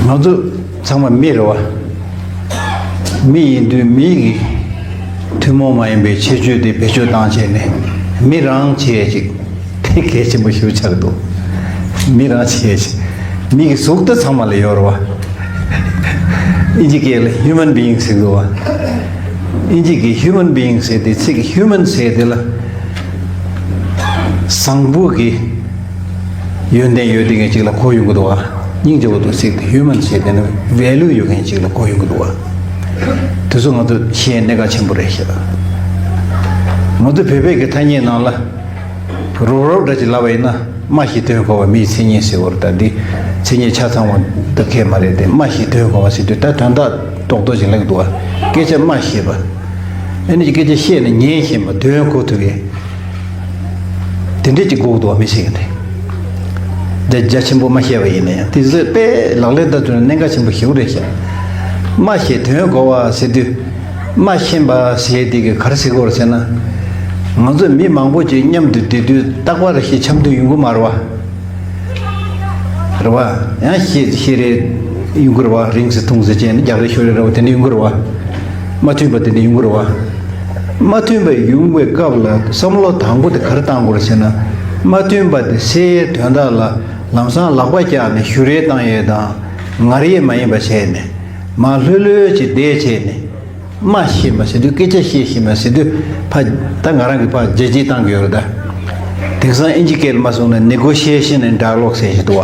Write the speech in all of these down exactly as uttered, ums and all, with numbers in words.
ང་ཚོ་ཚང་མ་མི་རེད་བ། མི་ཡིན་དུས་མི་གི་ཐུན་མོང་མ་ཡིན་པའི་ཁྱད་ཆོས་དེ་བེད་སྤྱོད་བཏང་བྱས་ནས་མི་རང་བྱས་ཅིག་དེ་གལ་ཆེན་པོ་ཞིག་ཆགས་འདུག་མི་རང་བྱས་ཅིག་མི་གི་གཟུགས་དེ་ཚང་མ་ལ་ཡོད་རེད་བ། ཨིན་ཇི་སྐད་ལ་human being ཟེར་འདུག་བ། ཨིན་ཇི་གི་human being ཟེར་དེ་ཚིག་human ཟེར་དེ་ལ་བཟང་པོ་གི་ཡོན་ཏན་ཡོད་དེ་ངས་ཅིག་ལ་གོ་ཡོང་གི་འདུག་བ། སྙིང་རྗེ་བོ་འདུག་ཚིག་དེ་human ཟེར་དེ་ནི་value ཡོད་མཁན་ཅིག་ལ་གོ་ཡོང་གི་འདུག་བ། དེ་ཚོ་ང་ཚོ་ཤེས་གནད་འགག་ཆེན་པོ་རེད་ཤག་ང་ཚོ་བོད་པའི་གི་ཐ་སྙད་ནང་ལ་རོབ་རོབ་འདྲ་ཅིག་ལབ་པ་ཡིན་ན་སྨྲ་ཤེས་དོན་གོ་བ་མིའི་མཚན་ཉིད་ཟེར་བ་རེད། ད་འདི་མཚན་ཉིད་ཆ་ཚང་བ་འདི་ཁས་མ་རེད་དེ། སྨྲ་ཤེས་དོན་གོ་བ་ཟེར་དུས་ད་དོན་དག་རྡོག་རྡོག་ཅིག་ལབ་ཀྱི་འདུག་བ། སྐད་ཆ་སྨྲ་ཤེས་པ། ཨ་ནི་སྐད་ཆ་བཤད་ནས་ཉན་ཤེས་པ། དོན་གོ་ཐུབ་ཡས། དེ་འདྲས་ཅིག་དགོས་འདུག་བ་མི་ཟེར་གི་འདུག་རྒྱ་རྒྱ་ཆེན་པོ་མ་བཤད་པ་ཡིན་ན་ཡང་དེ་ཚོས་དཔེ་ལག་ལེན་བསྟར་ཐུབ་ན་གནད་འགག་ཆེན་པོ་ཞིག་རེད་ཤག་སྨྲ་ཤེས་དོན་གོ་བ་ཟེར་དུས་སྨྲ་ཤེས་པ་ཟེར་དེ་གི་ག་རེ་ཟེར་དགོས་རེད་ཟེར་ན། ང་ཚོ་མི་མང་པོ་ཅིག་མཉམ་དུ་བསྡད་དུས་རྟག་པར་ཞིག་འཆམ་དུས་ཡོང་གི་མ་རེད་བ། རེད་བ། ཡང་ཤེས་ཤེས་རེ་ཡོང་གི་རེད་བ། རིང་ཟེར་ཐུང་ཟེར་བྱས་ནས་རྒྱག་རེས་ཤོར་རེ་རེད་བ། དེ་འདྲ་ཡོང་གི་རེད་བ། མ་མཐུན་པ་དེ་འདྲ་ཡོང་གི་རེད་བ། མ་མཐུན་པ་ཡོང་བའི་སྐབས་ལ་བསམ་བློ་དང་པོ་དེ་ག་རེ་བཏང་དགོས་རེད་ཟེར་ན། མ་མཐུན་པ་དེ་སེལ་ཡའི་དོན་དག་ལ་ལམ་སང་ལག་པ་བཀྱག་ནས་ཞུ་རེས་བཏང་ཡས་དང་ངར་ཡས་མ་ཡིན་པ་བྱས་ནས་མར་ལྷོད་ལྷོད་ཅིག་བསྡད་བྱས་ནས། སྨྲ་ཤེས་པ་ཟེར་དུས་སྐད་ཆ་བཤད་ཤེས་པ་ཟེར་དུས་ཕ་ད་ང་རང་གི་ཕ་རྒྱལ་སྤྱི་བཏང་གི་ཡོད་རེད་ད། དེང་སང་ཨིན་ཇི་སྐད་ལ་མ་སོང་ན་negotiation and dialogue ཟེར་ཞིག་འདུག་བ།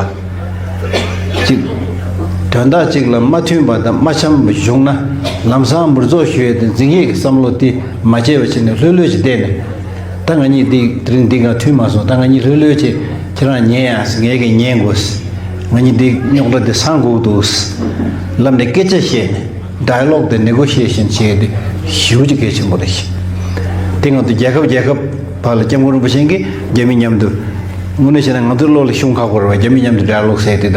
གཅིག་དོན་དག་གཅིག་ལ་མ་མཐུན་པ་དང་མ་འཆམ་པ་བྱུང་ན་ལམ་སང་མུར་རྫོགས་ཞུ་ཡས་དེ་འཛིང་ཡས་ཀྱི་བསམ་བློ་དེ་མ་བྱས་པ་བྱས་ནས་ལྷོད་ལྷོད་ཅིག་བསྡད་ནས། ད་ང་གཉིས་འདི་དེ་རིང་འདི་ག་མཐུན་མ་སོང་། ད་ང་གཉིས་ལྷོད་ལྷོད་བྱས་ཁྱེད་རང་ཉན་ཡ་ཟེར། ངས་ཀྱི་ཉན་དགོས། ང་གཉིས་འདི་རྙོག་དྲ་འདི་སངས་དགོས་འདུག་ལབ་ནས་སྐད་ཆ་བཤད་ནས་dialogue དེ་negotiation བྱས་ཏེ་ཞེ་པོ་ཅིག་གལ་ཆེན་པོ་རེད། དེ་ང་ཚོ་རྒྱལ་ཁབ་རྒྱལ་ཁབ་བར་ལ་སྐྱབས་མགོན་རིན་པོ་ཆེ་གིས་རྒྱ་མི་མཉམ་དུ་དངོས་གནས་བྱས་ན་ང་ཚོའི་བློ་ལ་ཤོང་ཁག་པོ་རེད་བ། རྒྱ་མི་མཉམ་དུ་dialogue ཟེར་དེ་ད་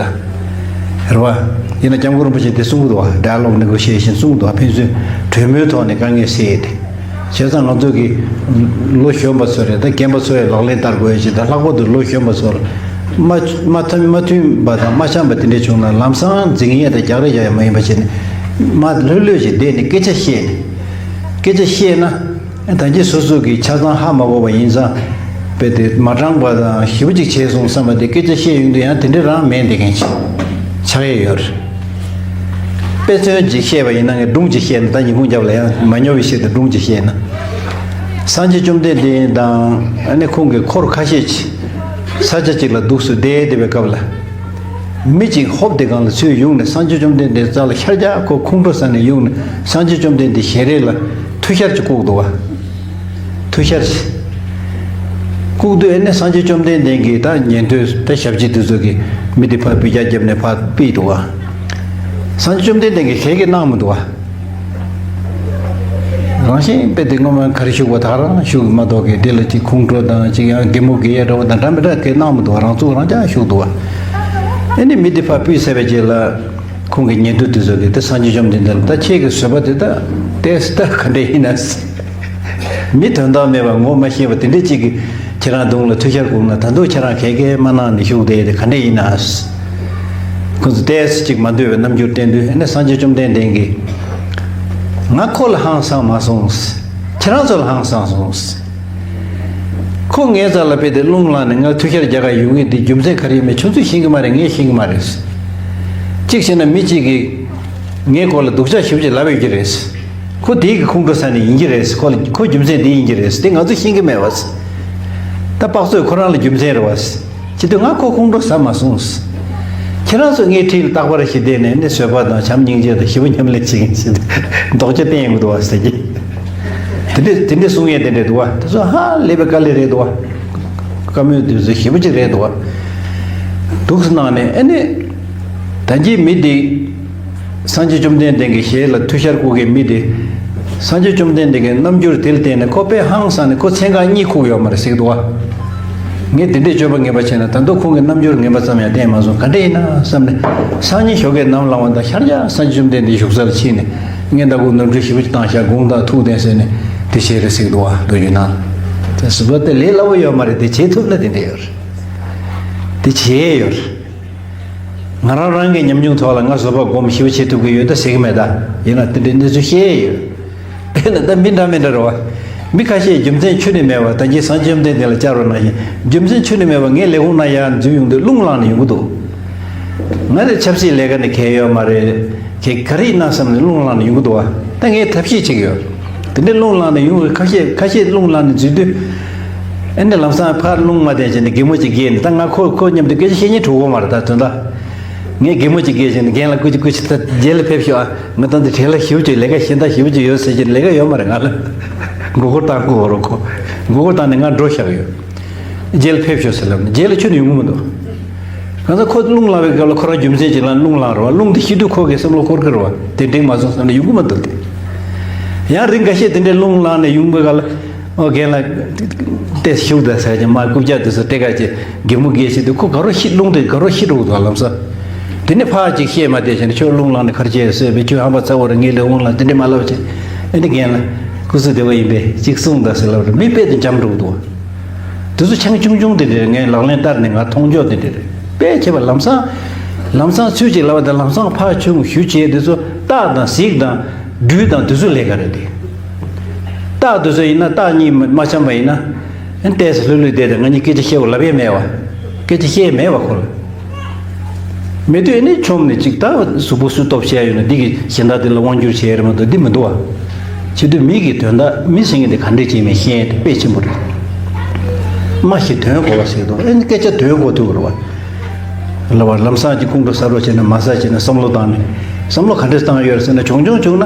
རེད་བ། ཡིན་ན་སྐྱབས་མགོན་རིན་པོ་ཆེ་དེ་གསུང་གི་འདུག་བ། Dialogue negotiation གསུང་གི་འདུག་བ། ཕན་ཚུན་གྲོས་མོལ་ཐོག་ནས་དཀའ་ངལ་སེལ་ཡས་དེ། བྱས་ཙང་ང་ཚོ་གི་ལོ་གཞོན་པ་ཚོ་རེད། ད་རྒན་པ་ཚོ་ཡང་ལག་ལེན་བསྟར་དགོས་ཡ་ཅིག་ད་ལྷག་པར་དུ་ལོ་གཞོན་པ་ཚོར་མ་མ་མཐུན་མ་མཐུན་པ་དང་མ་འཆམ་པ་དེ་འདྲ་བྱུང་ན་ལམ་སང་འཛིང་ཡས་དང་རྒྱག་རེས་རྒྱག་ཡ་མ་ཡིན་པ་བྱས་ནས་མ་ལྷོད་ལྷོད་ཅིག་བསྡད་ནས་སྐད་ཆ་བཤད་ནས་སྐད་ཆ་བཤད་ན་ད་གིན་སོ་སོ་གི་ཆ་ཚང་ཧ་མ་གོ་བ་ཡིན་ཙང་དཔེ་དེ་མ་དྲང་པ་དང་ཞེ་པོ་ཅིག་བྱས་སོང་བསམ་པ་དེ་སྐད་ཆ་བཤད་ཡོང་དུས་ཡང་དེ་འདྲ་རང་མེད་བསྡད་མཁན་ཅིག་ཆགས་ཡས་ཡོད་རེད། དཔེ་མཚོན་ཅིག་བཤད་པ་ཡིན་ན་ངས་སྒྲུང་ཅིག་བཤད་ན་ད་ཉིན་གུང་རྒྱབ་ལ་ཡང་མ་ཉོ་བའི་ཆེད་དུ་སྒྲུང་ཅིག་བཤད་ན། སངས་རྒྱས་བཅོམ་ལྡན་འདས་དང་ཨ་ནི་ཁོང་གི་འཁོར་ཁ་ཤས་ཅིག་ས་ཆ་ཅིག་ལ་འདུག་སེ་བསྡད་བསྡད་པའི་སྐབས་ལ། མི་ཅིག་ཧོབ་དེ་སྒང་ལ་ཚུར་ཡོང་ནས་སངས་རྒྱས་བཅོམ་ལྡན་འདས་རྩ་ལ་ཤར་རྒྱག་ཁོ་ཁོང་ཁྲོ་ཟ་ནས་ཡོང་ནས་སངས་རྒྱས་བཅོམ་ལྡན་འདས་ཞལ་རས་ལ་ཐུགས་ཤར་ཅིག་བཀུག་འདུག་བ། ཐུགས་ཤར་ཅིག་བཀུག་དུས་ཨེ་ནས་སངས་རྒྱས་བཅོམ་ལྡན་འདས་ཀྱིས་ད་ཉན་ཐོས་ད་ཞབས་ཕྱི་དེ་ཚོ་གིས་མི་དེ་ཕར་འབུད་རྒྱག་བརྒྱབ་ནས་ཕར་ཕུད་འདུག་བ། སངས་རྒྱས་བཅོམ་ལྡན་འདས་ཀྱིས་ག་གེ་གནང་མི་འདུག་བ། རང་བཞིན་དཔེ་དེ་སྔོན་མ་ག་རེ་བཞུགས་པ་ད་ག་རང་བཞུགས་མ་གཏོགས་ཀྱི་དེ་ལ་ཅིག་ཁོང་ཁྲོ་དང་ཅིག་ཡང་གད་མོ་བགད་ཡས་འདྲ་བོ་དང་འདྲ་མི་འདྲ་གེ་གནང་མི་འདུག་བ། རང་ཚུགས་རང་ཅག་བཞུགས་འདུག་བ། ཨེ་ནས་མི་དེ་ཕར་ཕུད་ཚར་བའི་རྗེས་ལ། ཁོང་གི་ཉན་ཐོས་དེ་ཚོ་གིས་ད་སངས་རྒྱས་བཅོམ་ལྡན་འདས་ལ་ད་ཁྱེད་ཀྱི་བཟོད་པ་དེ་ད་ཏོག་ཙམ་ད་ག་འདྲ་ཡིན་ན། མི་དོན་དག་མེད་པ་ངོ་མ་ཤེས་པ་དེ་འདྲ་ཅིག་གིས་ཁྱེད་རང་གདོང་ལ་ཐུགས་ཤར་བཀུག་ན་ད་དུང་ཁྱེད་རང་ག་གེ་མ་གནང་ནས་བཞུགས་བསྡད་དེ་ག་འདྲ་ཡིན་ན། ཁོ་ཚོ་ཏོག་ཙམ་ཅིག་མ་འདོད་པའི་རྣམ་འགྱུར་བསྟན་དུས་ཨ་ནི་སངས་རྒྱས་བཅོམ་ལྡན་འདས་ཀྱིས། ང་ཁོ་ལ་ཧང་སངས་མ་སོང་། ཁྱེད་རང་ཚོ་ལ་ཧང་སངས་སོང་། ཁོ་ངའི་རྩ་ལ་ཕེབས་ཏེ་རླུང་ལངས་ནས་ང་ཐུགས་ཤར་རྒྱག་ག་ཡོང་ངེས་དེ་རྒྱུ་མཚན་ག་རེ་ཡིན་མིན་ཁྱོད་ཚོས་ཤེས་ཀྱི་མ་རེད། ངས་ཤེས་ཀྱི་མ་རེད། གཅིག་བྱས་ན་མི་གཅིག་གིས་ངའི་སྐོར་ལ་སྡུག་ཅག་ཞེ་པོ་ཅིག་ལབ་ཡོད་ཀྱི་རེད། ཁོ་དེའི་གི་ཁོང་ཁྲོ་ཟ་ནས་ཡིན་གྱི་རེད། ཁོ་ལ་ཁོ་རྒྱུ་མཚན་དེ་ཡིན་གྱི་རེད། དེ་ང་ཚོས་ཤེས་ཀྱི་མེད་པ། ད་དཔག་ཚོད་ཁོ་རང་ལ་རྒྱུ་མཚན་རེད་བ། བྱེད་དུས་ང་ཁོ་ཁོང་ཁྲོ་ཟ་མ་སོང་། ཁྱེད་རང་ཚོ་ངའི་འཁྲིས་ལ་རྟག་པར་ཞིག་བསྡད་ནས་ནི་བཟོད་པ་དང་བྱམས་སྙིང་རྗེ་དང་ཞི་བ་མཉམ་ལས་བྱེད་མཁན་ཞིག་ལྡོག་ཆ་བསྟན་ཡོང་གི་འདུག་བ་ཟེར་གྱི། དེ་འདྲས་དེ་འདྲས་གསུང་ཡས་དེ་འདྲས་འདུག་བ། དེ་ཚོ་ཧ་ལས་པའི་དཀའ་ལས་རེད་འདུག་བ། བཀའ་མོལ་དེ་ཚོ་ཞེ་པོ་ཅིག་རེད་འདུག་བ། འདུག་སེ་གནང་ནས་ཨེ་ནི། ད་གིན་མི་དེ། སངས་རྒྱས་བཅོམ་ལྡན་འདས་ཀྱི་ཞལ་ལ་ཐུགས་ཤར་བཀུག་མཁན་མི་དེ། སངས་རྒྱས་བཅོམ་ལྡན་འདས་ཀྱི་རྣམ་འགྱུར་དེ་ལ་བལྟས་ནས་ཁོ་དཔེ་ཧང་སངས་ནས་ཁོ་མཚན་གང་གཉིད་ཁུག་ཡོད་མ་རེད་ཟེར་གྱི་འདུག་བ། ངས་དེ་འདྲའི་སྤྱོད་པ་ངན་པ་བྱས་ན་ད་དུང་ཁོང་གི་རྣམ་འགྱུར་ངན་པ་ཙམ་ཡང་བསྟན་མ་སོང་། ག་འདྲ་ཡིན་ན་བསམ་ནས་སང་ཉིན་ཞོགས་ཀས་ནམ་ལངས་པ་དང་ཤར་རྒྱག་སངས་རྒྱས་བཅོམ་ལྡན་འདས་བཞུགས་སར་ཕྱིན་ནས་སྔོན་ད་ཁོ་ནོར་འཁྲུལ་ཞེ་པོ་ཅིག་བཏང་ཤག་དགོངས་དག་ཐུགས་བདེན་ཟེར་ནས་དེ་བྱས་རེད་ཟེར་གྱི་འདུག་བ། མདོ་རྒྱུད་ནང་དེ་ཟུར་པ་དེ་ལས་སླ་བོ་ཡོད་མ་རེད། དེ་བྱེད་ཐུབ་ན་དེ་འདྲ་ཡོད་རེད། དེ་བྱེད་ཡས་ཡོད་རེད། ང་རང་རང་གི་ཉམ་ཆུང་ཐོག་ལ་ང་བཟོད་པ་སྒོམ་ཞིབ་བྱེད་ཐུབ་ཀྱི་ཡོད་ད་ཟེར་གྱི་མེད་ད། ཡིན་ན་དེ་འདྲའི་གནས་ཚུལ་བཤད་ཡོད། དཔེར་ན་ད་མི་འདྲ་མི་འདྲ་རེད་བ། མི་ཁ་ཤས་རྒྱུ་མཚན་ཁྱོན་ནས་མེད་པ་ད་གིན་སངས་རྒྱས་བསྟན་འཛིན་ལ་བཅར་བ་ནང་བཞིན་རྒྱུ་མཚན་ཁྱོན་ནས་མེད་པ་ངའི་ལས་ཁུངས་ནང་ཡར་འཛུལ་ཡོང་དུས་རླུང་ལངས་ནས་ཡོང་གི་འདུག་ང་ནི་ཆབ་སྲིད་ལས་ཀ་ནི་གལ་ཡོད་མ་རེད། གལ་ག་རེ་ཡིན་ན་བསམ་ནས་རླུང་ལངས་ནས་ཡོང་གི་འདུག་བ། ད་ངས་ཐབས་ཤེས་བྱེད་ཀྱི་ཡོད། དེ་འདྲའི་རླུང་ལངས་ནས་ཡོང་བའི་ཁ་ཤས་ཁ་ཤས་རླུང་ལངས་ནས་འཛུལ་དུས། ཨ་ནི་ལམ་སང་ཕར་རླུང་མ་བསྡད་བྱས་ནས་གད་མོ་ཅིག་བགད་ནས་ད་ང་ཁོ་ཁོ་མཉམ་དུ་སྐད་ཆ་བཤད་སྙིང་བྲོ་གི་མ་རེད་ད་དོན་དག་ངས་གད་མོ་ཅིག་བགད་བྱས་ནས་རྒན་ལགས་སྐུ་མཁྱེན་སྐུ་མཁྱེན་ད་རྗེས་ལ་ཕེབས་ཤོག་ཨ། ང་ད་འདི་བྲེལ་བ་ཞེ་པོ་ཅིག་ལས་ཀ་གཞན་དག་ཞེ་པོ་ཅིག་ཡོད་ཟེར་གྱི་ལས་ཀ་ཡོད་མ་རེད་ང་ལ། མགོ་སྐོར་བཏང་དགོས་རོགས་ཁོ། མགོ་སྐོར་བཏང་ནས་ང་འགྲོ་བཞག་ཡོད། རྗེས་ལ་ཕེབས་ཤོག་ཟེར་ལབ་ནས་རྗེས་ལ་ཁྱོན་ནས་ཡོང་གི་མི་འདུག་གང་ཟག་ཁོ་རླུང་ལངས་པའི་སྐབས་ལ་ཁོ་རང་རྒྱུ་མཚན་ཅིག་ལ་རླུང་ལངས་རེད་བ། རླུང་དེ་ཤི་དུས་ཁོ་གིས་བསམ་བློ་འཁོར་གི་རེད་བ། དེ་འགྲིག་མ་སོང་བསམ་ནས་ཡོང་གི་མི་འདུག་སྟེ། ཡང་རིང་འགའ་ཤས་དེ་འདྲའི་རླུང་ལངས་ནས་ཡོང་པའི་སྐབས་ལ། ཨོ་རྒན་ལགས། ཏེ་ཤུགས་དང་ཟེར་གྱི་མ་རྐུབ་བཀྱག་དེ་ཚོ་སྟེ་ག་ཅེ་གད་མོ་བགད་བྱེད་དུས་ཁོ་དགའ་རོགས་ཤི་རླུང་དེ་དགའ་རོགས་ཤི་འགྲོ་གི་འདུག་ལམ་སང་། དེ་ནས་ཕར་ཅིག་བཤད་མ་བསྡད་བྱས་ནས་ཁྱོད་རླུང་ལངས་ནས་ག་རེ་བྱས་ཟེར་བས་ཁྱོད་ཧམ་པ་ཚ་བོ་རེད་ངའི་ལས་དབང་ལ་དེ་འདྲས་མ་ལབ་བྱས། ཨེ་འདི་རྒན་ལགས་སྐུ་གཟུགས་བདེ་པོ་ཡིན་པས་ཅིག་གསུངས་དང་ཟེར་ལབ་རེད་མི་དཔེ་དེ་འཇམ་འགྲོ་གི་འདུག་དེ་ཚོ་ཆང་ཆུང་ཆུང་དེ་འདྲས་ངས་ལག་ལེན་བསྟར་ནས་ང་མཐོང་ཕྱོགས་དེ་འདྲས་རེད་དཔེ་བྱས་པ་ལམ་སང་། ལམ་སང་ཚུལ་ཅིག་ལབ་པ་དང་ལམ་སང་ཕར་ཆུང་ཞུ་བྱས་དེ་ཚོ་རྟགས་དང་གཟིགས་དང་། སྦྲུལ་དང་དེ་ཚོ་ལས་ཀ་རེད་དེ། རྟགས་དེ་ཚོ་ཡིན་ན་རྟགས་གཉིས་མ་འཆམ་པ་ཡིན་ན། ཨན་ཏེས་ལྷོད་ལྷོད་བསྡད་དེ་ང་གཉིས་སྐད་ཆ་བཤད་པ་ལབ་ཡས་མེད་བ། སྐད་ཆ་བཤད་ཡས་མེད་བ་ཁོ་ལ། མེད་དུས་ཨ་ནི་ཆོམ་ནས་ཅིག་ད་གཟུགས་པོ་སུས་སྟོབས་ཆེ་ཡོད་ན་འདི་གི་གཞན་དག་དེ་ལ་དབང་བསྒྱུར་བྱེད་ཡས་རེད་མ་གཏོགས་འདི་མི་འདུག་བ། བྱེད་དུས་མི་གི་དོན་དག་མི་ཟེར་མཁན་དེ་ག་འདྲས་བྱེད་མིན་ཤེས་ཡས་དེ་དཔེ་ཆེན་པོ་རེད། སྨྲ་ཤེས་དོན་གོ་བ་ཟེར་དུས་ཨ་ནི་སྐད་ཆ་དོན་གོ་ཐུབ་དགོས་རེད་བ། ལ་བར་ལམ་སང་གཅིག་ཁོང་ཁྲོ་ཟ་རོགས་བྱས་ན་མ་ཟ་བྱས་ན་བསམ་བློ་བཏང་ནས་བསམ་བློ་ག་འདྲས་བཏང་ཡོད་རེད་ཟེར་ན་བྱུང་བྱུང་བྱུང་ན།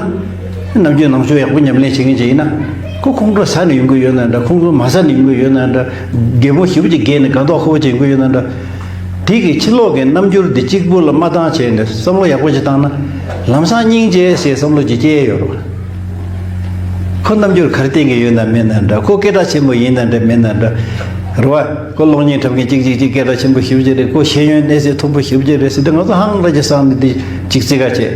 ནམ་རྒྱུན་ནང་ཆོས་ཡག་པོ་ཉམས་ལེན་བྱེད་མཁན་ཅིག་ཡིན་ན། ཁོ་ཁོང་ཁྲོ་ཟ་ནས་ཡོང་གི་ཡོད་ན་འདྲ་ཁོང་ཁྲོ་མ་ཟ་ནས་ཡོང་གི་ཡོད་ན་འདྲ། གད་མོ་ཞེ་པོ་ཅིག་བགད་ནས་དགའ་མདོག་ཁ་པོ་ཅིག་ཡོང་གི་ཡོད་ན་འདྲ། དེ་གི་ཕྱི་ལོགས་ཀྱི་རྣམ་འགྱུར་འདི་གཅིག་པུ་ལ་མ་བཏང་བྱས་ནས་བསམ་བློ་ཡག་པོ་ཅིག་བཏང་ན། ལམ་སང་སྙིང་རྗེ་ཟེར་བསམ་བློ་ཅིག་སྐྱེ་ཡོད་རེད། ཁོ་རྣམ་འགྱུར་ག་རེ་བསྟན་གྱི་ཡོད་ན་མེད་ན་འདྲ་ཁོ་སྐད་གྲགས་ཆེན་པོ་ཡིན་ན་འདྲ་མེད་ན་འདྲ། རེད་བ། ཁོ་གློག་བརྙན་འཁྲབ་མཁན་གཅིག་གཅིག་གཅིག་སྐད་གྲགས་ཆེན་པོ་ཞེ་པོ་ཅིག་རེད་ཁོ་ཤེས་ཡོན་གནས་ཚད་མཐོ་པོ་ཞེ་པོ་ཅིག་རེད་ཟེར་དུས་ང་ཚོ་ཧང་ར་ཅིག་བསམ་ནས་འདི་ཅིག་རྩི་ཁ་བྱེད།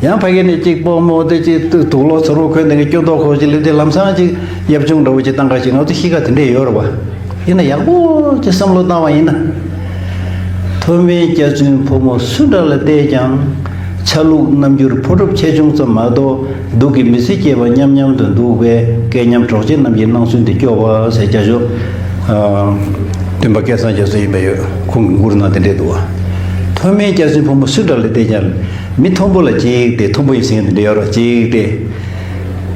ཡང་ཕ་གི་ནས་གཅིག་སྤོ་མོ་དེ་གཅིག་དུ་དུག་ལོག་ཚུར་རོ་འཁོན་དེ་གི་སྐྱོ་མདོག་ཁོག་ཅིག་སླེབས་དེ་ལམ་སང་ཅིག་ཡབ་ཆུང་འདྲ་བོ་ཅིག་བཏང་ག་ཅིག་ང་ཚོ་གཤིས་ཀ་དེ་འདྲས་ཡོད་རེད་བ། ཡིན་ན་ཡག་པོ་ཅིག་བསམ་བློ་བཏང་བ་ཡིན་ན། མཐོ་དམན་སྐྱ་བཙུན་ཕོ་མོ་སུ་འདྲ་ལ་བལྟས་ཀྱང་། ཆ་ལུགས་རྣམ་འགྱུར་ཕོ་གྲུབ་ཆེ་ཆུང་ཙམ་མ་གཏོགས་སྡུག་གི་མི་ཚེ་སྐྱེལ་བ་མཉམ་མཉམ་དུ་འདུག་པས་སྐད་ཉམས་གྲོགས་བྱེད་རྣམས་ཀྱི་སྣང་ཚུལ་འདི་སྐྱོ་བ་ཟེར་རྒྱ་ཤོག་སྟོན་པ་སྐལ་བཟང་རྒྱ་མཚོ་ཡིན་པ་ཡོད་ཁོང་གི་མགུར་ནང་དེ་འདྲས་འདུག་བ། མཐོ་དམན་སྐྱ་བཙུན་ཕོ་མོ་སུ་འདྲ་ལ་བལྟས་ཀྱང་། མི་མཐོན་པོ་ལ་གཅིག་སྟེ་མཐོན་པོ་ཡིན་ཟེར་མཁན་དེ་འདྲ་ཡོད་རེད་གཅིག་སྟེ།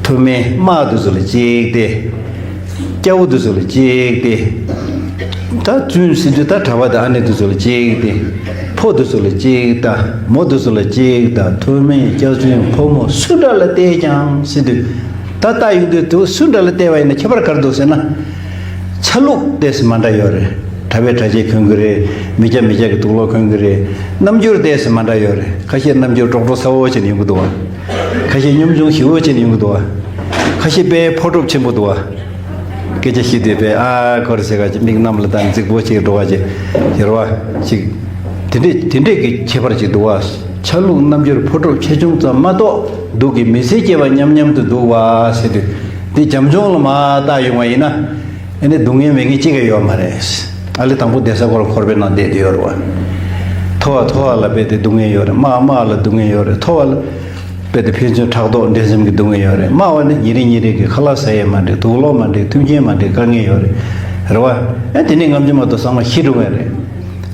མཐོ་དམན་དམག་དེ་ཚོ་ལ་གཅིག་སྟེ། སྐྱ་བོ་དེ་ཚོ་ལ་གཅིག་སྟེ། ད་བཙུན་ཟེར་དུས་ད་གྲྭ་པ་དང་ཨ་ནེ་དེ་ཚོ་ལ་གཅིག་སྟེ། ཕོ་དེ་ཚོ་ལ་གཅིག་ད་མོ་དེ་ཚོ་ལ་གཅིག་ད་མཐོ་དམན་སྐྱ་བཙུན་ཕོ་མོ་སུ་འདྲ་ལ་བལྟས་ཀྱང་ཟེར་དུས། ད་ལྟ་ཡོང་དུས་དུ་སུ་འདྲ་ལ་བལྟས་པ་ཡིན་ན་ཁྱད་པར་ག་རེ་འདུག་ཟེར་ན། ཆ་ལུགས་ཏོག་ཙམ་མ་འདྲ་ཡོད་རེད། གྲྭ་པས་གྲྭ་ཆས་གོན་གི་རེད། མི་སྐྱ་མི་སྐྱ་གི་དུག་ལོག་གོན་གི་རེད། རྣམ་འགྱུར་ཏོག་ཙམ་མ་འདྲ་ཡོད་རེད། ཁ་ཤས་རྣམ་འགྱུར་ཀྲོག་ཀྲོ་ཚ་བོ་བྱས་ནས་ཡོང་གི་འདུག་བ། ཁ་ཤས་གཉོམ་ཆུང་ཞི་བོ་བྱས་ནས་ཡོང་གི་འདུག་བ། ཁ་ཤས་དཔེ་ཕོ་གྲུབ་ཆེན་པོ་འདུག་བ། སྐད་ཆ་བཤད་དུས་དཔེ་ཨ་ཁོར་ཟེར་ག་ཅིག་མིག་གནམ་ལ་བལྟས་རྫིག་པོ་ཅིག་འགྲོ་བ་ཅིག་ཡོད་རེད་བ་ཅིག་དེ་འདྲས་དེ་འདྲས་ཀྱི་ཁྱད་པར་ཅིག་འདུག་བ། ཆ་ལུགས་རྣམ་འགྱུར་ཕོ་གྲུབ་ཆེ་ཆུང་ཙམ་མ་གཏོགས་སྡུག་གི་མི་ཚེ་སྐྱེལ་བ་མཉམ་མཉམ་དུ་འདུག་བ་ཟེར་དུས་འདི་བྱམས་སྐྱོང་ལ་མ་བལྟ་ཡོང་བ་ཡིན་ན། ཨ་ནི་སྡུག་བསྔལ་མེད་མཁན་གཅིག་ཀྱང་ཡོད་མ་རེད། ཨ་ལེ་དང་པོ་བསྡད་ས་ཁོ་རང་འཁོར་བའི་ནང་བསྡད་དེ་ཡོད་རེད་བ། མཐོ་བ་མཐོ་བ་ལ་རྦད་དེ་སྡུག་བསྔལ་ཡོད་རེད། དམའ་བ་དམའ་བ་ལ་སྡུག་བསྔལ་ཡོད་རེད། མཐོ་བ་ལ་རྦད་དེ་ཕན་ཚུན་ཕྲག་དོག་འགྲན་སེམས་ཀྱི་སྡུག་བསྔལ་ཡོད་རེད། དམའ་བ་ནི་ཉིན་རེ་ཉིན་རེ་གི་ཁ་ལག་ཟ་ཡས་མ་འགྲིག་དུག་ལོག་མ་འགྲིག་མཐུན་རྐྱེན་མ་འགྲིག་དཀའ་ངལ་ཡོད་རེད། རེད་བ། ཨ་དེ་ནས་ངམ་ཆུ་མ་གཏོགས་ཚང་མ་ཤི་འགྲོ་ངེས་རེད།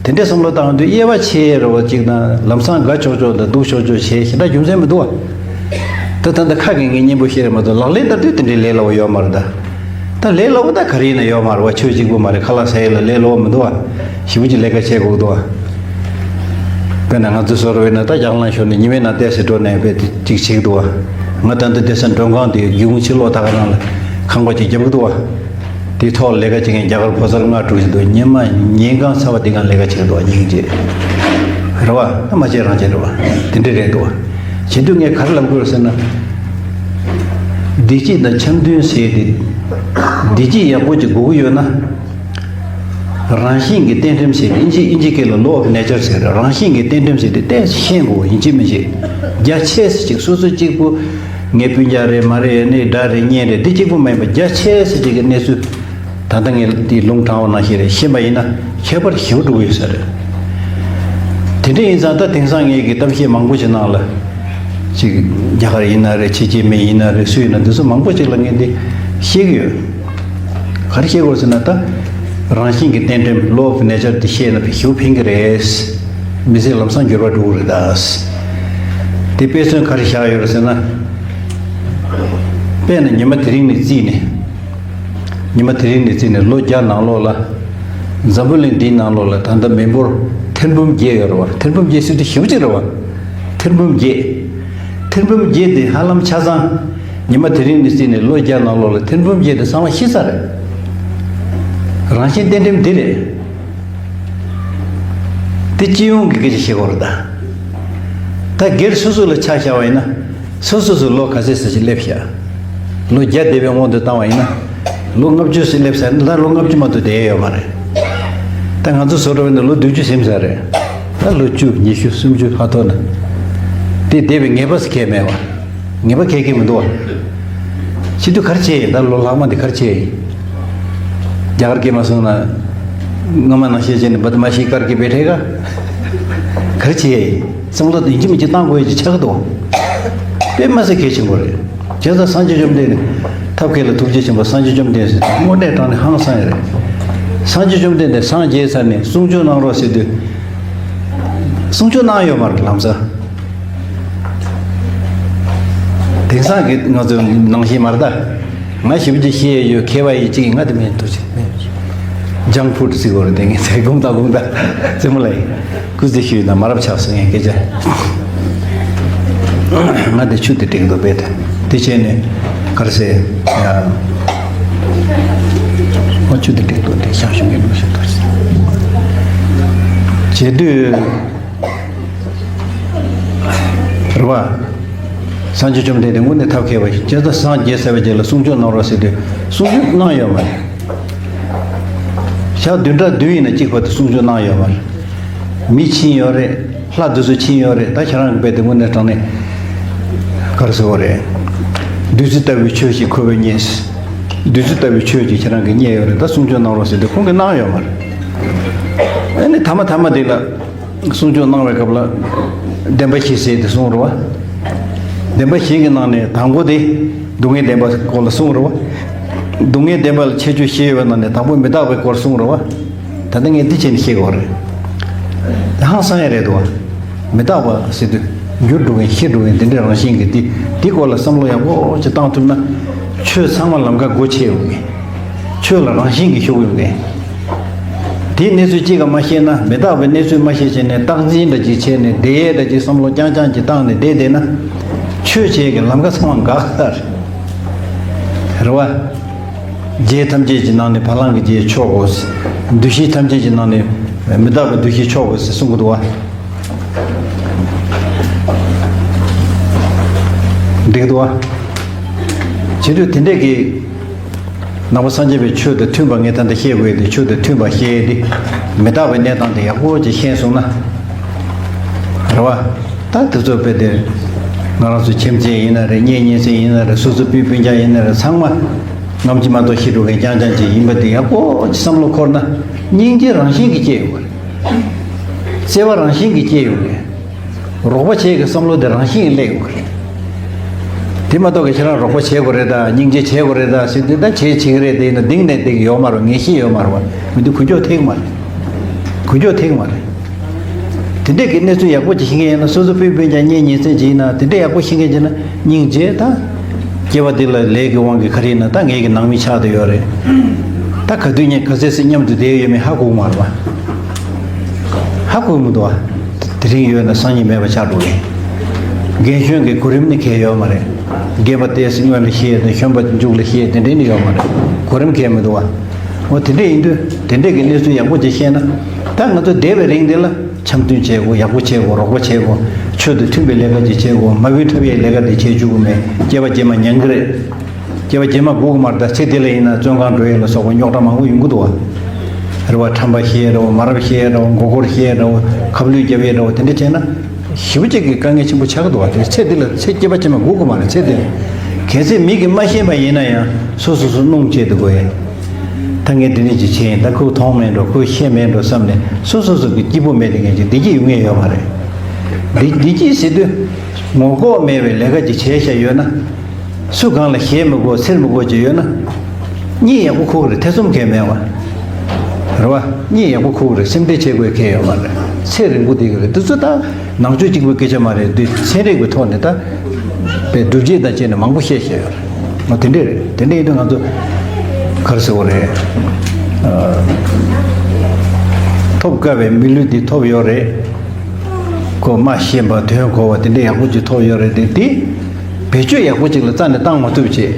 དེ་འདྲའི་བསམ་བློ་བཏང་དུས་དབྱེ་བ་ཕྱེ་རེ་བ་གཅིག་དང་ལམ་སང་དགའ་ཆོག་ཆོག་དང་སྡུག་ཆོག་ཆོག་བྱས་ཞེ་དྲག་རྒྱུ་མཚན་མི་འདུག་བ། ད་ད་ལྟ་ཁ་གི་ངས་སྙན་པོ་བཤད་རེ་མ་གཏོགས་ལག་ལེན་བསྟར་དུས་དེ་འདྲའི་ལས་སླ་བོ་ཡོད་མ་རེད་ད། ད་ལས་སླ་བོ་ད་ག་རེ་ཡིན་ན་ཡོད་མ་རེད་བ། ཆོས་གཅིག་པུ་མ་རེད། ཁ་ལག་ཟ་ཡས་ལ་ལས་སླ་བོ་མི་འདུག་བ། ཞེ་པོ་ཅིག་ལས་ཀ་བྱེད་དགོས་འདུག་བ། དཔེར་ན་ང་ཚོ་བཟོ་རུ་བས་ན་ད་རྒྱ་གར་ལ་ཤོར་ནས་ཉི་མའི་ནང་བསྡད་ཟེར་འགྲོ་ནས་དཔེ་དེ་གཅིག་བྱེད་ཀྱི་འདུག་བ། ང་ད་ལྟ་བསྡད་ས་མགྲོན་ཁང་དེ་སྒེའུ་ཁུང་ཕྱི་ལོགས་ད་ག་རང་ལ་ཁང་པ་ཅིག་རྒྱབ་ཀྱི་འདུག་བ། དེའི་ཐོག་ལས་ཀ་བྱེད་མཁན་རྒྱ་གར་ཕོ་གསར་ལྔ་དྲུག་ཞིག་འདུག་ཉི་མ་ཉིན་གང་ཚ་བ་དེ་གང་ལས་ཀ་བྱེད་ཀྱི་འདུག་བ་སྙིང་རྗེ། རེད་བ། མ་བྱས་རང་བྱས་རེད་བ། དེ་འདྲ་རེད་འདུག་བ། བྱེད་དུས་ངས་ག་རེ་ལབ་དགོས་ཟེར་ན། བདེ་སྐྱིད་དང་འཆམ་མཐུན་ཟེར་ཏེ། བདེ་སྐྱིད་ཡག་པོ་ཅིག་དགོས་ཀྱི་ཡོད་ན། རང་བཞིན་གྱི་རྟེན་ཁྲིམས་ཟེར་ཏེ་ཨིན་ཇི་ཨིན་ཇི་སྐད་ལ་law of nature ཟེར་རེད། རང་བཞིན་གྱི་རྟེན་ཁྲིམས་ཟེར་ཏེ་ཏོག་ཙམ་ཤེས་དགོས་ཡིན་གཅིག་མིན་གཅིག་རྒྱ་ཆེ་ས་ཅིག་སོ་སོ་གཅིག་པུ། ངའི་སྤུན་ཀྱག་རེད་མ་རེད་ནི་དགྲ་རེད་གཉེན་རེད་འདི་གཅིག་པུ་མ་ཡིན་པ་རྒྱ་ཆེ་ས་ཅིག་གི་གནས་ཚུལ། ད་ལྟ་ངས་འདི་ལུང་དྲངས་པ་ནང་བཞིན་རེད་ཤེས་པ་ཡིན་ན་ཁྱད་པར་ཞེ་པོ་འགྲོ་གི་ཡོད་ས་རེད། དེ་ དེ་འདྲ་ཡིན་ཙང་ད་དེང་སང་ངེད་ཀྱི་གཏམ་བཤད་མང་པོ་ཞིག་ནང་ལ། ཅིག་རྒྱ་གར་ཡིན་ན་རེད། ཕྱི་རྒྱལ་མི་ཡིན་ན་རེད། སུ་ཡིན་ན་འདི་ཚོ་མང་པོ་ཅིག་ལ་ངས་འདི་བཤད་ཀྱི་ཡོད། ག་རེ་བཤད་དགོས་ཟེར་ན། ད་རང་བཞིན་གྱི་རྟེན་འབྲེལ། Law of Nature དེ་ཤེས་ན་ཕན་ཞེ་པོ་ཕན་གྱི་རེད། མི་ཚེ་ལམ་སང་འགྱུར་བ་འགྲོ་གི་རེད་ད། དེ་དཔེ་མཚོན་ག་རེ་བཞག་ཡོད་རེད་ཟེར་ན། དཔེར་ན་ཉི་མ་དེ་རིང་ནས་བརྩིས་ནས། ཉི་མ་དེ་རིང་ནས་བརྩིས་ནས་ལོ་བརྒྱ་ནང་ལོགས་ལ། འཛམ་བུ་གླིང་འདིའི་ནང་ལོགས་ལ་ད་ལྟ་མི་འབོར་ཐེར་འབུམ་བརྒྱད་ཡོད་རེད་བ། ཐེར་འབུམ་བརྒྱད་ཟེར་དུས་ཞེ་པོ་ཅིག་རེད་བ། ཐེར་འབུམ་བརྒྱད། ཐེར་འབུམ་བརྒྱད་དེ་ཧ་ལམ་ཆ་ཚང་། ཉི་མ་དེ་རིང་ནས་བརྩིས་ནས་ལོ་བརྒྱ་ནང་ལོགས་ལ་ཐེར་འབུམ་བརྒྱད་དེ་ཚང་མ་ཤི་ཚར་རེད། རང་བཞིན་གཏན་འགྲིམ་འདི་རེད། དེ་སྤྱི་ཡོངས་ཀྱི་སྐད་ཆ་བཤད་དགོས་རེད་ད། ད་སྒེར་སོ་སོ་ལ་ཆ་བཞག་པ་ཡིན་ན། སོ་སོ་སོ་ལོ་ག་ཚད་ཙམ་ཞིག་སླེབས་ཤག་ལོ་བརྒྱ་འདས་པའི་དབང་དུ་བཏང་བ་ཡིན་ན། ལོ་ལྔ་བཅུ་ཞིག་སླེབས་ཚར་ན་ད་ལོ་ལྔ་བཅུ་མ་གཏོགས་བསྡད་ཡོད་མ་རེད། ད་ང་ཚོ་བཟོ་འདྲ་བ་ནི་ལོ་བདུན་ཅུ་ཟིན་ཚར་རེད། ད་ལོ་བཅུ་ཉི་ཤུ་སུམ་ཅུ་ཧ་ཐོག་ན། དེ་འདས་པའི་ངེས་པ་ཟེར་མཁན་མེད་པ། ངེས་པ་གང་ཡང་མི་འདུག་བ། བྱེད་དུས་ག་རེ་བྱས་ཡིན། ད་ལོ་ལྷག་མ་འདི་ག་རེ་བྱས་ཡིན། རྒྱ་གར་སྐད་མ་གསུངས་ན། སྔ་མ་ནང་བཞིན་བྱས་ནས་བ་དྷ་མ་ཤི་ཀར་གྱི་བེ་ཐེ་ག་ག་རེ་བྱས་ཡིན། བསམ་བློ་དེ་ཡིན་གཅིག་མིན་གཅིག་བཏང་དགོས་ཡ་ཅིག་ཆགས་ཀྱི་འདུག་དཔེ་མ་སྲིད་གལ་ཆེན་པོ་རེད། བྱས་ཙང་སངས་རྒྱས་བཅོམ་ལྡན་འདས། ཐབས་མཁས་ལ་ཐུགས་རྗེ་ཆེན་པོ་སངས་རྒྱས་བཅོམ་ལྡན་འདས་ཟེར་དུས་དངོས་གནས་དྲང་གནས་ཧང་སང་ཡ་རེད། སངས་རྒྱས་བཅོམ་ལྡན་འདས་སངས་རྒྱས་ཚར་ནས་གསུང་ཆོས་གནང་རོགས་ཟེར་དུས། གསུང་ཆོས་གནང་ཡོད་མ་རེད་ལམ་སང་། དེང་སང་གི་ང་ཚོ་ནང་བཞིན་མ་རེད་ད། ང་ཞིབ་ཅིག་ཤེས་ཡོད། མཁས་པ་ཡིན་གཅིག་ཡིན། ང་དེ་མིན་འདུག་ཅིག་ཇང་ཕུཌ་ཟེར་དགོས་རེད་དེ། ངས་ཚེ་གུང་དང་གུང་དང་རྩེད་མོ་ལ་ཡིན། སྐུ་ཚེ་ཞུས་ན་མ་རབས་ཆགས་སོང་ངས་སྐད་ཆ། ང་དེ་ཆུ་དེ་སྟེང་དུ་སྦས་ཏེ། དེ་བྱས་ནས་ག་རེ་ཟེར། ཨ། ང་ཆུ་དེ་སྟེང་དུ་དེ་ཤང་ཤུང་གི་ལུགས་ཤིག་ཏུ་བྱེད་དུས། རེད་བ། སངས་རྒྱས་བཅོམ་ལྡན་འདས་དངོས་གནས་ཐབས་མཁས་པ་ཞིག་བྱས་ཙང་སངས་རྒྱས་ཚར་བའི་རྗེས་ལ་གསུང་ཆོས་གནང་རོགས་ཟེར་དུས་གསུང་ཆོས་གནང་ཡོད་མ་རེད། ཞག་བདུན་ཕྲག་བདུན་ཡིན་ན་གཅིག་བར་དུ་གསུང་ཆོས་གནང་ཡོད་མ་རེད། མི་ཕྱིན་ཡོད་རེད། ལྷ་དེ་ཚོ་ཕྱིན་ཡོད་རེད། ད་ཁྱེད་རང་གི་དཔེ་དེ་དངོས་གནས་དྲང་གནས་ག་རེ་ཟེར་དགོས་རེད། བདུད་རྩི་ལྟ་བུའི་ཆོས་ཤིག་ཁོ་བོས་རྙེད། བདུད་རྩི་ལྟ་བུའི་ཆོས་ཅིག་ཁྱེད་རང་གིས་རྙེད་ཡོད་རེད། ད་གསུང་ཆོས་གནང་རོགས་ཟེར་དུས་ཁོང་གིས་གནང་ཡོད་མ་རེད། ཨ་ནི་ཐ་མ་ཐ་མ་དེ་ལ། གསུང་ཆོས་གནང་བའི་སྐབས་ལ། བདེན་པ་བཞི་ཟེར་དེ་གསུངས་རེད་བ། བདེན་པ་བཞི་གི་ནང་ནས་དང་པོ་དེ། སྡུག་བསྔལ་བདེན་པ་སྐོར་ལ་གསུངས་རེད་བ། སྡུག་བསྔལ་བདེན་པ་ལ་ཁྱད་ཆོས་བཞི་ཡོད་པའི་ནང་ནས་དང་པོ་མི་རྟག་པའི་སྐོར་གསུངས་རེད་བ། ད་ལྟ་ངས་འདི་བྱས་ནས་བཤད་དགོས་རེད། ཧང་སང་ཡ་རེད་འདུག་བ། མི་རྟག་པ་ཟེར་དུས། འགྱུར་འགྲོ་མཁན་ཤི་འགྲོ་མཁན་འདི་འདྲའི་རང་བཞིན་གྱི་འདི། འདི་སྐོར་ལ་བསམ་བློ་ཡག་པོ་ཅིག་བཏང་ཐུབ་ན། ཆོས་ཚང་མ་ལམ་ཁ་སྒོ་ཕྱེ་ཡོང་གི། ཆོས་ལ་རང་བཞིན་གྱིས་ཞུགས་ཡོང་གི། དེའི་གནས་ཚུལ་གཅིག་ཀ་མ་ཤེས་ན། མི་རྟག་པའི་གནས་ཚུལ་མ་ཤེས་བྱས་ནས་རྟག་འཛིན་འདྲ་ཅིག་བྱས་ནས། བདེ་ཡས་འདྲ་ཅིག་བསམ་བློ་རྐྱང་རྐྱང་ཅིག་བཏང་ནས་བསྡད་བསྡད་ན། ཆོས་བྱེད་ཀྱི་ལམ་ཁ་ཚང་མ་འགག་ཚར། རེད་བ། རྒྱལ་ཐམས་ཅད་ཀྱི་ནང་ནས་བ་ལང་གི་རྒྱལ་མཆོག་གོ། འདུ་ཤེས་ཐམས་ཅད་ཀྱི་ནང་ནས་མི་རྟག་པའི་འདུ་ཤེས་མཆོག་གོ་ཟེར་གསུང་གི་འདུག་བ། འགྲིག་འདུག་བ། བྱེད་དུས་དེ་འདྲས་ཀྱི། ནང་པ་སངས་རྒྱས་པའི་ཆོས་དང་མཐུན་པ་ངས་ད་ལྟ་བཤད་དགོས་ཏེ། ཆོས་དང་མཐུན་པ་བཤད་དེ། མི་རྟག་པའི་གནས་སྟངས་དེ་ཡག་པོ་ཅིག་ཤེས་སོང་ན། རེད་བ། ད་དེ་ཚོ་དཔེ་དེ། ང་རང་ཚོ་ཁྱིམ་མཚེས་ཡིན་ན་རེད། གཉེན་ཉེ་ཚན་ཡིན་ན་རེད། སོ་སོ་སྤུན་སྤུན་ཀྱག་ཡིན་ན་རེད། ཚང་མ། ནམ་གྱི་མ་གཏོགས་ཤི་འགྲོ་མཁན་རྐྱང་རྐྱང་ཅིག་ཡིན་པ་དེ་ཡག་པོ་ཅིག་བསམ་བློ་འཁོར་ན། སྙིང་རྗེ་རང་བཞིན་གྱིས་སྐྱེ་ཡོང་གི་རེད། བརྩེ་བ་རང་བཞིན་གྱིས་སྐྱེ་ཡོང་གི་རེད། རོགས་པ་བྱེད་ཀྱི་བསམ་བློ་དེ་རང་བཞིན་གྱིས་སླེབས་ཡོང་གི་རེད། དེ་མ་གཏོགས་ཀྱི་ཁྱེད་རང་རོགས་པ་བྱེད་དགོས་རེད་ད། སྙིང་རྗེ་བྱེད་དགོས་རེད་ད་ཟེར་དུས། ད་བྱེད་བྱེད་ཀྱི་རེད། དེ་ཡིན་ན་གདེང་ནས་བསྡད་ཀྱི་ཡོད་མ་རེད། ངེས་ཤེས་ཡོད་མ་རེད་བ། མི་འདུག་གུ་མགྱོགས་ཐེག་མ་རེད། གུ་མགྱོགས་ཐེག་མ་རེད། དེ་འདྲས་ཀྱི་གནས་ཚུལ་ཡག་པོ་ཅིག་ཤེས་མཁན་ཡིན་ན། སོ་སོ་སྤུན་སྤུན་ཀྱག་གཉེན་ཉེ་ཚན་ཅིག་ཡིན་ན། དེ་འདྲས་ཡག་པོ་ཤེས་མཁན་ཅིག་ན། སྙིང་རྗེ་ད། སྐྱེ་བ་འདི་ལ་ལས་ཀྱི་དབང་གིས་ག་རེ་ཡིན་ན་ད་ངེད་ཀྱི་ནང་མི་ཆགས་བསྡད་ཡོད་རེད། ད་ག་དུས་ངས་ག་ཚོད་ཙམ་མཉམ་དུ་བསྡད་ཡོད་མེད་ཧ་གོ་གི་མ་རེད་བ། ཧ་གོ་གི་མི་འདུག་བ། དེ་རིང་ཡོད་ན་སང་ཉིན་མེད་པ་ཆགས་འགྲོ་གི། རྒན་གཞོན་གྱི་གོ་རིམ་ནི་གལ་ཡོད་མ་རེད། རྒན་པ་དེས་སྔོན་ལ་བཤད་དང་། གཞོན་པ་མཇུག་ལ་བཤད། དེ་འདྲས་ནི་ཡོད་མ་རེད། གོ་རིམ་གལ་མི་འདུག་བ། འོ་དེ་འདྲས་ཡིན་དུས་དེ་འདྲས་ཀྱི་གནས་ཚུལ་ཡག་པོ་ཅིག་ཤེས་ན། ད་ང་ཚོ་བསྡད་པའི་རིང་འདི་ལ། འཆམ་མཐུན་བྱེད་དགོས། ཡག་པོ་བྱེད་དགོས། རོགས་པ་བྱེད་དགོས། ཆོས་དང་མཐུན་པའི་ལས་ཀ་ཅིག་བྱེད་དགོས། མ་བུ་འཁྲབ་ཡས་ལས་ཀ་དེ་བྱེད་བཅུག་གི་མེད། སྐྱེ་བ་རྗེས་མ་མྱང་གི་རེད། སྐྱེ་བ་རྗེས་མ་སྒུག་གི་མ་རེད། ད་ཚེ་འདི་ལ་ཡིན་ན་བཙོན་ཁང་འགྲོ་ཡས་ལ་སོགས་པ་རྙོག་དྲ་མང་པོ་ཡོང་གི་འདུག་བ། རེད་བ། ཁྲམ་པ་བཤད་རེད་བ། མ་རབས་བཤད་རེད་བ། མགོ་སྐོར་བཤད་རེད་བ། ཁ་བསླུས་རྒྱབ་ཡས་རེད་བ། དེ་འདྲ་བྱས་ན་ཞེ་པོ་ཅིག་གི་དཀའ་ངལ་ཆེན་པོ་ཆགས་ཀྱི་འདུག་བ། དེ་ཚེ་འདི་ལ། ཚེ་སྐྱེ་བ་རྗེས་མ་སྒུག་གི་མ་རེད། ཚེ་འདི་ལ། གལ་སྲིད་མིག་གིས་མ་ཤེས་པ་ཡིན་ན་ཡང་སོ་སོ་སོ་སྣང་བྱེད་དུ་དགོས་ཡས། ད་ངས་འདི་འདྲ་ཅིག་བྱས་ཡིན། ད་ཁོས་མཐོང་མེད་འགྲོ། ཁོས་ཤེས་མེད་འགྲོ་བསམ་ནས། སོ་སོ་སོ་གི་སྐྱིད་པོ་མེད་དེ་ངས་ཅིག་བདེ་སྐྱིད་ཡོང་ངེས་ཡོད་མ་རེད། བདེ་བདེ་སྐྱིད་ཟེར་དུས་ངོ་ལྐོག་མེད་པའི་ལས་ཀ་ཅིག་བྱས་བཞག་ཡོད་ན། སུ་གང་ལ་ཞེད་མི་དགོས། འཚེར་མི་དགོས་ཅིག་ཡོད་ན། གཉིད་ཡག་པོ་ཁུག་རེད། ཐེ་ཚོམ་གང་མེད་པ། རེད་བ། གཉིད་ཡག་པོ་ཁུག་རེད། སེམས་ཁྲལ་བྱེད་དགོས་གང་ཡོད་མ་རེད། ཚེ་རིང་པོ་བསྡད་ཀྱི་རེད། འདི་ཚོ་ད་ནང་ཆོས་གཅིག་པུའི་སྐད་ཆ་མ་རེད། འདི་ཚན་རིག་པའི་ཐོག་ནས་ད་པའི་སྒྲུབ་བྱེད་དང་བཅས་ནས་མང་པོ་བཤད་བཤད་ཡོད་རེད། འོ་དེ་འདྲས་རེད། དེ་འདྲས་ཡིན་དུས་ང་ཚོ་ག་རེ་ཟེར་དགོས་རེད། ཨ། ཐོབ་དཀའ་བའི་མི་ལུས་འདི་ཐོབ་ཡོད་རེད། ཁོ་སྨྲ་ཤེས་པ། དོན་གོ་བ། དེ་འདྲས་ཡག་པོ་ཅིག་ཐོབ་ཡོད་རེད་དེ། དེ་བེད་སྤྱོད་ཡག་པོ་ཅིག་ལ་རྩ་ནས་བཏང་མ་ཐུབ་བྱས།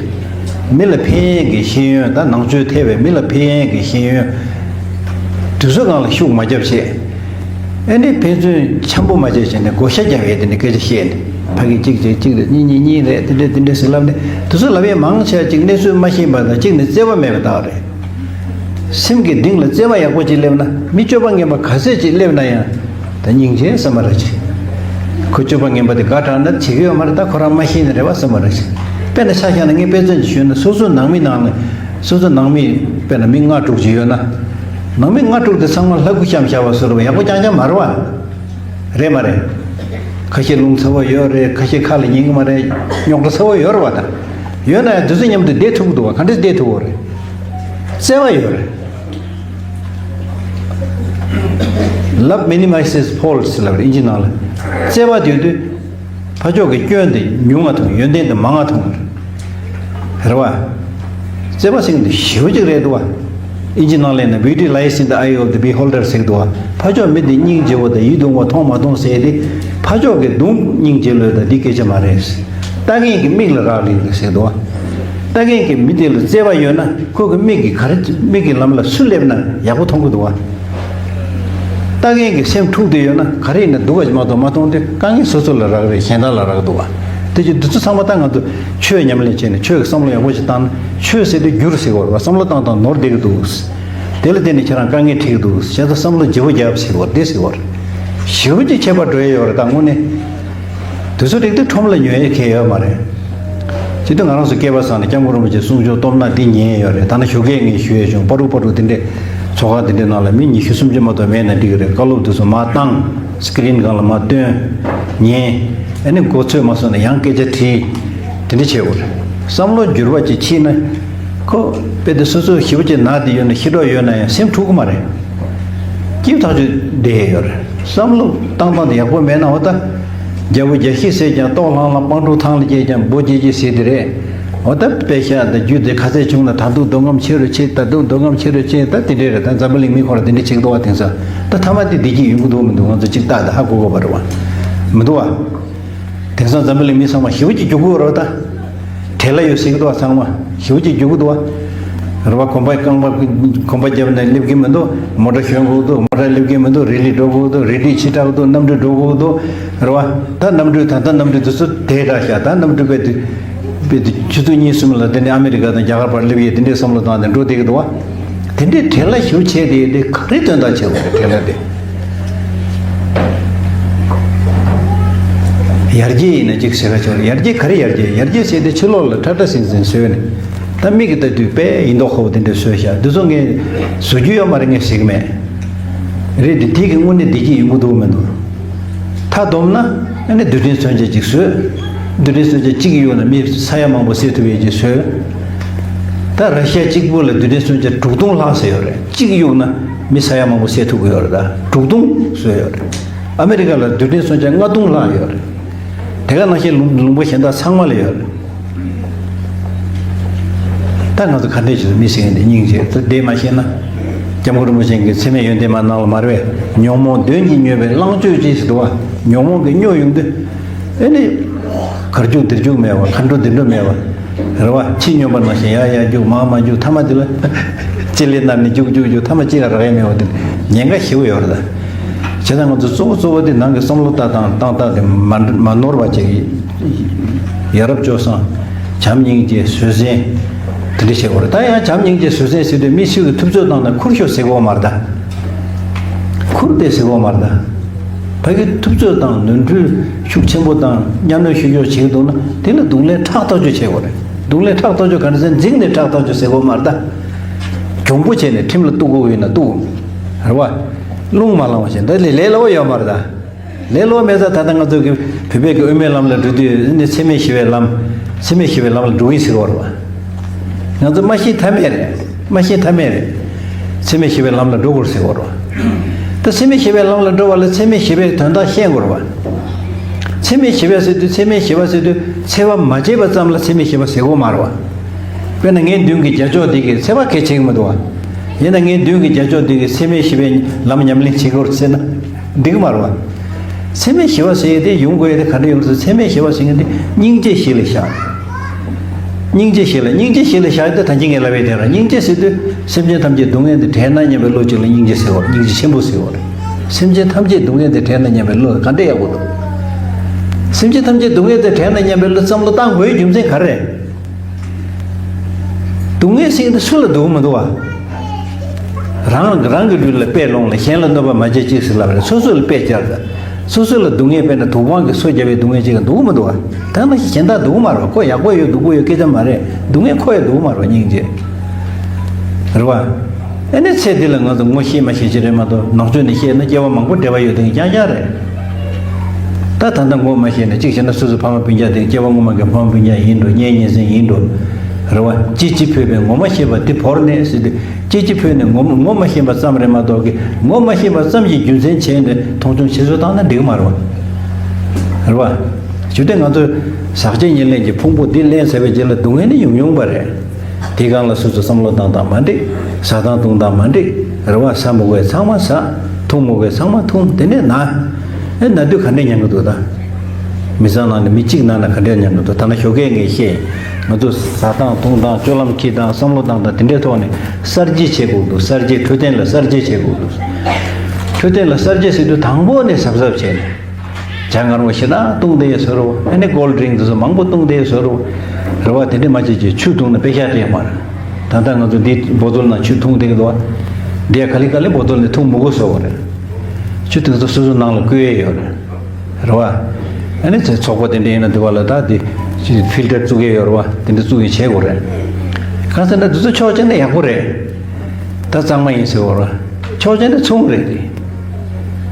མི་ལ་ཕན་ཡས་ཀྱི་ཤེས་ཡོན། ད་ནང་ཆོས་ཐེ་བའི་མི་ལ་ཕན་ཡས་ཀྱི་ཤེས་ཡོན་དེ་ཚོ་སྒང་ལ་ཤུགས་མ་བརྒྱབ་བྱས། ཨ་ནི་ཕན་ཚུན་འཆམ་པོ་མ་བྱས་བྱས་ནས་བགོ་བཤའ་རྒྱབ་ཡས། དེ་འདྲ་སྐད་ཆ་བཤད་ནས། ཕ་གི་གཅིག་བྱས་གཅིག་རེད། གཉིས་གཉིས་གཉིས་རེད། དེ་འདྲ་དེ་འདྲ་ཟེར་ལབ་ནས། དེ་ཚོ་ལབ་ཡས་མང་ཆེ་བ་གཅིག་གནས་ཚུལ་མ་ཤེས་པ་དང་། གཅིག་ནི་བརྩེ་བ་མེད་པའི་རྟགས་རེད། སེམས་ཀྱི་གཏིང་ལ་བརྩེ་བ་ཡག་པོ་ཅིག་སླེབས་ན། མི་སྤྱོད་པ་ངན་པ་ག་ཚད་ཅིག་སླེབས་ན་ཡང་། ད་སྙིང་རྗེ་བསམ་པ་རེ་བྱེད། ཁོ་སྤྱོད་པ་ངན་པ་དེ་དགའ་དྲགས་ན་བྱེད་ཀྱི་ཡོད་མ་རེད། ད་ཁོ་རང་མ་ཤེས་ནི་རེད་བ་བསམ་པ་རེ་བྱེད། དཔེར་ན་ཆ་བཞག་ན། ངས་དཔེ་མཚོན་ཅིག་ཞུས་ན། སོ་སོའི་ནང་མི་ནང་ལ། སོ་སོའི་ནང་མི་དཔེར་ན་མི་ལྔ་དྲུག་ཅིག་ཡོད་ན། ནང་མི་ལྔ་དྲུག་དེ་ཚང་མ་ལྷ་སྐུ་བཤམས་བཞག་པ་བཟོ་འདྲ་བ་ཡག་པོ་རྐྱང་རྐྱང་མ་རེད་བ། རེད་མ་རེད། ཁ་ཤས་རླུང་ཚ་བོ་ཡོད་རེད། ཁ་ཤས་ཁ་ལ་ཉན་གི་མ་རེད། རྙོག་དྲ་ཚ་བོ་ཡོད་རེད་བ། ད་ཡོད་ན་ཡང་དེ་ཚོ་མཉམ་དུ་བསྡད་ཐུབ་ཀྱི་འདུག་བ། ག་འདྲས་བསྡད་ཐུབ་ཀྱི་རེད། བརྩེ་བ་ཡོད་རེད། Love minimizes faults ལབ་རེད། ཨིན་ཇི་ནང་ལ། བརྩེ་བ་དེ་ཡོད་དུས་ཕར་ཕྱོགས་ཀྱི་སྐྱོན་དེ་ཉུང་བ་མཐོང་། ཡོན་ཏན་དེ་མང་བ་མཐོང་། རེད་བ། བརྩེ་བ་ཟེར་མཁན་དེ་ཞེ་པོ་ཅིག་རེད་འདུག་བ། ཨིན་ཇི་ནང་ལ་ཡིན་ན། Beauty lies in the eye of the beholder ཟེར་གི་འདུག་བ། ཕར་ཕྱོགས་མི་དེ་སྙིང་རྗེ་བོ་དང་ཡིད་དུ་འོང་བ་མཐོང་མ་མཐོང་ཟེར་དེ། ཕར་ཕྱོགས་ཀྱི་གདོང་སྙིང་རྗེ་ལོས་དང་འདི་སྐད་ཆ་མ་རེད། ལྟ་མཁན་གྱི་མིག་ལ་རག་ལས་རེད་ཟེར་གི་འདུག་བ། ལྟ་མཁན་གྱི་མི་དེ་ལ་བརྩེ་བ་ཡོད་ན། ཁོ་གི་མིག་གིས་ག་རེ། མིག་གི་ལམ་ལ་སུ་སླེབས་ན་ཡག་པོ་མཐོང་གི་འདུག་བ། ལྟ་མཁན་གྱི་སེམས་འཁྲུག་བསྡད་ཡོད་ན། ག་རེ་ཡིན་ན་སྡུག་པ་ཞིག་མ་གཏོགས་མ་མཐོང་སྟེ། དཀའ་ངལ་སོ་སོ་ལ་རག་རེད། གཞན་དག་ལ་རག་འདུག་བ། དེ་ཅི་འདི་ཚོ་ཚང་མ་ད་ང་ཚོ་ཆོས་ཉམས་ལེན་བྱས་ནས། ཆོས་ཀྱི་བསམ་བློ་ཡག་པོ་ཞིག་བཏང་ན། ཆོས་ཟེར་དུས་འགྱུར་ཟེར་བ་རེད་བ། བསམ་བློ་བཏང་བཏང་ནོར་བསྡད་ཀྱི་འདུག། དེ་ལ་བརྟེན་ནས་ཁྱེད་རང་དཀའ་ངལ་འཕྲད་ཀྱི་འདུག། བྱས་ཙང་བསམ་བློ་ལྗིད་པོ་རྒྱབ་ཟེར་བ་རེད། དེ་ཟེར་བ་རེད། ཞེ་པོ་ཅིག་ཁྱད་པར་འགྲོ་ཡས་ཡོད་རེད། ད་དངོས་གནས། དེ་ཚོ་རིགས་དེ་ཁྲོམ་ལ་ཉོ་ཡས་གང་ཡོད་མ་རེད། བྱས་དུས་ང་རང་ཚོ་སྐལ་པ་བཟང་ནས་སྐྱབས་མགོན་རིན་པོ་ཆེའི་གསུང་ཆོས་སྟོབས་ན་འདི་ཉན་ཡོད་རེད། ད་ནི་ཞོགས་ཀས་ངས་ཞུ་ཡས་བྱུང་། པ་རུ་པ་རུ་དེ་འདྲས་ཚོགས་ཁང་དེ་འདྲས་ནང་ལ་མི་ཉི་ཤུ་སུམ་ཅུ་མ་གཏོགས་མེད་ན་འགྲིག་གི་རེད། བཀའ་སློབ་དེ་ཚོ་མར་བཏང་། སི་ཀི་རིན་སྒང་ལ་མར་སྟོན། ཉན། ཨ་ནི་མགོ་ཚོས་མ་སོང་ན་ཡང་སྐད་ཆ་དྲིས། དེ་འདྲས་བྱེད་དགོས་རེད། བསམ་བློ་འགྱུར་བ་ཅིག་ཕྱིན་ན། ཁོ་དཔེ་དེ་སོ་སོ་ཞེ་པོ་ཅིག་ན་བསྡད་ཡོད་ན། ཤི་གྲབས་ཡོད་ན་ཡང་སེམས་འཁྲུག་གི་མ་རེད། སྐྱིད་ཐག་ཆོད་བསྡད་ཡོད་རེད། བསམ་བློ་བཏང་སྟངས་དེ་ཡག་པོ་མེད་ན། འོ་ད། རྒྱལ་པོ་རྒྱལ་བཞི་བསད་ཀྱང་། ལྟོགས་ལྷང་ལྷང་སྤང་ཕྲུག་ཐང་ལ་སྐྱེས་ཀྱང་། འབོ་སྐྱེས་སྐྱེས་ཟེར་དེ་རེད། འོ་ད་དཔེ་ཤ་དང་རྒྱུ་དེ་ག་ཚད་བྱུང་ན། ད་དུང་འདོད་རྔམ་ཆེ་རུ་ཆེ། ད་དུང་འདོད་རྔམ་ཆེ་རུ་ཆེ། ད་དེ་འདྲས་རེད། ད་འཛམ་བུ་གླིང་མི་ཁོ་རང་དེ་འདྲས་བྱེད་ཀྱི་འདུག་བ། དེང་སང་ད་ཐ་མ་དེ་བདེ་སྐྱིད་ཡོང་གི་འདུག་མི་འདུག་ང་ཚོ་གཅིག་ལྟ་ད་ཧ་གོ་དགོས་པ་རེད་བ། མི་འདུག་བ། དེང་སང་འཛམ་བུ་གླིང་མི་ཚང་མ་ཞེ་པོ་ཅིག་སྐྱོ་པོ་རེད་བ་ད། བྲེལ་བ་ཡོད་ཟེར་གྱི་འདུག་བ། ཚང་མ་ཞེ་པོ་ཅིག་སྐྱོ་གི་འདུག་བ། རེད་བ། གོམ་པ་རྐང་པ་གོམ་པ་བརྒྱབ་ནས་སླེབས་ཀྱི་མི་འདུག། མོ་ཊ་ཞོན་དགོས་འདུག། མོ་ཊ་སླེབས་ཀྱི་མི་འདུག། རི་ལི་འགྲོ་དགོས་འདུག། རི་ལི་ཕྱི་དྲགས་འདུག། གནམ་གྲུ་འགྲོ་དགོས་འདུག། རེད་བ། ད་གནམ་གྲུ། ད་ལྟ་གནམ་གྲུ་དེ་ཚོ་དེ་འདྲ་ཤག། ད་གནམ་གྲུ་དཔེ་དེ་དཔེ་དེ་ཆུ་ཚོད་གཉིས་གསུམ་ལ་དེ་ནས་ཨ་མི་རི་ཀ་དང་རྒྱ་གར་བར་སླེབས་ཡས་དེ་འདྲའི་བསམ་བློ་བཏང་ནས་འགྲོ་བསྡད་ཀྱི་འདུག་བ། དེ་འདྲའི་བྲེལ་བ་ཞེ་པོ་བྱས་དེ། དེ་ག་རེ་དོན་དག་བྱེད་དགོས་རེད། བྲེལ་བ་དེ། ཡར་རྒྱས་ཡིན་ན་གཅིག་ཟེར་ག་ཆོག་རེད། ཡར་རྒྱས་ག་རེ་ཡར་རྒྱས། ཡར་རྒྱས་ཟེར་དེ་ཕྱི་ལོགས་ལ་ཁྲ་ཁྲ་ཟིང་ཟིང་བཟོས་ནས། ད་མིག་གིས་ལྟ་དུས་དཔེ་ཡིན་མདོག་ཁ་པོ་དེ་འདྲ་བཟོས་ཤག། འདི་ཚོ་ངས་བཟོ་རྒྱུ་ཡོད་མ་རེད། ངས་ཟེར་གི་མེད། རེད་དེ། དེ་གི་དངོས་གནས་བདེ་སྐྱིད་ཡོང་གི་འདུག་མི་འདུག། མཐའ་བསྡོམས་ན་ཨ་ནི་རྡུལ་ཕྲན་མཚོན་ཆ་གཅིག་བཟོས། རྡུལ་ཕྲན་མཚོན་ཆ་གཅིག་གི་འོག་ན་མི་ས་ཡ་མང་པོ་བསད་ཐུབ་ཡས་ཅིག་བཟོས། ད་ར་ཤི་ཡ་གཅིག་པུ་ལ་རྡུལ་ཕྲན་མཚོན་ཆ་དྲུག་སྟོང་ལྷག་ཙམ་ཡོད་རེད། གཅིག་གི་འོག་ན་མི་ས་ཡ་མང་པོ་བསད་ཐུབ་ཀྱི་ཡོད་རེད། ད་དྲུག་སྟོང་བཟོས་ཡོད་རེད། ཨ་མི་རི་ཀ་ལ་རྡུལ་ཕྲན་མཚོན་ཆ་ལྔ་སྟོང་ལྷག་ཡོད་རེད། དེ་ག་ནང་བཞིན་ལུང་ལུང་པ་གཞན་དག་ཚང་མ་ལ་ཡོད་རེད། ད་ང་ཚོ་ག་འདྲས་བྱས་མི་ཟེར་མཁན་དེ་སྙིང་རྗེ། ད་དེ་མ་ཤེས་ན། སྐྱབས་མགོན་རིན་པོ་ཆེ་གི་ཚད་མེད་ཡོན་ཏན་མ་ནང་ལ་མ་རེད་པས། ཉོན་མོངས་གདོན་གྱིས་མྱོས་པའི་བརླང་སྤྱོད་ཅེས་ཟེར་འདུག་བ། ཉོན་མོངས་ཀྱིས་མྱོས་ཡོང་དུས། ཨེ་ནི། གར་རྒྱུག་འདིར་རྒྱུག་མེད་པ། མཁའ་འགྲོ་འདི་འགྲོ་མེད་པ། རེད་བ། ཕྱི་སྨྱོན་པ་ནང་བཞིན་ཡར་ཡར་རྒྱུག། མར་མར་རྒྱུག། མཐའ་མ་དེ་ལ་ལྕེ་ལེ་ནར་ནས་རྒྱུག་རྒྱུག་རྒྱུག། མཐའ་མ་ཅི་ལ་རག་ཡས་མེད་པ་དེ་ཉེན་ཁ་ཞེ་པོ་ཡོད་རེད་ད། བྱས་ཙང་ང་ཚོ་གཙོ་བོ་གཙོ་བོ་དེ་ནང་གི་བསམ་བློ་ལྟ་སྟངས་བཏང་སྟངས་དེ་མ་མ་ནོར་བ་བྱེད་ཀྱི། ཡ་རབས་སྤྱོད་བཟང་། བྱམས་སྙིང་རྗེ་བཟོད་བསྲན། དེ་འདྲ་བྱེད་དགོས་རེད། ད་ཡང་བྱམས་སྙིང་རྗེ་བཟོད་བསྲན་ཟེར་དུས་མི་སུ་གིས་ཐུབ་ཚོད་བཏང་ན་ཁུར་ཤོག་ཟེར་གོ་མ་རེད་ད། ཁུར་ཏེ་ཟེར་གོ་མ་རེད་ད། ཕ་གི་ཐུབ་ཚོད་བཏང་། ནོར་འཁྲུལ་ཤུགས་ཆེན་པོ་བཏང་། གཉའ་གནོན་ཤུགས་ཆེ་བྱེད་འདུག་ན། དེ་ལ་རྡུང་ལེན་ཕྲག་ཐག་ཆོད་བྱེད་དགོས་རེད། རྡུང་ལེན་ཕྲག་ཐག་ཆོད་ག་འདྲ་ཟེར། འཛིང་ནས་ཕྲག་ཐག་ཆོད་ཟེར་གོ་མ་རེད་ད། གྱོང་པོ་བྱས་ནས་ཁྲིམས་ལ་གཏུག་དགོས་ཡོད་ན་གཏུག་རེད་བ། རླུང་མ་ལངས་པ་བྱས་འདི་ལས་ལས་སླ་བོ་ཡོད་མ་རེད་ད། ལས་སླ་བོ་མེད་ཙང་ད་ལྟ་ང་ཚོ་གི་བོད་པའི་གི་དབུ་མའི་ལམ་ལ་འགྲོ་དུས་ནི་འཚེ་མེད་ཞི་བའི་ལམ། འཚེ་མེད་ཞི་བའི་ལམ་ལ་འགྲོ་གི་ཟེར་བ་རེད་བ། ང་ཚོ་མ་ཤེས་ཐབས་མེད་རེད། མ་ཤེས་ཐབས་མེད་རེད། འཚེ་མེད་ཞི་བའི་ལམ་ལ་འགྲོ་དགོས་ཟེར་བ་རེད་བ། ད་འཚེ་མེད་ཞི་བའི་ལམ་ལ་འགྲོ་བ་ལ་འཚེ་མེད་ཞི་བའི་དོན་དག་ཤེས་དགོས་རེད་བ། འཚེ་མེད་ཞི་བ་ཟེར་དུས་འཚེ་མེད་ཞི་བ་ཟེར་དུས་འཚེ་བ་མ་བྱས་པ་ཙམ་ལ་འཚེ་མེད་ཞི་བ་ཟེར་དགོས་མ་རེད་བ། དཔེར་ན་ངའི་མདུན་གྱི་རྒྱ་ཅོག་འདི་གིས་འཚེ་བ་གལ་ཆེ་གི་མི་འདུག་བ། ཡིན་ན་ངའི་མདུན་གྱི་རྒྱ་ཅོག་འདི་གིས་འཚེ་མེད་ཞི་བའི་ལམ་ཉམས་ལེན་བྱེད་དགོས་ཟེར་ན་འགྲིག་གི་མ་རེད་བ། འཚེ་མེད་ཞི་བ་ཟེར་ཡས་དེ་ཡོང་དགོས་ཡས་དེ་ག་འདྲ་ཡོང་ཟེར། འཚེ་མེད་ཞི་བ་ཟེར་མཁན་དེ་སྙིང་རྗེ་གཞི་ལ་བཞག་སྙིང་རྗེ་གཞི་ལ་སྙིང་རྗེ་གཞི་ལ་བཞག་ཡས་དེ་ད་གིན་ངས་ལབ་ཡས་དེ་རེད། སྙིང་རྗེ་ཟེར་དུས་སེམས་ཅན་ཐམས་ཅད་སྡུག་བསྔལ་འདི་བྲལ་ན་སྙམ་པའི་བློ་གཅིག་ལ་སྙིང་རྗེ་ཟེར་བ་རེད། སྙིང་རྗེ་ཆེན་པོ་ཟེར་བ་རེད། སེམས་ཅན་ཐམས་ཅད་སྡུག་བསྔལ་འདི་བྲལ་ན་སྙམ་པའི་བློ་ག་འདྲ་ཡག་པོ་འདུག་སེམས་ཅན་ཐམས་ཅད་སྡུག་བསྔལ་འདི་བྲལ་ན་སྙམ་པའི་བློ་བསམ་བློ་བཏང་དགོས་རྒྱུ་མཚན་ག་རེ་རེད། སྡུག་བསྔལ་ཟེར་མཁན་དེ་སུ་ལ་སྡུག་མི་འདུག་བ། རང་རང་གི་ལུས་ལ་དཔེ་ལོངས་ལ་གཞན་ལ་གནོད་པ་མ་བྱེད་ཅིག་ཟེར་ལབ་རེད། སོ་སོ་ལ་དཔེ་བཅར་ད། སོ་སོ་ལ་སྡུག་བསྔལ་དཔེར་ན་དུག་སྦྲང་གིས་སོ་བརྒྱབ་པའི་སྡུག་བསྔལ་ཅིག་ག་འདུག་མི་འདུག་བ། ད་ནི་གཞན་དག་སྡུག་མ་རེད་བ། ཁོ་ཡག་པོ་ཡོད་སྡུག་པོ་ཡོད་སྐད་ཆ་མ་རེད། སྡུག་བསྔལ་ཁོ་ཡང་སྡུག་མ་རེད་བ། སྙིང་རྗེ་རེད་བ། ཨ་ནི་ཚེ་འདི་ལ་ང་ཚོ་ངོ་ཤེས་མ་ཤེས་ཅིག་རེད་མ་གཏོགས་ནང་ཆོས་ནས་བཤད་ན་སྐྱེ་བ་མང་པོ་འབྲེལ་བ་ཡོད་མཁན་རྐྱང་རྐྱང་རེད། ད་ད་ལྟ་ངོ་མ་ཤེས་ན་གཅིག་བྱས་ན་སོ་སོའི་ཕ་མ་སྤུན་ཀྱག་དེ་སྐྱེ་བ་སྔོན་མ་གི་ཕ་མ་སྤུན་ཀྱག་ཡིན་འགྲོ། གཉེན་ཉེ་ཚན་ཡིན་འགྲོ། རེད་བ། ཅི་ཅི་འཕོས་པའི་ངོ་མ་ཤེས་པ་དེ་བོར་ནས་ཟེར་དུས་ཅི་ཅི་འཕོས་ནས་ངོ་ངོ་མ་ཤེས་པ་ཙམ་རེད་མ་གཏོགས་ཀི་ངོ་མ་ཤེས་པ་ཙམ་གྱི་རྒྱུ་མཚན་བྱས་ནས་མཐོང་ཆུང་བྱེད་སྲོལ་བཏང་ན་འགྲིག་མ་རེད་བ། རེད་བ། ཞུ་དེ་ང་ཚོས་ཟག་བཅས་ཉེར་ལེན་གྱི་ཕུང་པོ་འདི་ལེན་ཚར་བའི་རྗེས་ལ་སྡུག་བསྔལ་ནི་ཡོང་ཡོང་པ་རེད། དེའི་སྒང་ལ་སོ་སོ་བསམ་བློ་བཏང་སྟངས་མ་འགྲིག་ཟ་སྟངས་འཐུང་སྟངས་མ་འགྲིག་རེད་བ། ཟ་མི་དགོས་ཚང་མ་ཟ། འཐུང་མི་དགོས་ཚང་མ་འཐུང་། དེ་ནས་ན། ཨེ་ན་དུས་ག་འདྲས་མྱང་གི་འདུག་ད། མི་ཚང་ནང་ནས་མི་གཅིག་ན་ན་ག་འདྲས་མྱང་གི་འདུག་ད་ན་ཞོགས་ཀས་ངས་བཤད། ང་ཚོ་ཟ་སྟངས་འཐུང་སྟངས་སྤྱོད་ལམ་འཁྱེར་སྟངས་བསམ་བློ་བཏང་སྟངས་དེ་འདྲའི་ཐོག་ནས་གསར་བརྗེ་བྱེད་དགོས་འདུག་གསར་བརྗེ་འཕྲོད་བསྟེན་ལ་གསར་བརྗེ་བྱེད་དགོས་འདུག་འཕྲོད་བསྟེན་ལ་གསར་བརྗེ་ཟེར་དུས་དང་པོ་ནས་གཟབ་གཟབ་བྱས་ནས། ཇ་མངར་མོ་ཞེ་དྲག་བཏུང་བསྡད་ཡོད་བཟོ་འདྲ་བོ། ཨ་ནི་ཀོལ་ཌི་རིང་དེ་ཚོ་མང་པོ་བཏུང་བསྡད་ཡོད་བཟོ་འདྲ་བོ། རེད་བ། དེ་འདྲས་མ་བྱེད་ཅིག་ཆུ་བཏུང་ན་པེ་ཤ་སྤྲད་མ་རེད། ད་ལྟ་ང་ཚོ་འདི་བོ་ཏོལ་ནང་ཆུ་འཐུང་བསྡད་ཀྱི་འདུག་བ། འདི་ཡ་ག་ལེ་ག་ལེ་བོ་ཏོལ་ནས་འཐུང་མི་དགོས་བཟོ་བ་རེད། ཆུ་དེ་ཚོ་སོ་སོ་ནང་ལ་བསྐོལ་ཡས་ཡོད་རེད། རེད་བ། ཨ་ནི་ཚེ་ཚོགས་པ་དེ་འདྲས་ཡིན་ན་འདི་བ་ལ་ད་འདི་ཕིལ་ཊར་བཙུགས་ཡས་ཡོད་རེད་བ། དེ་འདྲས་བཙུགས་ཡས་བྱེད་དགོས་རེད། གང་ཟེར་ན་འདི་ཚོ་ཆོག་བྱས་ན་ཡག་པོ་རེད། ད་གཙང་མ་ཡིན་ཟེར་བ་རེད། ཆོག་བྱས་ན་ཚོང་རེད་དེ།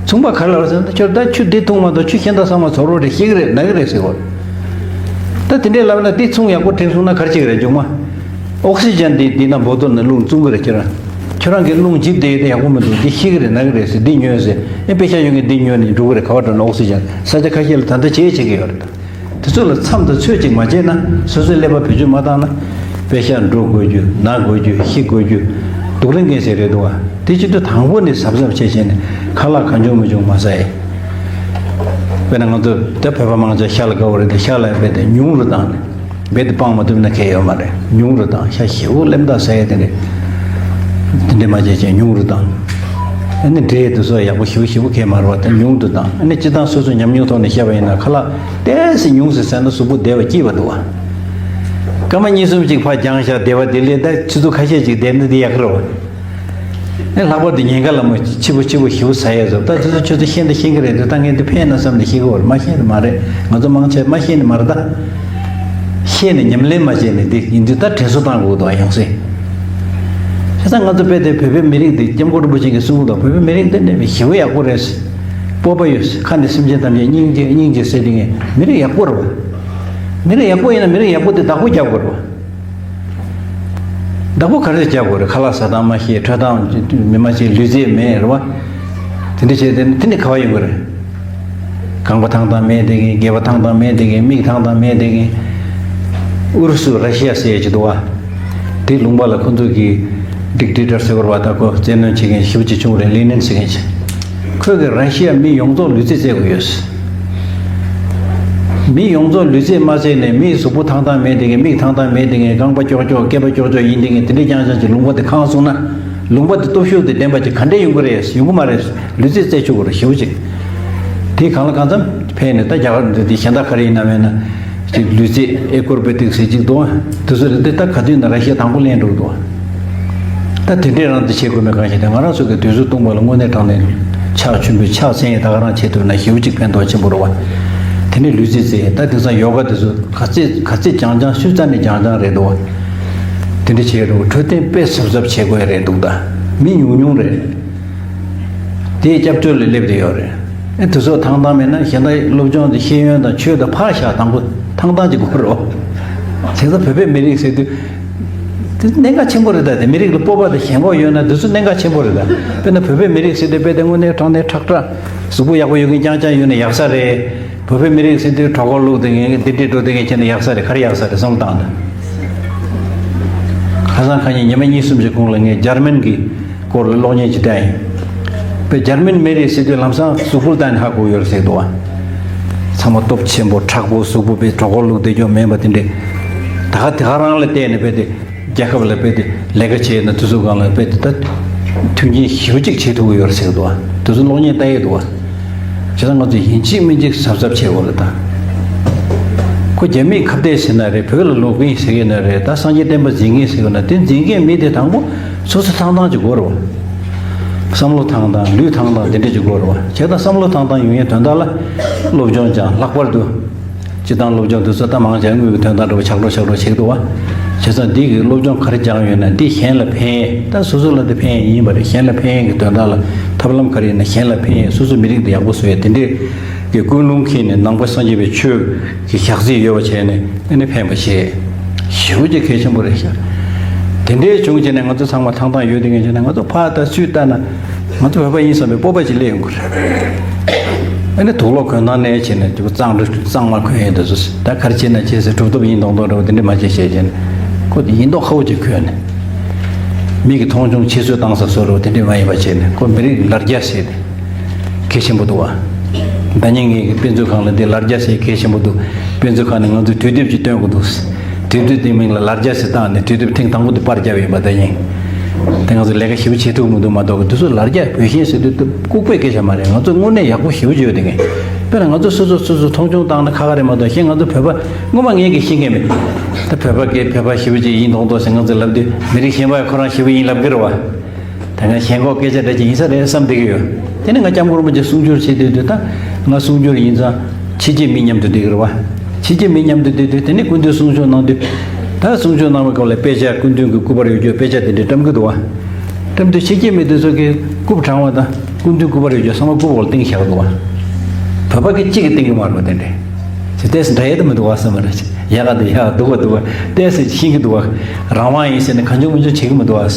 ཚོང་པ་ག་ལ་རེད་ཟེར་ན་ཁྱོད་ད་ཆུ་འདི་འཐུང་མ་གཏོགས་ཆུ་གཞན་དག་ཚང་མ་ཚོར་བ་རེད། ཤི་གི་རེད་ན་གི་རེད་ཟེར་བ་རེད། ད་དེ་འདྲས་ལབ་ན་འདི་ཚོང་ཡག་པོ་དྲན་སོང་ན་ག་རེ་བྱེད་གི་རེད་མཇུག་མ། ཨོག་སི་ཇན་འདི་འདི་ན་བོ་ཏོལ་ནས་རླུང་བཙུགས་གི་རེད་ཁྱེད་རང་། ཁྱོད་རང་གི་རླུང་འཇིབ་བསྡད་ཡོད་དེ་ཡག་པོ་མི་འདུག་འདི་ཤི་གི་རེད་ན་གི་རེད་ཟེར་འདི་ཉོས་ཟེར། ཨེ་པེ་ཤ་ཡོད་མཁན་འདི་ཉོས་ནས་འགྲོ་གི་རེད། ག་བ་འགྲོ་ན་ཨོག་སི་ཇན་ས་ཆ་ཁ་ཤས་ལ་ད་ལྟ་བྱེད་བྱེད་ཀྱི་ཡོད་རེད་ད། དེ་ཚོ་ལ་མཚམས་དང་ཚོད་ཅིག་མ་བྱས་ན། སོ་སོའི་ཀླད་པ་བེད་སྤྱོད་མ་བཏང་ན། པེ་ཤ་འགྲོ་དགོས་རྒྱུ། ན་དགོས་རྒྱུ། ཤི་དགོས་རྒྱུ། སྡུག་ལན་ངན་ཟེར་རེད་འདུག་བ། དེ་བྱེད་དུས་དང་པོ་ནས་གཟབ་གཟབ་བྱས་བྱས་ནས་ཁ་ལག་གང་བྱུང་མི་བྱུང་མ་ཟ་ཡས། དཔེར་ན་ང་ཚོ་ད་བོད་པ་མང་ཆེ་ཤ་ལ་དགའ་བོ་རེད་དེ་ཤ་ལ་ཡང་དཔེ་དེ་ཉུང་རུ་བཏང་ནས། རྦད་དེ་སྤང་མ་ཐུབ་ན་ཁེལ་ཡོད་མ་རེད། ཉུང་རུ་བཏང་། ཤ་ཞེ་པོ་ལེམ་ཐག་ཟ་ཡས་དེ་འདྲས། དེ་འདྲས་མ་བྱས་བྱས་ཉུང་རུ་བཏང་། ཨ་ནི་འབྲས་དེ་ཚོ་ཡག་པོ་ཞེ་པོ་ཞེ་པོ་ཁེལ་མ་རེད་བ། དེ་ཉུང་དུ་བཏང་། ཨ་ནི་སྤྱིར་བཏང་སོ་སོའི་ཉམས་མྱོང་ཐོག་ནས་བཤད་པ་ཡིན་ན་ཁ་ལག་ཏོག་ཙམ་ཉུང་ཙམ་ཟ་ན་གཟུགས་པོ་བདེ་བ་སྐྱིད་པ་འདུག་བ། སྐར་མ་གཉིས་གསུམ་ཅིག་ཕར་འགྱངས་བཞག་བདེ་བ་བདེ་ལེགས་ད་ཆུ་ཚོད་ཁ་ཤས་ཅིག་བསྡད་ན་དེ་ཡག་གི་རེད་བ། ཨེ་ལྷག་པར་དུ་ཉེན་ཁ་ལ་མོ་ཆེ་པོ་ཆེ་པོ་ཞེ་པོ་ཟ་ཡས་བཟོ། ད་དེ་ཚོ་ཁྱོད་ཚོ་ཤེས་འདི་ཤེས་ཀྱི་རེད་དེ། ད་ངས་འདི་ཕན་ན་བསམ་ནས་ཤེས་ཀྱི་ཡོད་རེད། མ་ཤེས་ནི་མ་རེད། ང་ཚོ་མང་ཆེ་མ་ཤེས་ནི་མ་རེད་ད། ཤེས་ནས་ཉམས་ལེན་མ་བྱས་ནས་འདི་ཡིན་དུས་ད་དྲན་གསོ་བཏང་དགོས་འདུག་ཡང་སྲིད། བྱས་ཙང་ང་ཚོ་དཔེ་དེ་བོད་པའི་མི་རིགས་འདི་སྐྱབས་མགོན་རིན་པོ་ཆེ་གིས་གསུངས་འདུག་བོད་པའི་མི་རིགས་འདི་འདྲ་བའི་ཞེ་པོ་ཡག་པོ་རེད། སྤོབས་པ་ཡོད། ཁ་ནས་སེམས་ཅན་ཐམས་ཅད་སྙིང་རྗེ་སྙིང་རྗེ་ཟེར་དེ་ངས་མི་རིགས་ཡག་པོ་རེད་བ། མི་རིགས་ཡག་པོ་ཡིན་ན་མི་རིགས་ཡག་པོ་དེ་བདག་པོ་རྒྱག་དགོས་རེད་བ། བདག་པོ་ག་རེ་རྒྱག་དགོས་རེད། ཁ་ལག་ཟ་སྟངས་མ་ཤེས། འཕྲོད་སྟངས་མི་མ་ཤེས། ལུས་རྩལ་མེད་རེད་བ། དེ་འདྲ་བྱས་དེ་དེ་ནས་ག་བ་ཡོང་གི་རེད། རྐང་པ་ཐང་ཐང་མེད་དེ་གིན། སྒལ་པ་ཐང་ཐང་མེད་དེ་གིན། མིག་ཐང་ཐང་མེད་དེ་གིན། ཨུ་རུ་སུ་ར་ཤི་ཡ་ཟེར་ཡ་ཅིག་འདུག་བ། དེ་ལུང་པ་ལ་ཁོ་ཚོ་གི་ཌིག་ཊེ་ཊར་ཟེར་བ་རེད་བ། ད་ཁོ་བཙན་གནོན་བྱེད་མཁན་ཞེ་པོ་ཅིག་བྱུང་རེད། ལེ་ནིན་ཟེར་མཁན་ཅིག་ཁོས་གི་ར་ཤི་ཡ་མི་ཡོངས་རྫོགས་ལུས་རྩལ་རྩེད་དགོས་ཡོད། མི་ཡོངས་རྫོགས་ལུས་རྩལ་མ་རྩེད་ནས་མིའི་གཟུགས་པོ་ཐང་ཐང་མེད་དེ་གིན། མིག་ཐང་ཐང་མེད་དེ་གིན། རྐང་པ་ཀྱོག་ཀྱོག་སྐེད་པ་ཀྱོག་ཀྱོག་ཡིན་དེ་གིན། དེ་འདྲའི་རྐྱང་རྐྱང་ཅིག་ལུང་པ་དེ་གང་སོང་ན། ལུང་པ་དེ་སྟོབས་ཤུགས་དེ་ལྡན་པ་ཅིག་ག་འདྲས་ཡོང་གི་རེད། ཡོང་གི་མ་རེད། ལུས་རྩལ་རྩེད་ཆོག་གི་རེད། ཞེ་པོ་ཅིག་དེ་གང་ལ་གང་འཚམ་ཕན་ནས་ད་རྒྱ་གར་འདི་དེ་གཞན་དག་ག་རེ་ཡིན་ན་མེད་ན། ཅིག་ལུས་རྩལ་ཨེ་ཀོར་བེ་ཏིག་ཟེར་ཅིག་འདུག་དེ་ཚོ་རེད་དེ། ད་ག་དུས་ན་ར་ཤི་ཡ་དང་པོ་ལེན་འགྲོ་གི་འདུག་ད་དེ་འདྲས་རང་དེ་བྱེད་དགོས་མེད་གང་ཞིག་དེ། ང་རང་ཚོ་གི་དུས་ཚོད་སྟོང་པ་ལ་དངོས་གནས་དྲང་གནས་ཕྱག་མཆོད་འབུལ་ཕྱག་འཚལ་ཡས་ད་ག་རང་བྱེད་ཐུབ་ན་ཞེ་པོ་ཅིག་ཕན་ཐོགས་ཆེན་པོ་རེད་བ། དེ་ནས་ལུས་རྩལ་རྩེད་ཡས། ད་དེང་སང་ཡོ་ག་དེ་ཚོ་ག་རྩེད་ག་རྩེད་རྐྱང་རྐྱང་སུས་རྩ་ནས་རྐྱང་རྐྱང་རེད་འདུག་བ། འདི་བྱས་འདུག་འཕྲོད་བསྟེན་དཔེ་གཟབ་གཟབ་བྱེད་དགོས་རེད་འདུག་ད་མི་ཉུང་ཉུང་རེད། དེའི་སྐྱབས་བཅོལ་ལ་སླེབས་བསྡད་ཡོད་རེད། ཨེ་དེ་ཚོ་ཐང་ཐང་མེད་ན་གཞན་དག་སློབ་སྦྱོང་དེ་ཤེས་ཡོན་དང་ཆོས་དང་ཕར་བཞག་དང་པོ་ཐང་ཐང་གཅིག་དགོས་རེད། བྱས་ཙང་བོད་པའི་མི་རིགས་ཟེར་དུས། དེ་གནད་འགག་ཆེན་པོ་རེད་ད། དེ་མི་རིགས་ལ་སྤོབས་པ་དང་ཞེན་ཁོག་ཡོད་ན་དེ་ཚོ་གནད་འགག་ཆེན་པོ་རེད་ད། དཔེར་ན་བོད་པའི་མི་རིགས་ཟེར་དུས་དཔེ་དེ་དངོས་གནས་དྲང་གནས་ཁྲག་ཁྲག་གཟུགས་པོ་ཡག་པོ་ཡོད་མཁན་རྐྱང་རྐྱང་ཡོད་ན་ཡག་ས་རེད། བོད་པའི་མི་རིགས་ཟེར་དུས་གྲོད་ཁོག་བླུགས་དེ་ངས་འདི་འདྲས་འགྲོ་དེ་ངས་བྱས་ན་ཡག་ས་རེད། ག་རེ་ཡག་ས་རེད་བསམ་བློ་བཏང་དང་། ཁ་སང་ཁ་ཉིན་ཉི་མ་གཉིས་གསུམ་ཞིག་གོང་ལ་ངས་འཇར་མན་གྱི་སྐོར་ལ་གློག་བརྙན་ཅིག་བལྟས་ཡིན། པའི་འཇར་མན་མི་རིགས་ཟེར་དུས་ལམ་སང་གཟུགས་པོ་ལ་བལྟས་ནས་ཧ་གོ་ཡོད་རེད་ཟེར་འདུག་བ། ཚང་མ་སྟོབས་ཆེན་པོ་མཁྲེགས་པོ་གཟུགས་པོ་དཔེ་གྲོད་ཁོག་བླུགས་བསྡད་རྒྱུ་མེད་པ་དེ་འདྲས། ད་ག་དེ་ག་རང་ལ་བལྟས་ནས་དཔེ་དེ་རྒྱལ་ཁབ་ལ་དཔེ་དེ་ལས་ཀ་བྱས་ན་དུས་ཚོད་སྒང་ལ་དཔེ་དེ་ད་མཐུན་རྐྱེན་ཞེ་པོ་ཅིག་བྱེད་ཐུབ་ཀྱི་ཡོད་རེད་ཟེར་གི་འདུག་བ། དེ་ཚོ་གློག་བརྙན་ལྟ་ཡི་འདུག་བ། བྱས་ཙང་ང་ཚོ་ཡིན་གཅིག་མིན་གཅིག་གཟབ་གཟབ་བྱེད་དགོས་རེད་ད། ཁོ་རྒྱ་མིས་ཁ་གཏད་ཟེར་ན་རེད། བོད་ལ་ལོག་གིན་ཟེར་གི་ན་རེད། ད་སངས་རྒྱས་བསྟན་པ་འཛིན་གིན་ཟེར་གི་ན་དེ་འཛིན་མཁན་མི་དེ་དང་པོ་སོ་སོ་ཐང་ཐང་ཅིག་དགོས་རེད་བ། བསམ་བློ་ཐང་ཐང་ལུས་ཐང་ཐང་དེ་འདྲ་ཅིག་དགོས་རེད་བ། བྱས་ཙང་བསམ་བློ་ཐང་ཐང་ཡོང་ཡའི་དོན་དག་ལ་སློབ་སྦྱོང་སྦྱང་། ལྷག་པར་དུ་སྤྱི་བཏང་སློབ་སྦྱོང་དེ་ཚོ་ད་མང་ཆེ་དངུལ་གྱི་དོན་དག་འདྲ་བོ་ཆག་འགྲོ་ཆག་འགྲོ་བྱེད་ཀྱི་འདུག་བ། བྱས་ཙང་འདི་གི་སློབ་སྦྱོང་ག་རེ་སྦྱངས་ཡོད་ན་འདི་གཞན་ལ་ཕན་ཡས། ད་སོ་སོ་ལ་འདི་ཕན་ཡས་ཡིན་པ་རེད། གཞན་ལ་ཕན་ཡས་ཀྱི་དོན་དག་ལ་ཐབས་ལམ་ག་རེ་ཡིན་ན་གཞན་ལ་ཕན་ཡས། སོ་སོ་མི་རིགས་འདི་ཡག་པོ་བཟོ་ཡས་དེ་འདྲའི་གི་ཀུན་སློང་འཁྱེར་ནས་ནང་པ་སངས་རྒྱས་པའི་ཆོས་ཀྱི་ཞག་རྩིས་ཡོད་པ་བྱས་ནས་ཨ་ནི་ཕན་པ་བྱེད། ཞེ་པོ་ཅིག་གལ་ཆེན་པོ་རེད་ཤག་དེ་འདྲའི་བྱུང་བྱས་ནས་ང་ཚོ་ཚང་མ་ཐང་ཐང་ཡོད་དེ་ངས་བྱས་ནས་ང་ཚོ་ཕར་ལྟ་ཚུར་ལྟ་ན་ང་ཚོ་བོད་པ་ཡིན་བསམ་པའི་སྤོབས་པ་ཅིག་སླེབས་ཡོང་གི་རེད། ཨ་ནི་དུག་ལོག་གོན་སྟངས་ནས་བྱས་ནས་དེ་གཙང་རུ་གཙང་མ་གོན་ཡས་འདི་ཚོ་ད་ག་རེ་བྱས་ན་བྱས་ཟེར་གྲུབ་ཐོབ་ཡིན་མདོག་མདོག་འདྲ་བོ་དེ་འདྲས་མ་བྱས་བྱས་བྱས་ནས་ཁོ་དེ་ཡིན་མདོག་ཁ་པོ་ཅིག་གོན་ནས་མི་གི་མཐོང་ཆུང་ཕྱིར་བཟོ་བཏང་ས་བཟོ་འདྲ་བོ་དེ་འདྲས་མ་ཡིན་པ་བྱས་ནས་ཁོ་མི་རིགས་ལར་རྒྱ་ཟེར་ཏེ། གལ་ཆེན་པོ་འདུག་བ། ཟླ་ཉིན་ངེད་ཀྱི་དཔེ་མཛོད་ཁང་ལ་འདི་ལར་རྒྱ་ཟེར་གལ་ཆེན་པོ་འདུག་དཔེ་མཛོད་ཁང་ནས་ང་ཚོས་དུས་དེབ་ཅིག་སྟོན་དགོས་འདུག་དུས་དེབ་དེའི་མིང་ལ་ལར་རྒྱ་ཟེར་བཏགས་ནས་དུས་དེབ་ཐེངས་དང་པོ་འདི་པར་བརྒྱབ་ཡིན་པ་ཟླ་ཉིན། དེ་ང་ཚོ་ལས་ཀ་ཞེ་པོ་བྱེད་ཐུབ་མི་འདུག་མ་གཏོགས་དེ་ཚོ་ལར་རྒྱ་བོད་ཞེན་ཟེར་དུས་དེ་ལྐུགས་པའི་སྐད་ཆ་མ་རེད། ང་ཚོ་དངོས་གནས་ཡག་པོ་ཞེ་པོ་ཅིག་ཡོད་དེ་ངས། དཔེར་ན་ང་ཚོ་སོ་སོ་སོ་སོ་མཐོང་ཆུང་བཏང་ན་ཁག་ཁག་རེད་མ་གཏོགས་གཞན་ང་ཚོ་བོད་པ་ངོ་མ་ངས་ཀྱིས་ཤེས་མཁན་མེད། ད་བོད་པ་སྐད་བོད་པ་ཞེ་པོ་ཅིག་ཡིན་མདོག་མདོག་ཟེར་ང་ཚོས་ལབ་དུས་མི་རིགས་གཞན་པ་ཁོ་རང་ཞེ་པོ་ཡིན་ལབ་ཀྱི་རེད་བ། ད་ང་ཞེན་ཁོག་སྐད་ཆ་འདྲ་ཅིག་ཡིན་ས་རེད་བསམ་བསྡད་ཀྱི་ཡོད། དེ་ནས་ང་སྐྱབས་མགོན་རིན་པོ་ཆེ་གསུང་སྒྱུར་བྱེད་སྡོད་དུས་ད་ང་གསུང་སྒྱུར་ཡིན་ཙང་ཕྱི་རྒྱལ་མི་མཉམ་དུ་བསྡད་ཀྱི་རེད་བ། ཕྱི་རྒྱལ་མི་མཉམ་དུ་བསྡད་དུས་དེ་ནས་སྐུ་མདུན་གསུང་ཆོས་གནང་དུས་ད་གསུང་ཆོས་གནང་བའི་སྐབས་ལ་དཔེ་ཆ་སྐུ་མདུན་གྱི་སྐུ་པར་ཡོད་རྒྱུ་དཔེ་ཆ་དེ་འདྲ་བཀྲམ་གྱི་འདུག་བ། བཀྲམ་དུས་ཕྱི་རྒྱལ་མི་དེ་ཚོ་གིས་རྐུབ་བྲང་བ་དང་སྐུ་མདུན་སྐུ་པར་ཡོད་རྒྱུ་ཚང་མ་རྐུབ་འོག་ལ་བཏིང་བཞག་འདུག་བ། བོད་པ་གིས་གཅིག་གིས་བཏིང་གི་མ་རེད་བ་དེ་འདྲས། ཅི་ཏོག་ཙམ་འདྲ་ཡས་དེ་མི་འདུག་བ་བསམ་པ་རེད། ཡག་ག་འདུག་ཡག་འདུག་བ་འདུག་བ་ཏོག་ཙམ་ཤེས་ཀྱི་འདུག་བ། རང་དབང་ཡིན་ཟེར་ནས་གང་བྱུང་མང་བྱུང་བྱེད་ཀྱི་མི་འདུག་བ།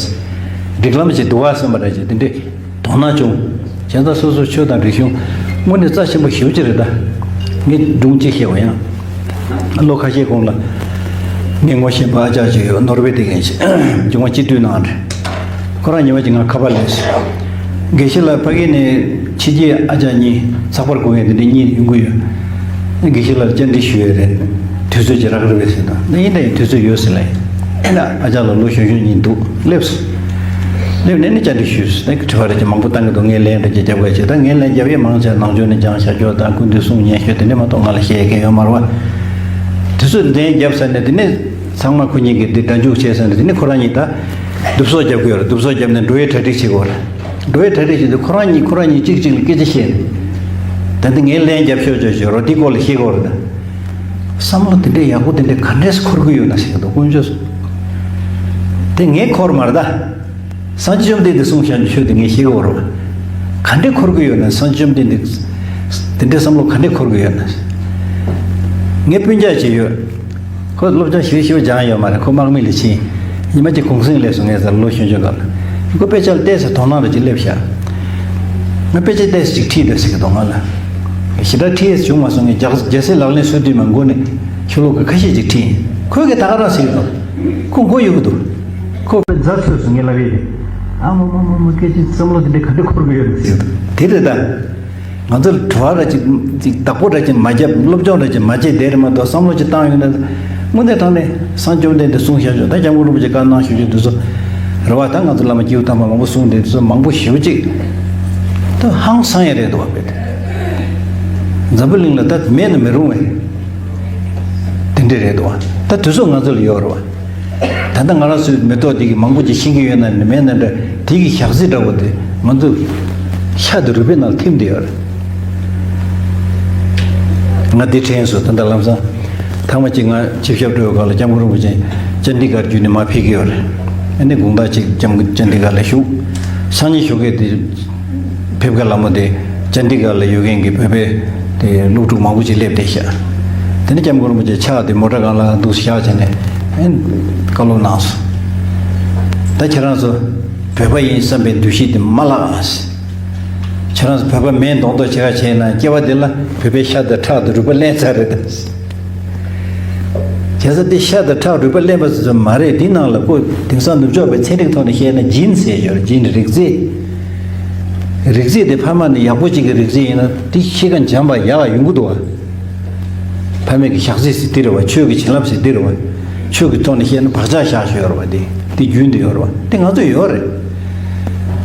སྒྲིག་ལམ་ཞིག་འདུག་བ་བསམ་པ་རེད་ཅེས་དེ་འདྲས་དོ་སྣང་བྱུང་། བྱས་ཙང་སོ་སོའི་ཆོས་དང་རིག་གཞུང་དངོས་གནས་རྩ་ཆེན་པོ་ཞེ་པོ་ཅིག་རེད་ད། ངས་སྒྲུང་གཅིག་བཤད་པ་ཡང་། ལོ་ཁ་ཤས་གོང་ལ་ངས་ངོ་ཤེས་པ་ཨ་ཅག་ཅིག་ཡོད། ནོར་ཝེ་སྡོད་མཁན་ཅིག་འབྱུང་བ་སྤྱི་འཐུས་གནང་རེད། ཁོ་རང་ཉེ་བ་ཅིག་ང་ཁ་པར་སླེབས་སོང་། དགེ་བཤེས་ལགས་ཕ་གི་ནས་ཕྱི་རྒྱལ་ཨ་ཅག་གཉིས་ཚགས་པར་དགོས་མཁན་དེ་འདྲ་གཉིས་ཡོང་གི་ཡོད། དགེ་བཤེས་ལགས་བཅར་འདྲི་ཞུ་ཡས་རེད། དུས་ཚོད་ཅིག་རག་གི་རེད་པས་ཟེར་དང་། ཨ་ནི་ཡིན་ད་ཡིན་དུས་ཚོད་ཡོད་ཟེར་ལབ་ཡིན། ཨ་ནི་ཨ་ཅག་ལགས་ལོ་གཞོན་གཞོན་གཉིས་འདུག་སླེབས་སོང་། སླེབས་ནས་ནི་བཅར་འདྲི་ཞུས་སོང་། ད་དྲི་བ་རེ་ཅིག་མང་པོ་བཏང་གི་འདུག་ངས་ལན་རེ་ཅིག་རྒྱབ་ག་བྱེད། ད་ངས་ལན་རྒྱབ་ཡས་མང་ཆེ་ནང་ཆོས་ནས་སྦྱང་བྱ་རྒྱུ་དང་སྐུ་མདུན་གསུང་ཉན་ཤོས་དེ་འདྲ་མ་གཏོགས་ང་ལ་བཤད་ཡས་མཁན་ཡོད་མ་རེད་བ། དུས་ཚོད་ལན་རྒྱབ་ཚར་ནས་དེ་ནས་ཚང་མ་ཁོ་གཉིས་ཀྱིས་དེ་སྒྲ་འཇུག་བྱས་ཚར་ནས་དེ་ནས་ཁོ་རང་གཉིས་ད་བསྡུ་གསོག་རྒྱབ་ཀྱི་ཡོད་རེད། བསྡུ་གསོག་རྒྱབ་ནས་འགྲོ་ཡས་གྲ་སྒྲིག་བྱེད་དགོས་རེད། འགྲོ་ཡས་གྲ་སྒྲིག་བྱེད་དུས་ཁོ་རང་གཉིས་ཁོ་རང་གཉིས་གཅིག་གཅིག་ལ་སྐད་ཆ་བཤད་ནས། ད་ལྟ་ངས་ལན་རྒྱབ་ཤོག་ཅོག་ཅོག་རོ་དེའི་སྐོར་ལ་བཤད་དགོས་རེད་ད། བསམ་བློ་དེ་འདྲའི་ཡག་པོ་དེ་འདྲའི་ག་འདྲས་འཁོར་གི་ཡོད་ན་ཟེར་གི་འདུག་དཀོན་མཆོག་གསུམ། དེ་ངས་འཁོར་མ་རེད་ད། སངས་རྒྱས་བཅོམ་ལྡན་འདས་གསུངས་བཞག་རྒྱུ་ཆོས་དེ་ངས་ཤེས་གི་ཡོད་རེད་བ། ག་འདྲས་འཁོར་གི་ཡོད་ན། སངས་རྒྱས་བཅོམ་ལྡན་འདས་དེ་འདྲའི་བསམ་བློ་ག་འདྲས་འཁོར་གི་ཡོད་ན། ངས་སྤུན་ཀྱག་ཅིག་ཡོད། ཁོ་སློབ་སྦྱོང་ཞེ་ཞེ་སྦྱངས་ཡོད་མ་རེད། ཁོ་དམག་མི་ལ་ཕྱིན། ཉི་མ་གཅིག་གུང་སེང་སླེབས་སོང་། ངས་ཟེར་ལོ་གཞོན་གཞོན་སྒང་ལ། ཁོ་དཔེ་ཆ་ལ་བལྟས་ཚེ་དོ་སྣང་རེ་ཅིག་སླེབས་ཤག་ང་དཔེ་ཆ་བལྟས་ཚེ་ཅིག་ཁྲིད་དང་ཟེར་གི་འདུག་ང་ལ། ཞེ་དྲག་ཁྲིད་ཡས་བྱུང་མ་སོང་། ངས་རྒྱ་རྒྱལ་སྲས་ལག་ལེན་སོ་བདུན་མ་མགོ་ནས་ཤོ་ལོ་ཀ་ཁ་ཤས་ཅིག་ཁྲིད་ཡིན། ཁོས་གི་ད་ག་རང་ཟེར་གི་འདུག་ཁོ་མགོ་གཡུག་གི་འདུག་ཁོ་དཔེ་མཛའ་ཚོས་སོང་། ངས་ལབ་ཡས་དེ། ཨ་མ་མ་མ་མ། སྐད་ཆ་བསམ་བློ་དེ་འདྲ་ག་འདྲ་འཁོར་གི་ཡོད་རེད་ཟེར་གི་འདུག་དེ་རེད་ད། ང་ཚོ་ལ་དྲི་བ་ར་ཅིག་ཅིག་བདག་པོ་ར་ཅིག་མ་བརྒྱབ། སློབ་སྦྱོང་ར་ཅིག་མ་བྱས་བསྡད་རེད་མ་གཏོགས། བསམ་བློ་ཅིག་བཏང་ཡོང་ན། དངོས་གནས་དྲང་གནས་སངས་རྒྱས་བཅོམ་ལྡན་འདས་གསུངས་བཞག་ཆོག་ད་སྐྱབས་མགོན་རིན་པོ་ཆེ་བཀའ་གནང་ཞུ་རྒྱུ་འདི་ཚོ་རེད་བ། ད་ང་ཚོ་བླ་མ་སྐྱེས་བུ་དམ་པ་མང་པོ་གསུངས་བསྡད་འདི་ཚོ་མང་པོ་ཞེ་པོ་ཅིག་ད་ཧང་སང་ཡ་རེད་འདུག་བ། དཔེ་དེ་འཛམ་བུ་གླིང་ལ་ད་མེད་ན་མི་རུང་བས། དེ་འདྲས་རེད་འདུག་བ། ད་དུས་ཚོད་ང་ཚོ་ལ་ཡོད་རེད་བ། ད་ལྟ་ང་རང་ཚོའི་མི་ཐོག་འདི་གི་མང་པོ་ཅིག་ཤེས་ཀྱི་ཡོད་ན་མེད་ན་འདྲ། དེ་གི་ཞག་རྩི་འདྲ་བོ་དེ་ང་ཚོ་ཤ་དང་རུས་པའི་ནང་ཐིམ་བསྡད་ཡོད་རེད། ང་འདི་དྲན་སོང་། ད་ལྟ་ལམ་སང་ཐེངས་མ་གཅིག་ང་ཆིབས་ཞབས་འགྲོ་བའི་སྐབས་ལ་སྐྱབས་མགོན་རིན་པོ་ཆེ་ ཅན་ཌི་གར་བརྒྱུད་ནས་མར་ཕེབས་ཀྱི་ཡོད་རེད། ཨ་ནི་དགོང་དག་ཅིག་ཅན་ཅན་ཌི་གར་ལ་བཞུགས། སང་ཉིན་ཞོགས་ཀས་དེ་ཕེབས་ཀ་ལ་མོ་དེ་ཅན་ཌི་གར་ལ་ཡོད་མཁན་གྱི་བོད་པའི་དེ་སློབ་ཕྲུག་མང་པོ་ཅིག་སླེབས་བསྡད་ཤག་དེ་ནས་སྐྱབས་མགོན་རིན་པོ་ཆེ་ཕྱག་དེ་མོ་ཊ་སྒང་ལ་འདུག་བཞག་བྱས་ནས་ཨེ་བཀའ་སློབ་གནང་སོང་། ད་ཁྱེད་རང་ཚོ་བོད་པ་ཡིན་བསམ་པའི་འདུ་ཤེས་དེ་མ་བརླག་ཨ། ཁྱེད་རང་ཚོ་བོད་པ་མིན་མདོག་མདོག་བྱེད་ག་བྱས་ན་སྐྱེ་བ་འདི་ལ་བོད་པའི་ཤ་དང་ཁྲག་དང་རུས་པ་ལེན་ཚར་རེད་ད། བྱས་ཙང་འདི་ཤ་དང་ཁྲག་རུས་པ་ལེན་པ་ཟེར་མ་རེད། འདི་ནང་ལ་ཁོ་དེང་སང་ནུབ་ཕྱོགས་པའི་ཚན་རིག་ཐོག་ནས་བཤད་ན་ཇིན་ཟེར་ཡོད་རེད། ཇིན་རིགས་རྫས། རིགས་རྫས་དེ་ཕ་མ་ནས་ཡག་པོ་ཅིག་གི་རིགས་རྫས་ཡིན་ན་དེ་གཤིས་ཀ་འཇམ་པ་ཡག་ཡོང་གི་འདུག་བ། ཕ་མེས་ཀྱི་ཞག་ཚི་ཟེར་འདི་རེད་བ། ཆོས་ཀྱི་བྱིན་རླབས་ཟེར་འདི་རེད་བ། ཆོས་ཀྱི་ཐོག་ནས་བཤད་ན་བག་ཆགས་བཞག་ཤོས་ཡོད་རེད་བ། དེ་དེ་རྒྱུན་དུ་ཡོད་རེད་བ། དེ་ང་ཚོ་ཡོད་རེད།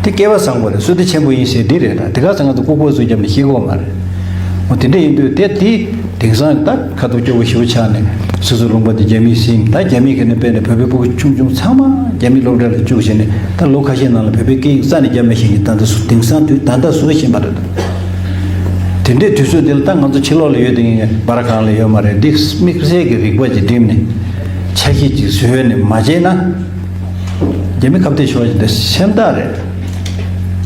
དེ་སྐལ་བ་བཟང་པོ་རེད། བསོད་བདེ་ཆེན་པོ་ཡིན་ཟེར་འདི་རེད། ད་དེ་ག་ཚང་ང་ཚོ་ལྐུགས་པ་བཟོས་བརྒྱབ་ནས་ཤེས་གོ་མ་རེད། འོ་དེ་འདྲ་ཡིན་དུས་དེ་དེ་དེང་སང་ད་ཁ་ཐུག་སྐྱོ་པོ་ཞེ་པོ་ཆགས་ནས་སོ་སོའི་ལུང་པ་དེ་རྒྱ་མིས་ཟིན། ད་རྒྱ་མིས་ག་ནས་དཔེ་ནས་བོད་པའི་ཕྲུ་གུ་ཆུང་ཆུང་ཚང་མ་རྒྱ་མིའི་སློབ་གྲྭ་ལ་བཅུག་བྱས་ནས་ད་ལོ་ཁ་ཤས་ནང་ལ་བོད་པའི་སྐད་ཡིག་རྩ་ནས་རྒྱབ་མེད་བཞིན་གྱི་ད་ལྟ་སུ་དེང་སང་དུས་ད་ལྟ་བཟོ་བཞིན་པ་རེད། དེ་འདྲའི་དུས་ཚོད་འདི་ལ་ད་ང་ཚོ་ཕྱི་ལོགས་ལ་ཡོད་དེ་ངས་སྦར་གང་ལ་ཡོད་མ་རེད། འདི་དམིགས་བསལ་གྱི་རིག་པ་ཅིག་བསྒྲིམས་ནས་ཆ་ཤས་ཅིག་བཟོས་ནས་མ་བྱས་ན། རྒྱ་མི་ཁ་གཏད་ཤོར་བ་ཅིག་འདི་སེམས་ཐག་རེད།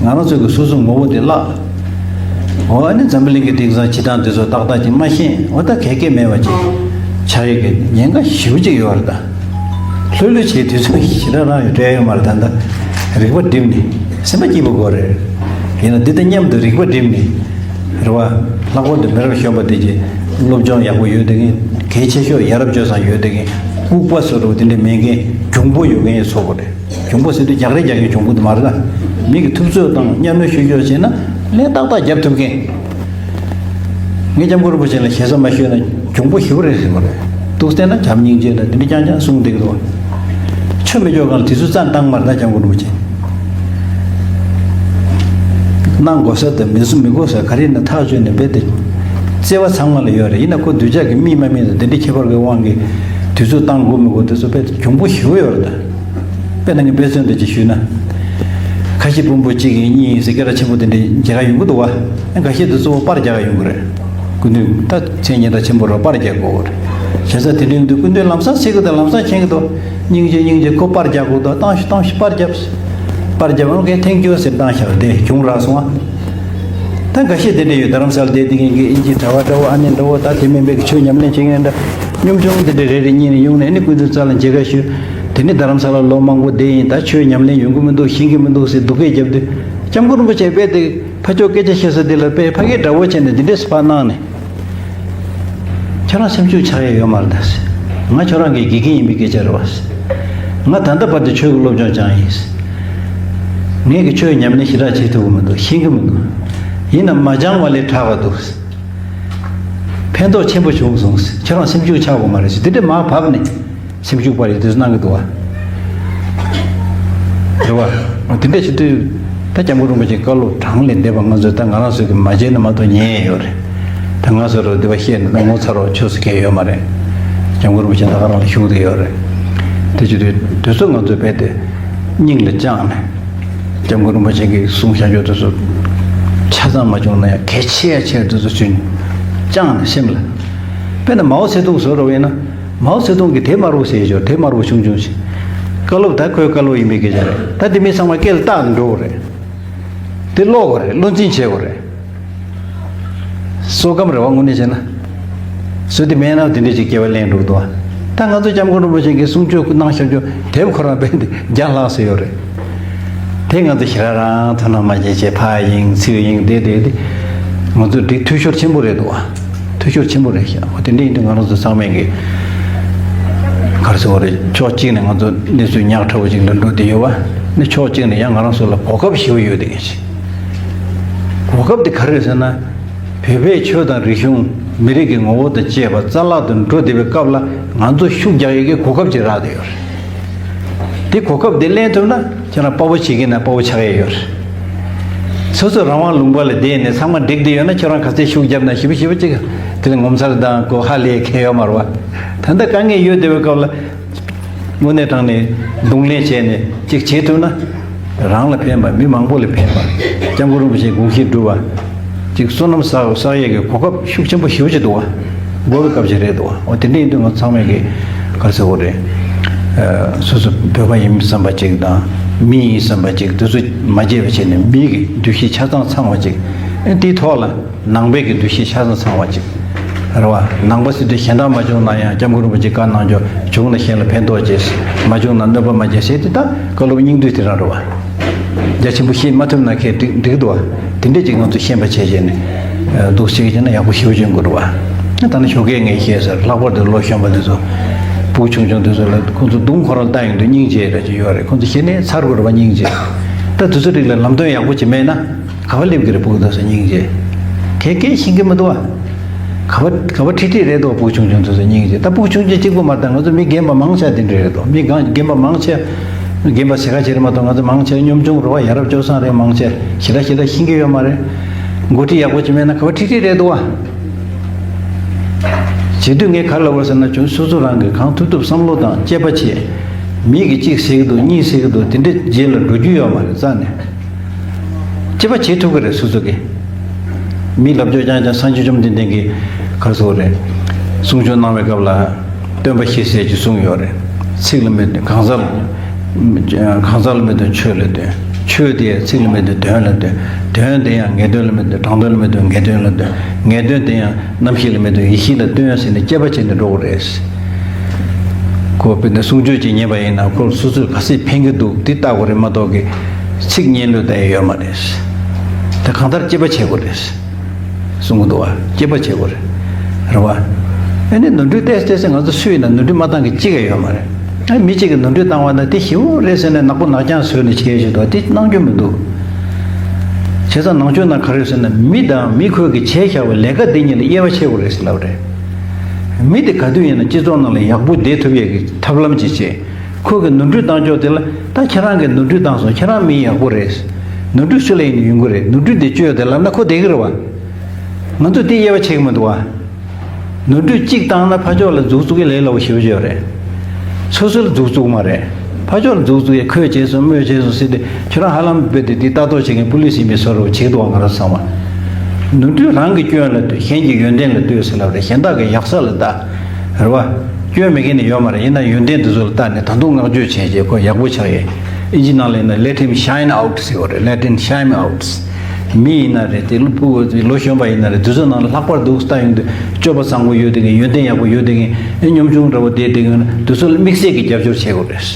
ང་རང་ཚོ་གི་སོ་སོ་ངོ་བོ་དེ་བརླག་འོ་ཨ་ནི་འཛམ་བུ་གླིང་གི་དེང་སང་སྤྱི་བཏང་དེ་ཚོ་ཏག་ཏག་ཅིག་མ་ཤེས། འོ་ད་གལ་གལ་མེད་པ་ཅིག་ཆགས་ཡོད་ཀྱི་ཉེན་ཁ་ཞེ་པོ་ཅིག་ཡོད་རེད་ད། ལྷོད་ལྷོད་བྱས་དུས་ཚོད་ཞེ་དྲག་རང་ཡོད་སྤྲད་ཡོད་མ་རེད། ད་ལྟ་རིག་པ་བསྒྲིམས་ནས་སེམས་པ་སྐྱིད་པོ་དགོས་རེད། ཡིན་ན་འདི་དང་མཉམ་དུ་རིག་པ་བསྒྲིམས་ནས་རེད་བ། ལྷག་པར་དུ་མི་རབས་གཞོན་པ་དེ་གྱིས་སློབ་སྦྱོང་ཡག་པོ་ཡོད་དེ་གིན་གལ་ཆེ་ཤོས་ཡ་རབས་སྤྱོད་བཟང་ཡོད་དེ་གིན་ལྐུགས་པ་བཟོ་འདྲ་བོ་དེ་འདྲ་མེད་མཁན་གྱོང་པོ་ཡོད་མཁན་ཡིན་ཚོ་དགོས་རེད། གྱོང་པོ་ཟེར་དུས་རྒྱག་རེས་རྒྱག་མཁན་གྱོང་པོ་དེ་མ་རེད་ད། མི་གི་ཐུབ་ཚོད་དང་གཉའ་གནོན་ཤུགས་ཡོད་བྱས་ན་ལན་ཏག་ཏག་རྒྱབ་ཐུབ་མཁན། ངས་སྐྱབས་མགོན་རིན་པོ་ཆེ་ལ་ཞེ་ས་མ་ཞུས་ན་གྱོང་པོ་ཞེ་པོ་རེད་ཟེར་བ་རེད། འདུག་བལྟས་ན་བྱམས་སྙིང་རྗེ་དང་དེ་འདྲ་རྐྱང་རྐྱང་གསུངས་བསྡད་ཀྱི་འདུག་ཆོས་མི་ཆོས་སྒང་ལ་དུས་ཚོད་རྩ་བཏང་མ་རེད་ད་སྐྱབས་མགོན་རིན་པོ་ཆེ། གནང་དགོས་ས་དང་མི་སུ་མི་དགོས་ས་ག་རེ་ཡིན་ན་ཐག་གཅོད་ནས་རྦད་དེ་བརྩེ་བ་ཚང་མ་ལ་ཡོད་རེད། ཡིན་ན་ཁོ་གདུལ་བྱ་གི་མིས་མ་མིས་དང་དེ་འདྲའི་ཁྱད་པར་གྱི་དབང་གིས་དུས་ཚོད་བཏང་དགོས་མི་དགོས་དེ་ཚོ་རྦད་དེ་གྱོང་པོ་ཞེ་པོ་ཡོད་རེད་ད། དཔེར་ན་ངས་དཔེ་མཚོན་དེ་ཅིག་ཞུས་ན། ཁ་ཤས་དཔོན་པོ་གཅིག་ཡིན་གཉིས་ཡིན་ཟེར་སྐད་གྲགས་ཆེན་པོ་དེ་འདྲའི་མཇལ་ཁ་ཡོང་གི་འདུག་བ། ཁ་ཤས་དེ་གཙོ་བོ་པར་རྒྱག་ག་ཡོང་གི་རེད། སྐུ་མདུན་ད་མཚན་སྙན་གྲགས་ཆེན་པོ་རེད། པར་རྒྱག་དགོས་རེད། བྱས་ཙང་དེ་འདྲ་ཡོང་དུས་སྐུ་མདུན་ལམ་སང་ཤེས་ཀྱི་འདུག་ལམ་སང་མཁྱེན་གྱི་འདུག་སྙིང་རྗེ་སྙིང་རྗེ་ཁོ་པར་རྒྱག་དགོས་འདུག་བཏང་ཤོག་བཏང་ཤོག་པར་རྒྱབ། པར་རྒྱབ་ཨང་ཀའི་ཐེངས་རྒྱུ་ཟེར་བཏང་ཤག་དེ་གྱོང་རག་སོང་ཨ། ད་འགའ་ཤས་དེ་འདྲ་ཡོད། རྡ་རམ་ས་ལ་བསྡད་དེ་ངེད་ཀྱི་ཨིན་ཇིའི་གྲྭ་པ་འདྲ་བོ་ཨ་ནེ་འདྲ་བོ་ད་དེ་མིན་པའི་ཆོས་ཉམས་ལེན་བྱེད་མཁན་འདྲ་གཉོམ་ཆུང་དེ་འདྲ་རེ་རེ་གཉིས་ནས་ཡོང་ནས་ཨ་ནི་སྐུ་མདུན་རྩ་ལ་མཇལ་ཁ་ཞུས། དེ་ནི་རྡ་རམ་ས་ལ་ལོ་མང་པོ་བསྡད་ཡིན། ད་ཆོས་ཉམས་ལེན་ཡོང་གི་མི་འདུག་ཤེས་ཀྱི་མི་འདུག་ཟེར་སྡུག་སྐད་བརྒྱབ་དུས་སྐྱབས་མགོན་རིན་པོ་ཆེ་དཔེ་དེ་ཕ་ཕྱོགས་སྐད་ཆ་བཤད་ས་དེ་ལ་དཔེ་ཕ་གིའི་དགྲ་བོ་བྱས་ནས་འདི་འདྲས་སུ་ཕར་གནང་ནས། ཁྱོད་རང་སེམས་ཤུགས་ཆག་ཡ་ཡོད་མ་རེད་ད་ཟེར། ང་ཁྱོད་རང་གི་དགེ་རྒན་ཡིན་པའི་སྐད་ཆ་རེད་བ་ཟེར། ང་ད་ལྟ་བར་དུ་ཆོས་ཀྱི་སློབ་སྦྱོང་སྦྱངས་ཡིན་ཟེར། ངས་ཀྱི་ཆོས་ཉམས་ལེན་ཞེ་དྲག་བྱེད་ཐུབ་ཀྱི་མི་འདུག་ཤེས་ཀྱི་མི་འདུག་ཡིན་ནའང་མ་སྦྱངས་པ་ལས་དྲག་པ་འདུག་ཟེར། ཕན་ཐོགས་ཆེན་པོ་བྱུང་སོང་ཟེར། ཁྱོད་རང་སེམས་ཤུགས་ཆག་དགོས་མ་རེད་ཟེར། དེ་འདྲས་མར་བབས་ནས། སེམས་ཤུགས་སྤར་ཡས་དེ་ཚོ་གནང་གི་འདུག་བ། རེད་བ། དེ་འདྲ་བྱེད་དུས་ད་སྐྱབས་མགོན་རིན་པོ་ཆེའི་བཀའ་སློབ་གྲངས་ལས་འདས་པ་ང་ཚོས་ད་ང་རང་ཚོས་ཀྱི་མ་བྱས་ན་མ་གཏོགས་ཉན་ཡས་ཡོད་རེད། ད་ང་ཚོ་རུ་འདི་པ་བཤད་ནས་ད་ངོ་ཚ་རོགས་ཆོས་སུ་གལ་ཡོད་མ་རེད། སྐྱབས་མགོན་རིན་པོ་ཆེ་ད་ག་རང་ལ་བཞུགས་བསྡད་ཡོད་རེད། དེ་བྱེད་དུས་དུས་ཚོད་ང་ཚོས་རྦད་དེ་སྙིང་ལ་བཅངས་ནས། སྐྱབས་མགོན་རིན་པོ་ཆེ་གིས་གསུང་བཤད་རྒྱུ་དེ་ཚོ་ཆ་ཚང་མ་བྱུང་ན་ཡང་གལ་ཆེ་ཡ་ཆེ་དེ་ཚོ་ཚུན་བཅངས་ནས་སེམས་ལ། དཔེར་ན་མའོ་ཙེ་ཏུང་བཟོ་འདྲ་བ་ཡིན་ན། མའོ་ཙེ་ཏུང་གིས་དེབ་དམར་པོ་བཟོས་ཡོད། དེབ་དམར་པོ་ཆུང་ཆུང་ཞིག་བཀའ་སློབ་ད་ཁོའི་བཀའ་སློབ་ཡིན་པའི་སྐད་ཆ་རེད། ད་དེ་མི་ཚང་མ་སྐེ་ལ་བཏགས་ནས་འགྲོ་དགོས་རེད། དེ་ཀློག་དགོས་རེད། བློ་འཛིན་བྱེད་དགོས་རེད། བསོད་སྐམ་རེད་བ་དངོས་གནས་བྱས་ན། བཟོས་དེ་མེད་ན་དེ་འདྲས་ཅིག་སྐྱེ་བ་ལེན་འགྲོ་གི་འདུག་བ། ད་ང་ཚོ་སྐྱབས་མགོན་རིན་པོ་ཆེ་གིས་གསུང་ཆོས་གནང་བཞག་རྒྱུ་དེབ་ཁོ་རང་དཔེ་འདི་བརྒྱ་ལྷག་ཙམ་ཡོད་རེད། དེ་ང་ཚོ་ཞེ་དྲག་རང་ཐུགས་སྣང་མ་བྱེད་བྱས་ཕར་ཡེངས་ཚུར་ཡེངས་བསྡད་བསྡད་དེ། ང་ཚོ་འགྲིག་འཐུས་ཤོར་ཆེན་པོ་རེད་འདུག་བ། འཐུས་ཤོར་ཆེན་པོ་རེད་ཤག་འོ་དེ་འདྲ་ཡིན་དུས་ང་རང་ཚོ་ཚང་མས་ཀྱི་ག་རེ་ཟེར་བ་རེད། ཕྱོགས་གཅིག་ནས་ང་ཚོ་གནས་ཚུལ་ཉག་ཕྲ་བོ་ཅིག་ལ་འགྲོ་བསྡད་ཡོད་བ། ནི་ཕྱོགས་གཅིག་ནས་ཡང་ང་རང་ཚོ་ལ་གོ་སྐབས་ཞེ་པོ་ཡོད་བསྡད་མཁན་ཞིག་གོ་སྐབས་དེ་ག་རེ་རེད་ཟེར་ན། བོད་པའི་ཆོས་དང་རིག་གཞུང་མི་རིགས་ཀྱི་ངོ་བོ་དང་བཅས་པ་རྩ་བརླག་ཏུ་འགྲོ་བསྡད་པའི་སྐབས་ལ་ང་ཚོ་ཤུགས་རྒྱག་ཡས་ཀྱི་གོ་སྐབས་ཅིག་རག་བསྡད་ཡོད་རེད། དེ་གོ་སྐབས་དེ་ལེན་ཐུབ་ན་ཁྱེད་རང་དཔའ་བོ་བྱེད་ཀྱི་ན་དཔའ་བོ་ཆགས་ཡས་ཡོད་རེད། སོ་སོ་རང་དབང་ལུང་པ་ལ་བསྡད་ནས་ཚང་མ་འགྲིག་བསྡད་ཡོད་ན་ཁྱེད་རང་ག་ཚད་ཤུགས་བརྒྱབ་ན་ཞིབ་ཞིབ་ཅིག་དེ་ལ་ངོ་མཚར་དང་གོ་ཧ་ལས་ཁེལ་ཡོད་མ་རེད་བ། ད་ལྟ་དཀའ་ངལ་ཡོད་བསྡད་པའི་སྐབས་ལ། དངོས་གནས་དྲང་གནས་གདོང་ལེན་བྱས་ནས་ཅིག་བྱེད་ཐུབ་ན། རང་ལ་ཕན་པ་མི་མང་པོ་ལ་ཕན་པ། སྐྱབས་མགོན་རིན་པོ་ཆེའི་དགོངས་གཞི་འགྲུབ་པ། ཅིག་བསོད་ནམས་བསགས་བསགས་ཡས་ཀྱི་གོ་སྐབས་ཤུགས་ཆེན་པོ་ཞེ་པོ་ཅིག་འདུག་བ། དགོས་པའི་སྐབས་ཅིག་རེད་འདུག་བ། འོ་དེ་འདྲ་ཡིན་དུས་ང་ཚང་མས་ཀྱི་ག་རེ་ཟེར་དགོས་རེད། སོ་སོ་བོད་པ་ཡིན་བསམ་པ་ཅིག་དང་། མི་ཡིན་བསམ་པ་ཅིག། དེ་ཚོ་མ་བརྗེད་པ་བྱས་ནས་མི་གི་འདུ་ཤེས་ཆ་ཚང་ཚང་བ་ཅིག། ཨེ་དེའི་ཐོག་ལ་ནང་པའི་གི་འདུ་ཤེས་ཆ་ཚང་ཚང་བ་ཅིག་རེད་བ། ནང་པ་ཟེར་དུས་གཞན་དག་མ་བྱུང་ན་ཡང་སྐྱབས་མགོན་རིན་པོ་ཆེ་བཀའ་གནང་ཆོག། བྱུང་ན་གཞན་ལ་ཕན་ཐོགས་བྱེད། མ་བྱུང་ན་གནོད་པ་མ་བྱེད་ཟེར་དེ་ད་བཀའ་སློབ་སྙིང་བསྡུས་དེ་རང་རེད་བ། རྒྱ་ཆེན་པོ་ཤེས་མ་ཐུབ་ན་ཁྱེད་འགྲིག་འགྲིག་འདུག་བ། དེ་འདྲས་ཅིག་ང་ཚོ་ཤེས་པ་བྱས་བྱས་ནས་འདུག་བྱེད་ཀྱི་ན་ཡག་པོ་ཞེ་པོ་ཅིག་ཡོང་གི་རེད་བ། ད་ནི་ཞོགས་ཀས་ངས་བཤད་ཟེར། ལྷག་པར་དུ་ལོ་གཞོན་པ་དེ་ཚོ། ཕྲུ་གུ་ཆུང་ཆུང་དེ་ཚོ་ལ་ཁོང་ཚོ་མདུང་ཁོ་རང་བཏང་ཡོང་དུས་སྙིང་རྗེ་རེ་ཅིག་ཡོད་རེད། ཁོང་ཚོ་ཞེ་ནས་ཚར་དགོས་རེད་བ། སྙིང་རྗེ། ད་དེ་ཚོ་རིགས་ལ་ལམ་སྟོན་ཡག་པོ་ཅིག་མེད་ན། ག་པར་སླེབས་ཀྱི་རེད། ཕྲུ་གུ་དེ་ཚོ་སྙིང་རྗེ། གས་གས་ཤེས་ཀྱི་མི་འདུག་བ། ག་པར་ག་པར་ཁྲིད་ཁྲིད་རེད་འདུག། ཕྲུ་གུ་ཆུང་ཆུང་དེ་ཚོ་སྙིང་རྗེ། ད་ཕྲུ་གུ་ཆུང་ཆུང་གཅིག་པོ་མ་གཏོགས་ང་ཚོ་མི་རྒན་པ་མང་ཆེ་དེ་འདྲ་རེད་འདུག། མི་རྒན་རྒན་པ་མང་ཆེ། རྒན་པ་ཟེར་ཁ་ཆེ་རེད་མ་གཏོགས། ང་ཚོ་མང་ཆེ་གཉོམ་ཆུང་རེད་བ། ཡ་རབས་སྤྱོད་བཟང་རེད། མང་ཆེ་ཞེ་དྲག་ཞེ་དྲག་ཤེས་ཀྱི་ཡོད་མ་རེད། འགོ་ཁྲིད་ཡག་པོ་ཅིག་མེད་ན་ག་པར་ཁྲིད་ཁྲིད་རེད་འདུག་བ། བྱེད་དུས་ངས་ག་རེ་ལབ་དགོས་ཟེར་ན། ཁྱོད་སོ་སོ་རང་གིས་གང་ཐུབ་ཐུབ་བསམ་བློ་དང་དཔྱད་པ་བྱེད། མི་གིས་གཅིག་ཟེར་གི་འདུག། གཉིས་ཟེར་གི་འདུག། དེ་འདྲའི་རྗེས་ལ་འགྲོ་རྒྱུ་ཡོད་མ་རེད། རྩ་ནས། དཔྱད་པ་བྱེད་ཐུབ་ཀྱི་རེད། སོ་སོ་གིས། མིའི་ལབ་ཕྱོགས་རྐྱང་རྐྱང་། སངས་རྒྱས་བཅོམ་ལྡན་འདས་ཀྱིས་ག་རེ་ཟེར་བ་རེད། གསུང་ཆོས་གནང་བའི་སྐབས་ལ། སྟོན་པ་ཞེས་ཟེར་གྱི་གསུངས་ཡོད་རེད། ཚིག་ལ་མི་གང་ཟག་ལ། གང་ཟག་ལ་མི་སྟོན། ཆོས་ལ་སྟོན། ཆོས་དེ་ཚིག་ལ་མི་སྟོན། དོན་ལ་སྟོན། དོན་དེ་ཡང་ངེས་དོན་ལ་མི་སྟོན། དྲང་དོན་ལ་མི་སྟོན། ངེས་དོན་ལ་སྟོན། ངེས་དོན་དེ་ཡང་རྣམ་ཤེས་ལ་མི་སྟོན། ཡེ་ཤེས་ལ་སྟོན་ཟེར་ནས་དཔྱད་པ་བྱས་ནས་འགྲོ་དགོས་རེད། ཁོ་དཔེར་ན་གསུང་ཆོས་ཅིག་ཉན་པ་ཡིན་ན། ཁོ་སོ་སོས་ག་ཚོད་ཕན་གྱི་འདུག་དེ་ལྟ་དགོས་རེད་མ་གཏོགས་ཀྱི། ཚིག་སྙན་ལོས་ལྟ་ཡ་ཡོད་མ་རེད། དེ་གང་ལྟར་དཔྱད་པ་བྱེད་དགོས་རེད། གསུང་གི་འདུག་བ། དཔྱད་པ་བྱེད་དགོས་རེད། རེད་བ། ཨ་ནི་ནོར་འཁྲུལ་ཏོག་ཙམ་ཏོག་ཙམ་ང་ཚོ་སུ་ཡིན་ན་ནོར་འཁྲུལ་མ་བཏང་གི་གཅིག་ཀྱང་ཡོད་མ་རེད། ཨ་མི་གཅིག་གིས་ནོར་འཁྲུལ་བཏང་བ་ན་དེ་ཞེ་པོ་རེད་ཟེར་ནས་ནག་པོ་ནག་རྐྱང་བཟོས་ནས་བྱས་བཞིན་འདུག། དེ་གནང་རྒྱུ་མི་འདུག། བྱས་ཙང་ནང་ཆོས་ནང་ག་རེ་ཡོད་ཟེར་ན། མི་དང་མི་ཁོས་ཀྱིས་བྱས་བཞག་པའི་ལས་ཀ་འདི་གཉིས་ལ་དབྱེ་བ་ཕྱེ་དགོས་རེད་ཟེར་ལབ་རེད། མི་དེ་ག་དུས་ཡིན་ན་སྤྱི་ཚོགས་ནང་ལ་ཡག་པོ་བསྡད་ཐུབ་ཡས་ཀྱི་ཐབས་ལམ་ཅིག་བྱེད། ཁོ་གིས་ནོར་འཁྲུལ་བཏང་ཕྱོགས་དེ་ལ། ད་ཁྱེད་རང་གིས་ནོར་འཁྲུལ་བཏང་སོང་། ཁྱེད་རང་མི་ཡག་པོ་རེད། ནོར་འཁྲུལ་སུ་ལ་ཡིན་ནའི་ཡོང་གི་རེད། ནོར་འཁྲུལ་དེ་བཅོས་དེ་ལབ་ན་ཁོ་བསྡད་ཀྱི་རེད་བ། ང་ཚོས་དེ་དབྱེ་བ་ཕྱེ་གི་མི་འདུག་བ། ནོར་འཁྲུལ་གཅིག་བཏང་ན་ཕར་ཕྱོགས་ལ་མཛུབ་བཙུགས་ཡས་ལས་སླ་པོ་ཞེ་པོ་ཅིག་ཡོད་རེད། སོ་སོ་ལ་མཛུབ་བཙུགས་མ་རེད། ཕར་ཕྱོགས་ལ་མཛུབ་བཙུགས་ཡས། ཁོས་བྱས་སོང་། མོས་བྱས་སོང་ཟེར་ཏེ། ཁྱོད་རང་ཧ་ལམ་རྦད་དེ་དེ་ལྟ་རྟོག་བྱེད་མཁན་པུ་ལིས་ཡིན་པའི་བཟོ་འདྲ་བྱེད་ཀྱི་འདུག་བ། ང་རང་ཚང་མ། ནོར་འཁྲུལ་རང་གི་སྐྱོན་ལ་ལྟོས། གཞན་གྱི་ཡོན་ཏན་ལ་ལྟོས་ཟེར་ལབ་རེད། གཞན་དག་གི་ཡག་ས་ལ་ལྟ། རེད་བ། སྐྱོན་མེད་མཁན་ནི་ཡོད་མ་རེད། ཡིན་ན་ཡོན་ཏན་དེ་ཚོ་ལ་ལྟ་ནས་ད་དུང་བསྔགས་བརྗོད་བྱས་རྗེས་ཁོ་ཡག་པོ་ཆགས་ཡས། ཨིན་ཇི་ནང་ལ་ཡིན་ན། Let him shine out ཟེར་བ་རེད། Let him shine out། མི་ཡིན་ན་རེད། དེ་ལོ་ཕྲུ་གུ་ལོ་གཞོན་པ་ཡིན་ན་རེད། དེ་ཚོ་ནང་ལ་ལྷག་པར་འདུག་ལྟ་ཡོང་དུས་སྤྱོད་པ་བཟང་པོ་ཡོད་བསྡད་མཁན། ཡོན་ཏན་ཡག་པོ་ཡོད་བསྡད་མཁན། ཨེ་གཉོམ་ཆུང་འདྲ་པོ་བསྡད་བསྡད་མཁན། དེ་ཚོ་ལ་དམིགས་བསལ་གྱི་རྒྱབ་སྐྱོར་བྱེད་དགོས་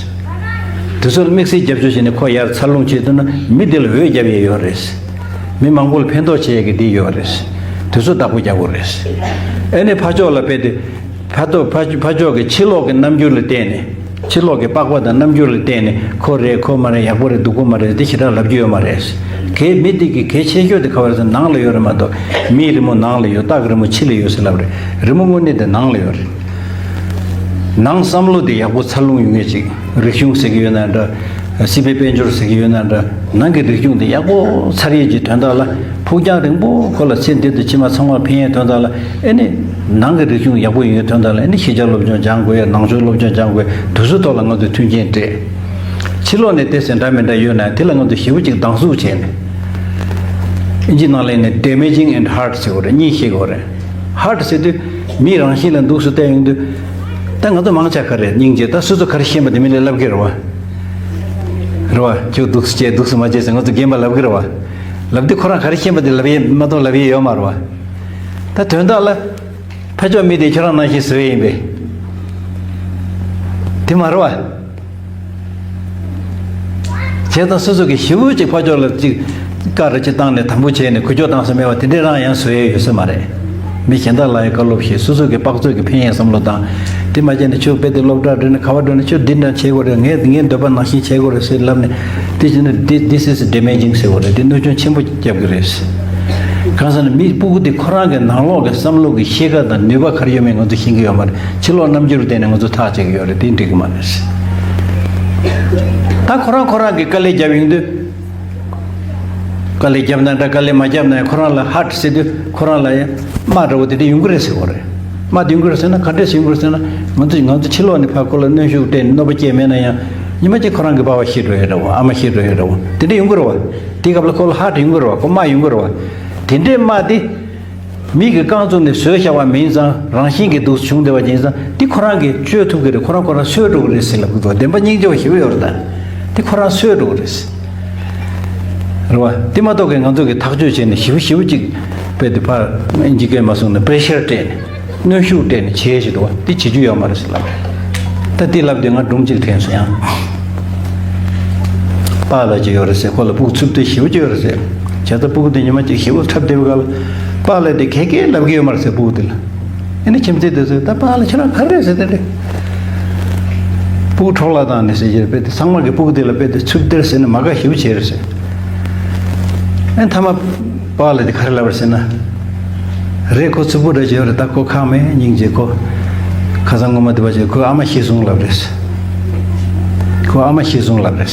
རེད། དེ་ཚོ་ལ་དམིགས་བསལ་རྒྱབ་སྐྱོར་བྱས་ནས་ཁོ་ཡར་འཚར་ལོངས་བྱེད་ཐུབ་ན་མི་དེ་ལ་འོད་རྒྱབ་ཡས་ཡོད་རེད། མི་མང་པོ་ལ་ཕན་ཐོགས་བྱེད་ཡས་ཀྱི་དེ་ཡོད་རེད། དེ་ཚོ་བདག་པོ་རྒྱག་དགོས་རེད། ཨེ་ནས་ཕར་ཕྱོགས་ལ་དཔེ་དེ། ཕར་ཕྱོགས་ཕར་ཕར་ཕྱོགས་ཀྱི་ཕྱི་ལོགས་ཀྱི་རྣམ་འགྱུར་ལ་བལྟས་ནས། ཕྱི་ལོགས་ཀྱི་པགས་པ་དང་རྣམ་འགྱུར་ལ་བལྟས་ནས། ཁོ་རེད་ཁོ་མ་རེད། ཡག་པོ་རེད་སྡུག་པོ་མ་རེད། དེ་ཞེ་དྲག་ལབ་རྒྱུ་ཡོད་མ་རེད། གལ་མི་དེ་གི་གལ་ཆེ་ཤོས་དེ་ག་བ་རེད་ཟེར་ན་ནང་ལ་ཡོད་རེད་མ་གཏོགས། མིའི་རི་མོ་ནང་ལ་ཡོད། སྟག་གི་རི་མོ་ཕྱི་ལ་ཡོད་ཟེར་ལབ་རེད། རི་མོ་དངོས་གནས་དེ་ནང་ལ་ཡོད་རེད། ནང་བསམ་བློ་དེ་ཡག་པོ་འཚར་ལོངས་ཡོང་ངེས་ཅིག། རིག་གཞུང་ཟེར་གྱི་ཡོད་ན་འདྲ། སྲིད་པའི་དཔལ་འབྱོར་ཟེར་གྱི་ཡོད་ན་འདྲ། ནང་གི་རིག་གཞུང་དེ་ཡག་པོ་འཚར་ཡས་ཀྱི་དོན་དག་ལ། ཕུགས་རྒྱང་རིང་པོ་ཁོ་ལ་ཚེ་འདི་དང་ཕྱི་མ་ཚང་མ་ཕན་ཡས་དོན་དག་ལ། ཨེ་ནི་ནང་གི་རིག་གཞུང་ཡག་པོ་ཡོང་ཡས་དོན་དག་ལ། ཨེ་ནི་ཤེས་བྱ་སློབ་སྦྱོང་སྦྱང་དགོས་ཡས། ནང་ཆོས་སློབ་སྦྱོང་སྦྱང་དགོས་ཡས། དེ་ཚོའི་ཐོག་ལ་ང་ཚོས་མཐུན་རྐྱེན་སྤྲད། ཕྱི་ལོགས་ནས་དེ་ཚོ་འདྲ་མི་འདྲ་ཡོད་ན་དེ་ལ་ང་ཚོས་ཞེ་པོ་ཅིག་སྡང་ཟུག་བྱས་ནས། ཨིན་ཇི་ནང་ལ་ཡིན་ན་damaging and hurt ཟེར་གྱི་ཡོད་རེད། གཉིས་བཤད་ཀྱི་ཡོད་རེད། ཧར་ཊི་ཟེར་དུས་མིའི་རང་བཞིན་ལ་འདུག་སེ་བལྟས་ཡོང་དུས། ད་ང་ཚོ་མང་ཆེ་ག་རེ་སྙིང་རྗེ། ད་སོ་སོ་ག་རེ་ཤེས་པ་དེ་མི་ལ་ལབ་ཀྱི་རེད་བ། རེད་བ། ཁྱོད་འདུག་སེ་བྱས་འདུག་སེ་མ་བྱས་ཟེར་ང་ཚོ་རྒན་པ་ལབ་ཀྱི་རེད་བ། ལབ་དུས་ཁོ་རང་ག་རེ་ཤེས་པ་དེ་ལབ་ཡས་མ་གཏོགས་ལབ་ཡས་ཡོད་མ་རེད་བ། ད་དོན་དག་ལ། ཕར་ཕྱོགས་མི་དེ་ཁྱོད་རང་ནང་བཞིན་བཟོས་ཡིན་པས། དེ་མ་རེད་བ། བྱས་ཙང་སོ་སོ་གིས་ཞེ་པོ་ཅིག་ཕར་ཕྱོགས་ལ་ཅིག་བཀའ་ར་ཅིག་བཏང་ནས་དམ་པོ་བྱས་ནས་འགུལ་སྐྱོད་བཏང་ས་མེད་པ་དེ་འདྲས་རང་ཡང་བཟོ་ཡས་ཡོད་ས་མ་རེད། མི་གཞན་དག་ལ་ཡང་བཀའ་སློབ་བྱེད། སོ་སོ་གི་དཔག་ཚོད་ཀྱི་ཕན་ཡས་བསམ་བློ་བཏང་། དེ་མ་བྱས་ནས་ཁྱོད་དཔེ་དེ་སློབ་གྲྭ་འགྲོ་ནས་ག་བ་འགྲོ་ནས་ཁྱོད་འདི་འདྲ་བྱེད་དགོས་རེད། ངས་ངའི་འདོད་པ་ནང་བཞིན་བྱེད་དགོས་རེད་ཟེར་ལབ་ནས། དེ་བྱས་ན་འདི་this is damaging ཟེར་དགོས་རེད། དེ་གནོད་སྐྱོན་ཆེན་པོ་རྒྱབ་ཀྱི་རེད། གང་ཟེར་ན་མི་སྤུ་གུ་དེ་ཁོ་རང་གི་ནང་ལོགས་ཀྱི་བསམ་བློ་གི་ཤེས་ཀ་དང་ནུས་པ་ག་རེ་ཡོད་མེད་ང་ཚོ་ཤེས་ཀྱི་ཡོད་མ་རེད། ཕྱི་ལོགས་རྣམ་འགྱུར་བལྟས་ནས་ང་ཚོ་ཐག་བཅད་ཀྱི་ཡོད་རེད། དེ་འགྲིག་གི་མ་རེད། ད་ཁོ་རང་ཁོ་རང་གི་དཀའ་ལས་རྒྱབ་ཡོང་དུས། དཀའ་ལས་རྒྱབ་ན་འདྲ། དཀའ་ལས་མ་རྒྱབ་ན་ཡང་ཁོ་རང་ལ་ཧར་ཊི་ཟེར་དུས་ཁོ་རང་ལ་ཡང་དམའ་འདྲ་བོ་དེ་འདྲ་ཡོང་གི་རེད་ཟེར་བ་རེད། དམའ་དེ་ཡོང་གི་རེད་ཟེར་ན་ག་འདྲས་ཡོང་གི་རེད་ཟེར་ན། ང་ཚོ་ང་ཚོ་ཕྱི་ལོགས་ནས་ཕར་ཁོ་ལ་གནོན་ཤུགས་སྤྲད་ནས་གནོད་པ་སྐྱེལ་མེད་ན་ཡང་། ཉི་མ་གཅིག་ཁོ་རང་གི་པ་ཕ་ཤི་འགྲོ་ཡས་འདྲ་བོ། ཨ་མ་ཤི་འགྲོ་ཡས་འདྲ་བོ་དེ་འདྲ་ཡོང་གི་རེད་བ། དེ་སྐབས་ལ་ཁོ་ལ་ཧར་ཊི་ཡོང་གི་རེད་བ། ཁོ་དམའ་ཡོང་གི་རེད་བ། དེ་འདྲས་དམའ་དེ། མི་གིས་རྐང་བཙུགས་ནས་བཟོས་བཞག་པ་མིན་ཙང་རང་བཞིན་གྱིས་འདུག་བྱུང་བསྡད་པ་ཡིན་ཙང་འདི་ཁོ་རང་གིས་བཅོས་ཐུབ་ཀྱི་རེད། ཁོ་རང་ཁོ་རང་སོས་འགྲོ་གི་རེད་ཟེར་ལབ་ཀྱི་འདུག་བདེན་པ་སྙིང་རྗེ་བ་ཞེ་པོ་ཡོད་རེད་ད། འདི་ཁོ་རང་སོས་འགྲོ་གི་རེད། རེད་བ། དེ་མ་གཏོགས་ཀྱི་ང་ཚོ་གི་ཐག་གཅོད་བྱས་ནས་ཞིབ་ཞིབ་ཅིག་དཔེ་དེ་ཕར་ཨིན་ཇི་སྐད་མ་སོང་ན་པེ་རེ་ཤར་སྤྲད་ནས་གནོན་ཤུགས་སྤྲད་ནས་བྱས་ཞིག་འདུག་བ། དེ་བྱེད་རྒྱུ་ཡོད་མ་རེད་ཟེར་ལབ་རེད། ད་དེ་ལབ་དུས་ང་སྒྲུང་གཅིག་དྲན་སོང་ཡང་། པཱ་ལགས་ཅིག་ཡོད་རེད་ཟེར། ཁོ་ལ་སྤུ་གུ་འཚུབ་བསྡད་ཞེ་པོ་ཅིག་ཡོད་རེད་ཟེར། བྱས་ཙང་སྤུ་གུ་དེ་ཉི་མ་གཅིག་ཞེ་པོ་འཁྲབ་བསྡད་པའི་སྐབས་ལ་པཱ་ལགས་དེ་གད་གད་ལབ་ཀྱི་ཡོད་མ་རེད་ཟེར་སྤུ་གུ་དེ་ལ། ཨེ་ནི་ཁྱིམ་མཚེས་དེ་ཚོས་ད་པཱ་ལགས་ཁྱེད་རང་ག་རེ་རེད་ཟེར་དེ་འདྲ། སྤུ་གུ་འཕྲོག་བརླག་བཏང་ནས་ཟེར་གྱི་རེད་པས། དེ་ཚང་མ་གི་སྤུ་གུ་དེ་ལ་དཔེ་དེ་འཚུབ་སྡེར་ཟེར་ནས་མ་དགའ་ཞེ་པོ་བྱས་རེད་ཟེར། ཨེ་མཐའ་མ་པཱ་ལགས་དེ་ག་རེ་ལབ་པ་རེད་ཟེར་ན། རེད། ཁོ་འཚུབ་པོ་འདྲ་བྱས་ཡོད་རེད། ད་ཁོ་ཁག་མེད་སྙིང་རྗེ། ཁོ་ཁ་སང་ངོ་མ་དེ་བ་བྱས་ཁོས་ཨ་མ་ཤི་སོང་ལབ་རེད། ཁོ་ཨ་མ་ཤི་སོང་ལབ་རེད།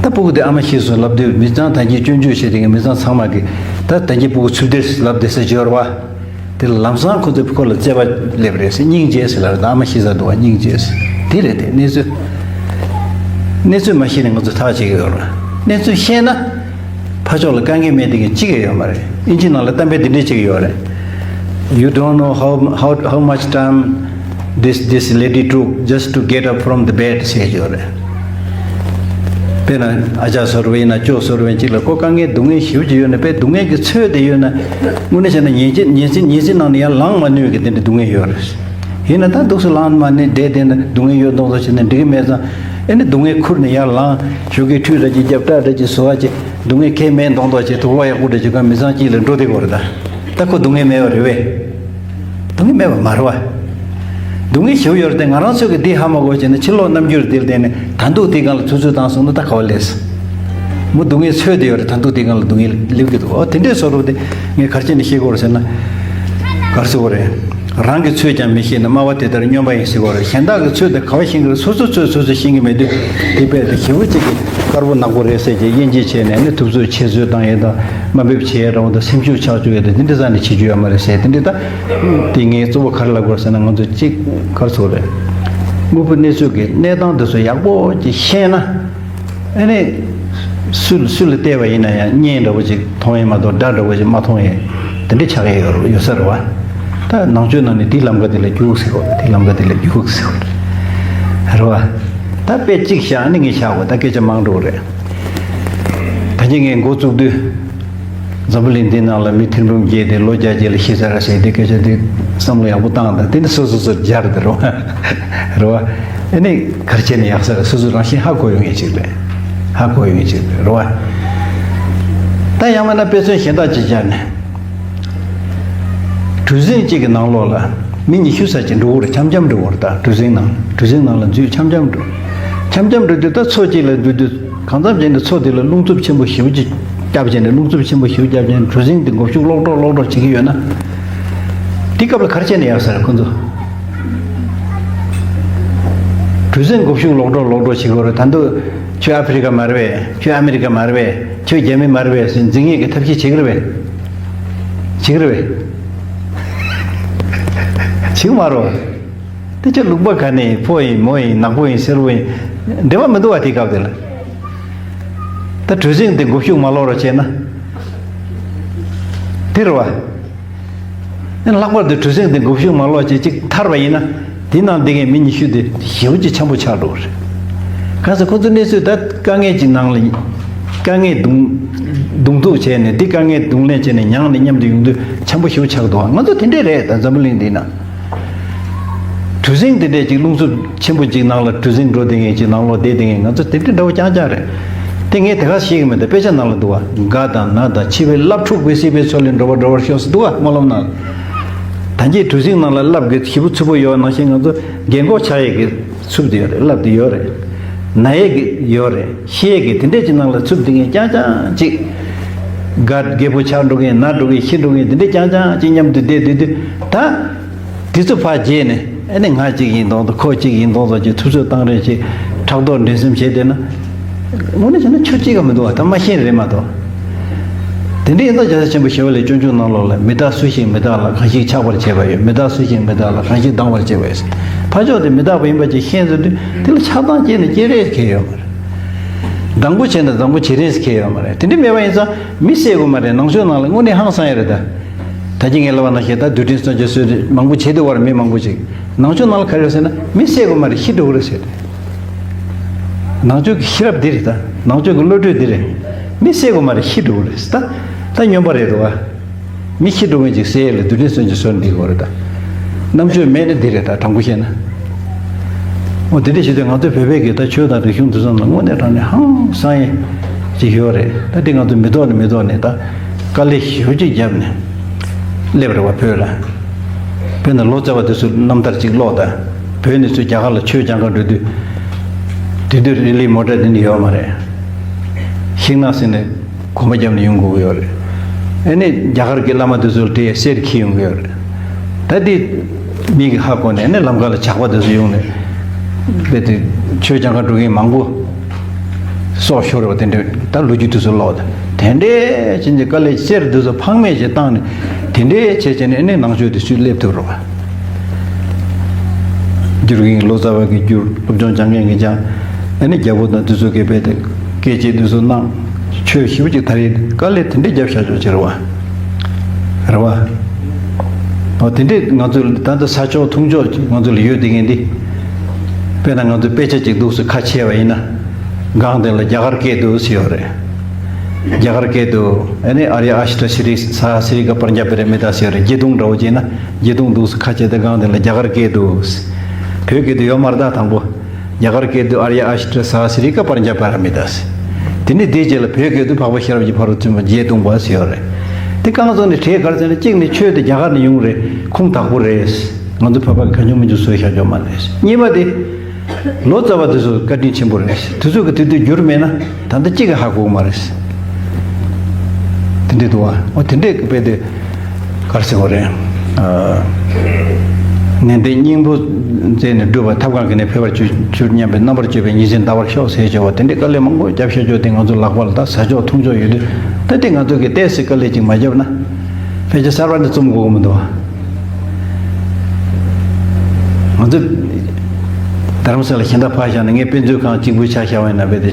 ད་སྤུ་གུ་དེ་ཨ་མ་ཤི་སོང་ལབ་དུས་མི་ཚང་ད་གིན་སྐྱོན་བརྗོད་བྱེད་དེ་གི་མི་ཚང་ཚང་མ་གི་ད་ད་གིན་སྤུ་གུ་འཚུབ་སྡེར་ལབ་བསྡད་ས་ཅིག་ཡོད་རེད་བ། དེ་ལ་ལམ་སང་ཁོ་ཚོས་ཁོ་ལ་བརྩེ་བ་སླེབས་རེད་ཟེར། སྙིང་རྗེ་ཟེར་ལབ་རེད། ད་ཨ་མ་ཤི་ས་འདུག་བ། སྙིང་རྗེ་ཟེར། དེ་རེད་དེ་གནས་ཚུལ། གནས་ཚུལ་མ་ཤེས་ནས་ང་ཚོ་ཐག་བཅད་ཀྱི་ཡོད་རེད། གནས་ཚུལ་ཤེས་ན་ཕར་ཕྱོགས་ལ་དཀའ་ངལ་མེད་དེ་གི་གཅིག་ཡང་ཡོད་མ་རེད། ཨིན་ཇི་ནང་ལ་གཏམ་དཔེ་འདི་འདྲས་གཅིག་ཡོད་རེད། You don't know how, how, how much time this, this lady took just to get up from the bed ཟེར་ཡོད་རེད། དཔེར་ན་ཨ་ཅག་བཟོ་འདྲ་ཡིན་ན་ཅོ་བཟོ་འདྲ་ཅིག་ལ་ཁོ་དཀའ་ངལ་སྡུག་བསྔལ་ཞེ་པོ་ཅིག་ཡོད་ན། དཔེ་སྡུག་བསྔལ་གྱི་ཚོད་དེ་ཡོད་ན། དངོས་གནས་བྱས་ན་ཉལ་ཆས་ཉལ་ཆས་ཉལ་ཆས་ནང་ནས་ཡར་ལངས་མ་ནུས་ཀྱི་དེ་འདྲ་སྡུག་བསྔལ་ཡོད་རེད། ཡིན་ན་ད་འདུག་སེ་ལངས་མ་ནུས་བསྡད་བསྡད་ན་སྡུག་བསྔལ་ཡོད་མདོག་མདོག་བྱས་ན་འགྲིག་གི་མེད་ཙང་། ཨེ་ནི་སྡུག་བསྔལ་ཁུར་ནས་ཡར་ལངས། ཞོགས་ཀས་ཁྲུས་འདྲ་ཅིག་རྒྱབ། སྐྲ་འདྲ་ཅིག་བཟོ་བ་ཅིག་སྡུག་བསྔལ་གང་ཡང་མེད་མདོག་མདོག་བྱས། དུག་ལོག་ཡག་པོ་འདྲ་ཅིག་ག་མི་ཚང་དཀྱིལ་ལ་འགྲོ་བསྡད་ཀྱི་ཡོད་རེད་ད། ད་ཁོ་སྡུག་བསྔལ་མེད་པ་རེད་པས། སྡུག་བསྔལ་མེད་པ་མ་རེད་པ། སྡུག་བསྔལ་ཞེ་པོ་ཡོད་རེད་དེ། ང་རང་ཚོས་ཀྱིས་འདི་ཧ་མ་གོ་བྱས་ན་ཕྱི་ལོགས་རྣམ་འགྱུར་འདིར་བརྟེན་ནས་ད་འདུག་དེའི་སྒང་ལ་ཚུར་ཚུར་བཏང་སོང་ན་ད་ག་བ་ལས། མོ་སྡུག་བསྔལ་ཚོད་དེ་ཡོད་རེད། ད་འདུག་དེའི་སྒང་ལ་སྡུག་བསྔལ་སླེབས་ཀྱི་འདུག་ཨོ་དེ་འདྲས་བཟོ་འདྲ་དེ་ངས་ག་རེ་བྱས་ནས་བཤད་དགོས་རེད་ཟེར་ན། ག་རེ་ཟེར་དགོས་རེད། རང་གི་ཚོད་ཀྱང་མི་ཤེས་ན་སྨྲ་བ་དེ་ལྟར་སྨྱོན་པ་ཡིན་ཟེར་དགོས་རེད། གཞན་དག་གི་ཚོད་དེ་ག་བ་ཤེས་ཀྱི་རེད། སོ་སོའི་ཚོད་སོ་སོས་ཤེས་ཀྱི་མེད་དུས་དེ་དཔེ་དེ་ཞེ་པོ་ཅིག་གི་དཀར་པོ་ནག་པོ་རེད་ཟེར་གྱི་དབྱེ་འབྱེད་བྱས་ནས་ནི་ཐུབ་ཚོད་ཆེད་བཟོས་བཏང་ཡས་དང་དམའ་འབེབས་བྱས་ཡས་འདྲ་བོ་དང་། སེམས་ཤུགས་ཆག་བཅུག་ཡས་དང་དེ་འདྲ་རྩ་ནས་བྱེད་རྒྱུ་ཡོད་མ་རེད་ཟེར། དེ་འདྲ་ད་དེ་ངས་གཙོ་བོ་ག་རེ་ལབ་དགོས་རེད་ཟེར་ན། ང་ཚོ་གཅིག་ག་རེ་ཟེར་དགོས་རེད། དངོས་པོ་གནས་ཚུལ་གྱི་གནས་སྟངས་དེ་ཚོ་ཡག་པོ་ཅིག་ཤེས་ན། ཨ་ནི། སུ་སུ་ལ་བལྟས་པ་ཡིན་ན་ཡང་བརྙན་འདྲ་བོ་ཅིག་མཐོང་ཡས་མ་གཏོགས་སྒྲ་འདྲ་བོ་ཅིག་མ་མཐོང་ཡས་དེ་འདྲ་ཆགས་ཡས་ཡོད་ཡོད་ས་རེད་བ། ད་ནང་ཆོས་ནང་ནས་དེའི་ལམ་ཁ་དེ་ལ་རྒྱུགས་ཟེར་བ། དེའི་ལམ་ཁ་དེ་ལ་རྒྱུགས་ཟེར་བ་རེད་བ། ད་དཔེ་གཅིག་བཞག་ནི་ངས་བཞག་དགོས། ད་སྐད་ཆ་མང་འགྲོ་གི་རེད། ད་གིན་ངས་འགོ་བཙུགས་དུས། འཛམ་བུ་གླིང་འདི་ནང་ལ་མི་ཐེར་འབུམ་བརྒྱད་དེ་ལོ་བརྒྱ་རྗེས་ལ་ཤི་ཚར་ཟེར་དེ་སྐད་ཆ་དེ་བསམ་བློ་ཡག་པོ་བཏང་དང་། དེ་ནི་སོ་སོ་སོར་སྦྱར་དེ་རོ། རེད་བ། ཨ་ནི་ག་རེ་བྱས་ནས་ཡག་ས་རེད། སོ་སོ་རང་བཞིན་ཧ་གོ་ཡོང་ངེས་ཅིག་རེད། ཧ་གོ་ཡོང་ངེས་ཅིག་རེད། རེད་བ། ད་ཡང་མིན་ན་དཔེ་མཚོན་གཞན་དག་ཅིག་སྦྱར་ནས། གྲུ་གཟིངས་གཅིག་གི་ནང་ལོགས་ལ་མི་ཉི་ཤུ་ཙམ་ཅིག་འགྲོ་གི་རེད། འཆམ་འཆམ་འགྲོ་གི་རེད། ད་གྲུ་གཟིངས་ནང་གྲུ་གཟིངས་ནང་ལ་འཛུལ་འཆམ་འཆམ་འགྲོ། འཆམ་འཆམ་འགྲོ་དུས་ད་མཚོ་གཅིག་ལ་འཛུལ་དུས། གང་འཚམ་བྱས་ནས་མཚོ་དེ་ལ་རླུང་འཚུབ་ཆེན་པོ་ཞེ་པོ་ཅིག་བརྒྱབ་བྱས་ནས། རླུང་འཚུབ་ཆེན་པོ་ཞེ་པོ་བརྒྱབ་བྱས་ནས་གྲུ་གཟིངས་དེ་འགུག་ཤུགས་ལོག་འགྲོ་ལོག་འགྲོ་བྱེད་ཀྱི་ཡོད་ན། དེ་སྐབས་ལ་ག་རེ་བྱས་ནས་ཡག་ས་རེད་ཁོ་ཚོ། གྲུ་གཟིངས་འགུག་ཤུགས་ལོག་འགྲོ་ལོག་འགྲོ་བྱེད་ཀྱི་ཡོད་རེད། ད་དུང་ཁྱོད་ཨ་ཕི་རི་ཀ་མ་རེད་པས། ཁྱོད་ཨ་མི་རི་ཀ་མ་རེད་པས། ཁྱོད་རྒྱ་མི་མ་རེད་པས་ཟེར་འཛིང་ཡས་ཀྱི་ཐབས་ཤེས་བྱེད་ཀྱི་རེད་པས། བྱེད་ཀྱི་རེད་པས། བྱེད་ཀྱི་མ་རེད། དེ་ཚོ་ལུང་པ་ག་ནས་ཕོ་ཡིན་མོ་ཡིན་ནག་པོ་ཡིན་སེར་པོ་ཡིན་འབྲེལ་བ་མི་འདུག་བ། དེ་སྐབས་དེ་ལ་ད་གྲུ་གཟིངས་དེ་འགུག་ཤུགས་མ་ལོག་རོགས་བྱས་ན་དེ་རེད་བ། ཨ་ནི་ལྷག་པར་དུ་གྲུ་གཟིངས་དེ་འགུག་ཤུགས་མ་ལོག་བྱས་ཅིག་ཐར་བ་ཡིན་ན་དེ་ནང་བསྡད་མཁན་མི་ཉི་ཤུ་དེ་ཞེ་པོ་ཅིག་འཆམ་པོ་ཆགས་འགྲོ་གི་རེད། གང་ཟེར་ཁོ་ཚོ་གནས་ཚུལ་ད་དཀའ་ངལ་ཅིག་ནང་ལ་དཀའ་ངལ་གདོང་གདོང་ཐུག་བྱས་ནས་དེ་དཀའ་ངལ་གདོང་ལེན་བྱས་ནས་མྱངས་ནས་མཉམ་དུ་ཡོང་དུས་འཆམ་པོ་ཞེ་པོ་ཆགས་འདུག་ང་ཚོ་དེ་འདྲས་རེད། ད་འཛམ་བུ་གླིང་འདི་ན། གྲུ་གཟིངས་དེ་འདྲས་ཅིག་རླུང་འཚུབ་ཆེན་པོ་ཅིག་ནང་ལ་གྲུ་གཟིངས་འགྲོ་བསྡད་མཁན་ཅིག་ནང་ལོགས་བསྡད་བསྡད་མཁན་ང་ཚོ་དེ་འདྲས་འདྲ་བོ་རྐྱང་རྐྱང་རེད། དེ་ངས་དེ་ག་ཤེས་ཀྱི་མེད། ད་དཔེ་ཆ་ནང་ལ་འདུག་བ། རྒ་དང་ན་དང་འཆི་བའི་རླབས་འཁྲུགས་པས་སྲིད་པའི་མཚོ་ལས་འགྲོ་བ་སྒྲོལ་བར་ཤོག་ཟེར་འདུག་བ་སྨོན་ལམ་ནང་ལ། ད་གིན་གྲུ་གཟིངས་ནང་ལ་རླབས་ཀྱི་ཞེ་པོ་འཚུབ་པོ་ཡོད་ནང་བཞིན་ང་ཚོ་རྒན་གོག་ཆགས་ཡས་ཀྱི་འཚུབ་དེ་ཡོད་རེད། རླབས་དེ་ཡོད་རེད། ན་ཡས་ཀྱི་ཡོད་རེད། ཤི་ཡས་ཀྱི་དེ་འདྲས་ཀྱི་ནང་ལ་འཚུབ་བསྡད་མཁན་རྐྱང་རྐྱང་ཅིག་རྒ་རྒད་པོ་ཆགས་འགྲོ་མཁན་ན་འགྲོ་མཁན་ཤི་འགྲོ་མཁན་དེ་འདྲས་རྐྱང་རྐྱང་ཅིག་མཉམ་དུ་བསྡད་བསྡད་དུས་ད། དེ་ཚོ་ཕར་བརྗེད་ནས་ཨ་ནི་ང་གཅིག་ཡིན་མདོག་མདོག་ཁོ་གཅིག་ཡིན་མདོག་མདོག་ཅིག་ཐུབ་ཚོད་བཏང་རེས་ཅིག་ཕྲག་དོག་འགྲན་སེམས་བྱས་བསྡད་ན། དངོས་གནས་བྱས་ན་ཆོས་གཅིག་ག་མི་འདུག་བ། ད་མ་ཤེས་རེད་མ་གཏོགས། དེ་འདྲ་ཡིན་ཙང་རྒྱལ་སྲས་ཆེན་པོ་ཞི་བ་ལྷས་སྤྱོད་འཇུག་ནང་ལོགས་ལ་མི་རྟག་སུ་ཞིག་མི་རྟག་ལ་གང་ཞིག་ཆགས་པར་བྱེད་པ་ཡོད། མི་རྟག་སུ་ཞིག་མི་རྟག་ལ་གང་ཞིག་སྡང་བར་བྱེད་པ་ཡོད། ཕར་ཕྱོགས་དེ་མི་རྟག་པ་ཡིན་པ་ཅིག་ཤེས་ཚར་དུས་དེ་ལ་ཆགས་སྡང་སྐྱེས་ནས་སྐྱེ་རེས་ཁེལ་ཡོད་མ་རེད། སྡང་པོ་བྱས་ན་སྡང་པོ་བྱེད་རེས་ཁེལ་ཡོད་མ་རེད། དེ་འདྲ་མེད་པ་ཡིན་ཙང་མི་བསད་དགོས་མ་རེད། ནང་ཆོས་ནང་ལ་དངོས་གནས་ཧང་སང་ཡ་རེད་ད། ད་ཅི་ངས་ལབ་པ་ནང་བཞིན་ད་རྡུལ་ཕྲན་སྲོལ་འབྱེད་སྲོལ་རེད། མང་པོ་བྱེད་འདུག་བར་མི་མང་པོ་ཅིག་ནང་ཆོས་ནང་ལ་ག་རེ་ཟེར་ན། མི་བསད་དགོས་མ་རེད། ཤི་འགྲོ་གི་རེད་ཟེར་ཏེ། ནང་ཆོས་ཀྱི་ཤེས་རབ་འདི་རེད། ད་ནང་ཆོས་ཀྱི་བློ་གྲོས་འདི་རེད། མི་བསད་དགོས་མ་རེད། ཤི་འགྲོ་གི་རེད། ད་ད་སྨྱོན་པ་རེད་འདུག་བ། མི་ཤི་འགྲོ་མཁན་ཅིག་བསད་ཡས་ལ་རྡུལ་ཕྲན་སྲོལ་འབྱེད་སྲོལ་འདི་དགོས་རེད། ད་རྣམ་དཔྱོད་མེད་ན་འདི་རེད། ད་དྲང་པོ་བཤད་ན། འོ་དེ་འདྲ་བྱེད་དུས་ང་ཚོ་བོད་པའི་གི་ད་ཆོས་དང་རིག་གཞུང་འདི་ཚོ་ནང་དངོས་གནས་དྲང་ནས་ཧང་སང་ཡས་ཅིག་ཡོད་རེད། ད་འདི་ང་ཚོ་མི་ཐོག་ནས་མི་ཐོག་ནས་ད་དཀའ་ལས་ཞེ་པོ་ཅིག་བརྒྱབ་ནས་སླེབས་རེད་བ། བོད་ལ། དཔེར་ན་ལོ་ཙཱ་བ་དེ་ཚོ་རྣམ་ཐར་ཅིག་ཀློག་དང་། བོད་ནས་ཚུར་རྒྱ་གར་ལ་ཆོས་སྦྱང་གར་འགྲོ་དུས། དེ་དུས་རི་ལི་མོ་ཊ་དེ་འདྲ་ཡོད་མ་རེད། ཤིང་ནགས་ཟེར་ནས་གོམ་པ་བརྒྱབ་ནས་ཡོང་དགོས་ཀྱི་ཡོད་རེད། ཨ་ནི་རྒྱ་གར་གྱི་བླ་མ་དེ་ཚོ་ལ་དེ་གསེར་འཁྱེར་ཡོང་གི་ཡོད་རེད། ད་དེ་མིག་གིས་ཧ་གོ་ནས། ཨ་ནི་ལམ་ཁ་ལ་ཇག་པ་དེ་ཚོ་ཡོང་ནས་དཔེ་དེ་ཆོས་སྦྱང་གར་འགྲོ་མཁན་མང་པོ་སྲོག་ཤོར་བ་དེ་འདྲ། ད་ལོ་རྒྱུས་དེ་ཚོ་ཀློག་དང་། དེ་འདྲའི་ཕྱིན་ཅི་དཀའ་ལས་གསེར་དེ་ཚོ་ཕངས་མེད་ཅིག་བཏང་ནས་དེ་འདྲའི་བྱས་བྱས་ནས། ཨ་ནི་ནང་ཆོས་དེ་ཚུར་སླེབས་ཐུབ་རེད་བ། བསྒྱུར་མཁན་ལོ་ཙཱ་བ་གིས་བསྒྱུར། སློབ་སྦྱོང་སྦྱང་མཁན་གྱིས་སྦྱང་། ཨ་ནི་རྒྱལ་པོ་དང་དེ་ཚོ་གིས་རྦད་དེ་སྐད་ཆ་དེ་ཚོ་གནང་། ཆོས་ཞེ་པོ་ཅིག་དར་ཡས། དཀའ་ལས་དེ་འདྲའི་བརྒྱབ་བཞག་ཆོག་ཅིག་རེད་བ། རེད་བ། འོ་དེ་འདྲས་ང་ཚོ་ད་ལྟ་ས་ཕྱོགས་ཐུང་ཕྱོགས་ང་ཚོ་ལ་ཡོད་བསྡད་མཁན་འདི། དཔེར་ན་ང་ཚོ་དཔེ་ཆ་ཅིག་འདུག་སེ་ཁ་ཕྱེ་བ་ཡིན་ན། སྒང་དེ་ལ་རྒྱ་གར་སྐད་དུ་ཟེར་ཡོད་རེད། རྒྱ་གར་སྐད་དུ། ཨ་ནི་ཨཱརྱ་ཨཥྚ་སི་རི་ས་ཧ་སི་རི་ཀ་པྲ་ཛྙཱ་པཱ་ར་མི་ཏཱ་ཟེར་ཡོད་རེད། བརྒྱད་སྟོང་འདྲ་བོ་ཅིག་ཡིན་ན། བརྒྱད་སྟོང་འདུག་སེ་ཁ་ཕྱེ་སྟེ་སྒང་དེ་ལ་རྒྱ་གར་སྐད་དུ། བོད་སྐད་དུ་ཡོད་མ་རེད། ད་དང་པོ། རྒྱ་གར་སྐད་དུ་ཨཱརྱ་ཨཥྚ་ས་ཧ་སི་རི་ཀ་པྲ་ཛྙཱ་པཱ་ར་མི་ཏཱ་ཟེར། དེ་ནས་དེའི་རྗེས་ལ་བོད་སྐད་དུ་འཕགས་པ་ཤེས་རབ་ཀྱི་ཕ་རོལ་ཏུ་ཕྱིན་པ་བརྒྱད་སྟོང་པ་ཟེར་ཡོད་རེད། དེ་རྐང་བཙུགས་ནས་གྲས་ག་རེ་ཟེར་ན། གཅིག་ནས་ཆོས་དེ་རྒྱ་གར་ནས་ཡོང་རེད། ཁུངས་དག་པོ་རེད། ང་ཚོ་བོད་པ་གང་བྱུང་མི་བྱུང་བཟོས་བཞག་ཆོག་མ་རེད། གཉིས་པ་དེ། ལོ་ཙཱ་བ་དེ་ཚོ་བཀའ་དྲིན་ཆེན་པོ་རེད། དེ་ཚོ་གིས་དེ་དུས་བསྒྱུར་མེད་ན་ད་ལྟ་གཅིག་གིས་ཧ་གོ་གི་མ་རེད། དེ་འདྲས་འདུག་བ། འོ་དེ་འདྲས་ཀྱི་དཔེ་དེ་ག་རེ་ཟེར་དགོས་རེད། ཨ། ནན་ཏན་སྙིང་པོ་མཛད་ནས་སྒྲུབ་པ། ཐབས་གང་གིས་ནི་ཕེབས་པར་གྱུར། གྱུར་སྙམ་པའི་རྣམ་པར་དཔྱོད་པས་ཉིན་མཚན་འདའ་བར་ཤོག་ཟེར་བྱས་པ་དེ་འདྲས་དཀའ་ལས་མང་པོ་བརྒྱབ་བཞག་ཆོག་དེ་ང་ཚོ་ལག་པ་ལ་ད་ས་ཕྱོགས་ཐུང་ཕྱོགས་ཡོད་དུས། ད་དེ་ང་ཚོ་གིས་ཏོག་ཙམ་དཀའ་ལས་ཅིག་མ་བརྒྱབ་ན་དཔེ་ཆ་གསར་པ་འདི་རྩོམ་དགོས་ཀྱི་མི་འདུག་བ། ང་ཚོ་རྡ་རམ་ས་ལ་གཞན་དག་ཕར་བཞག་ན། ངས་དཔེ་མཛོད་ཁང་གཅིག་པུའི་ཆ་བཞག་པ་ཡིན་ན། དཔེ་དེ་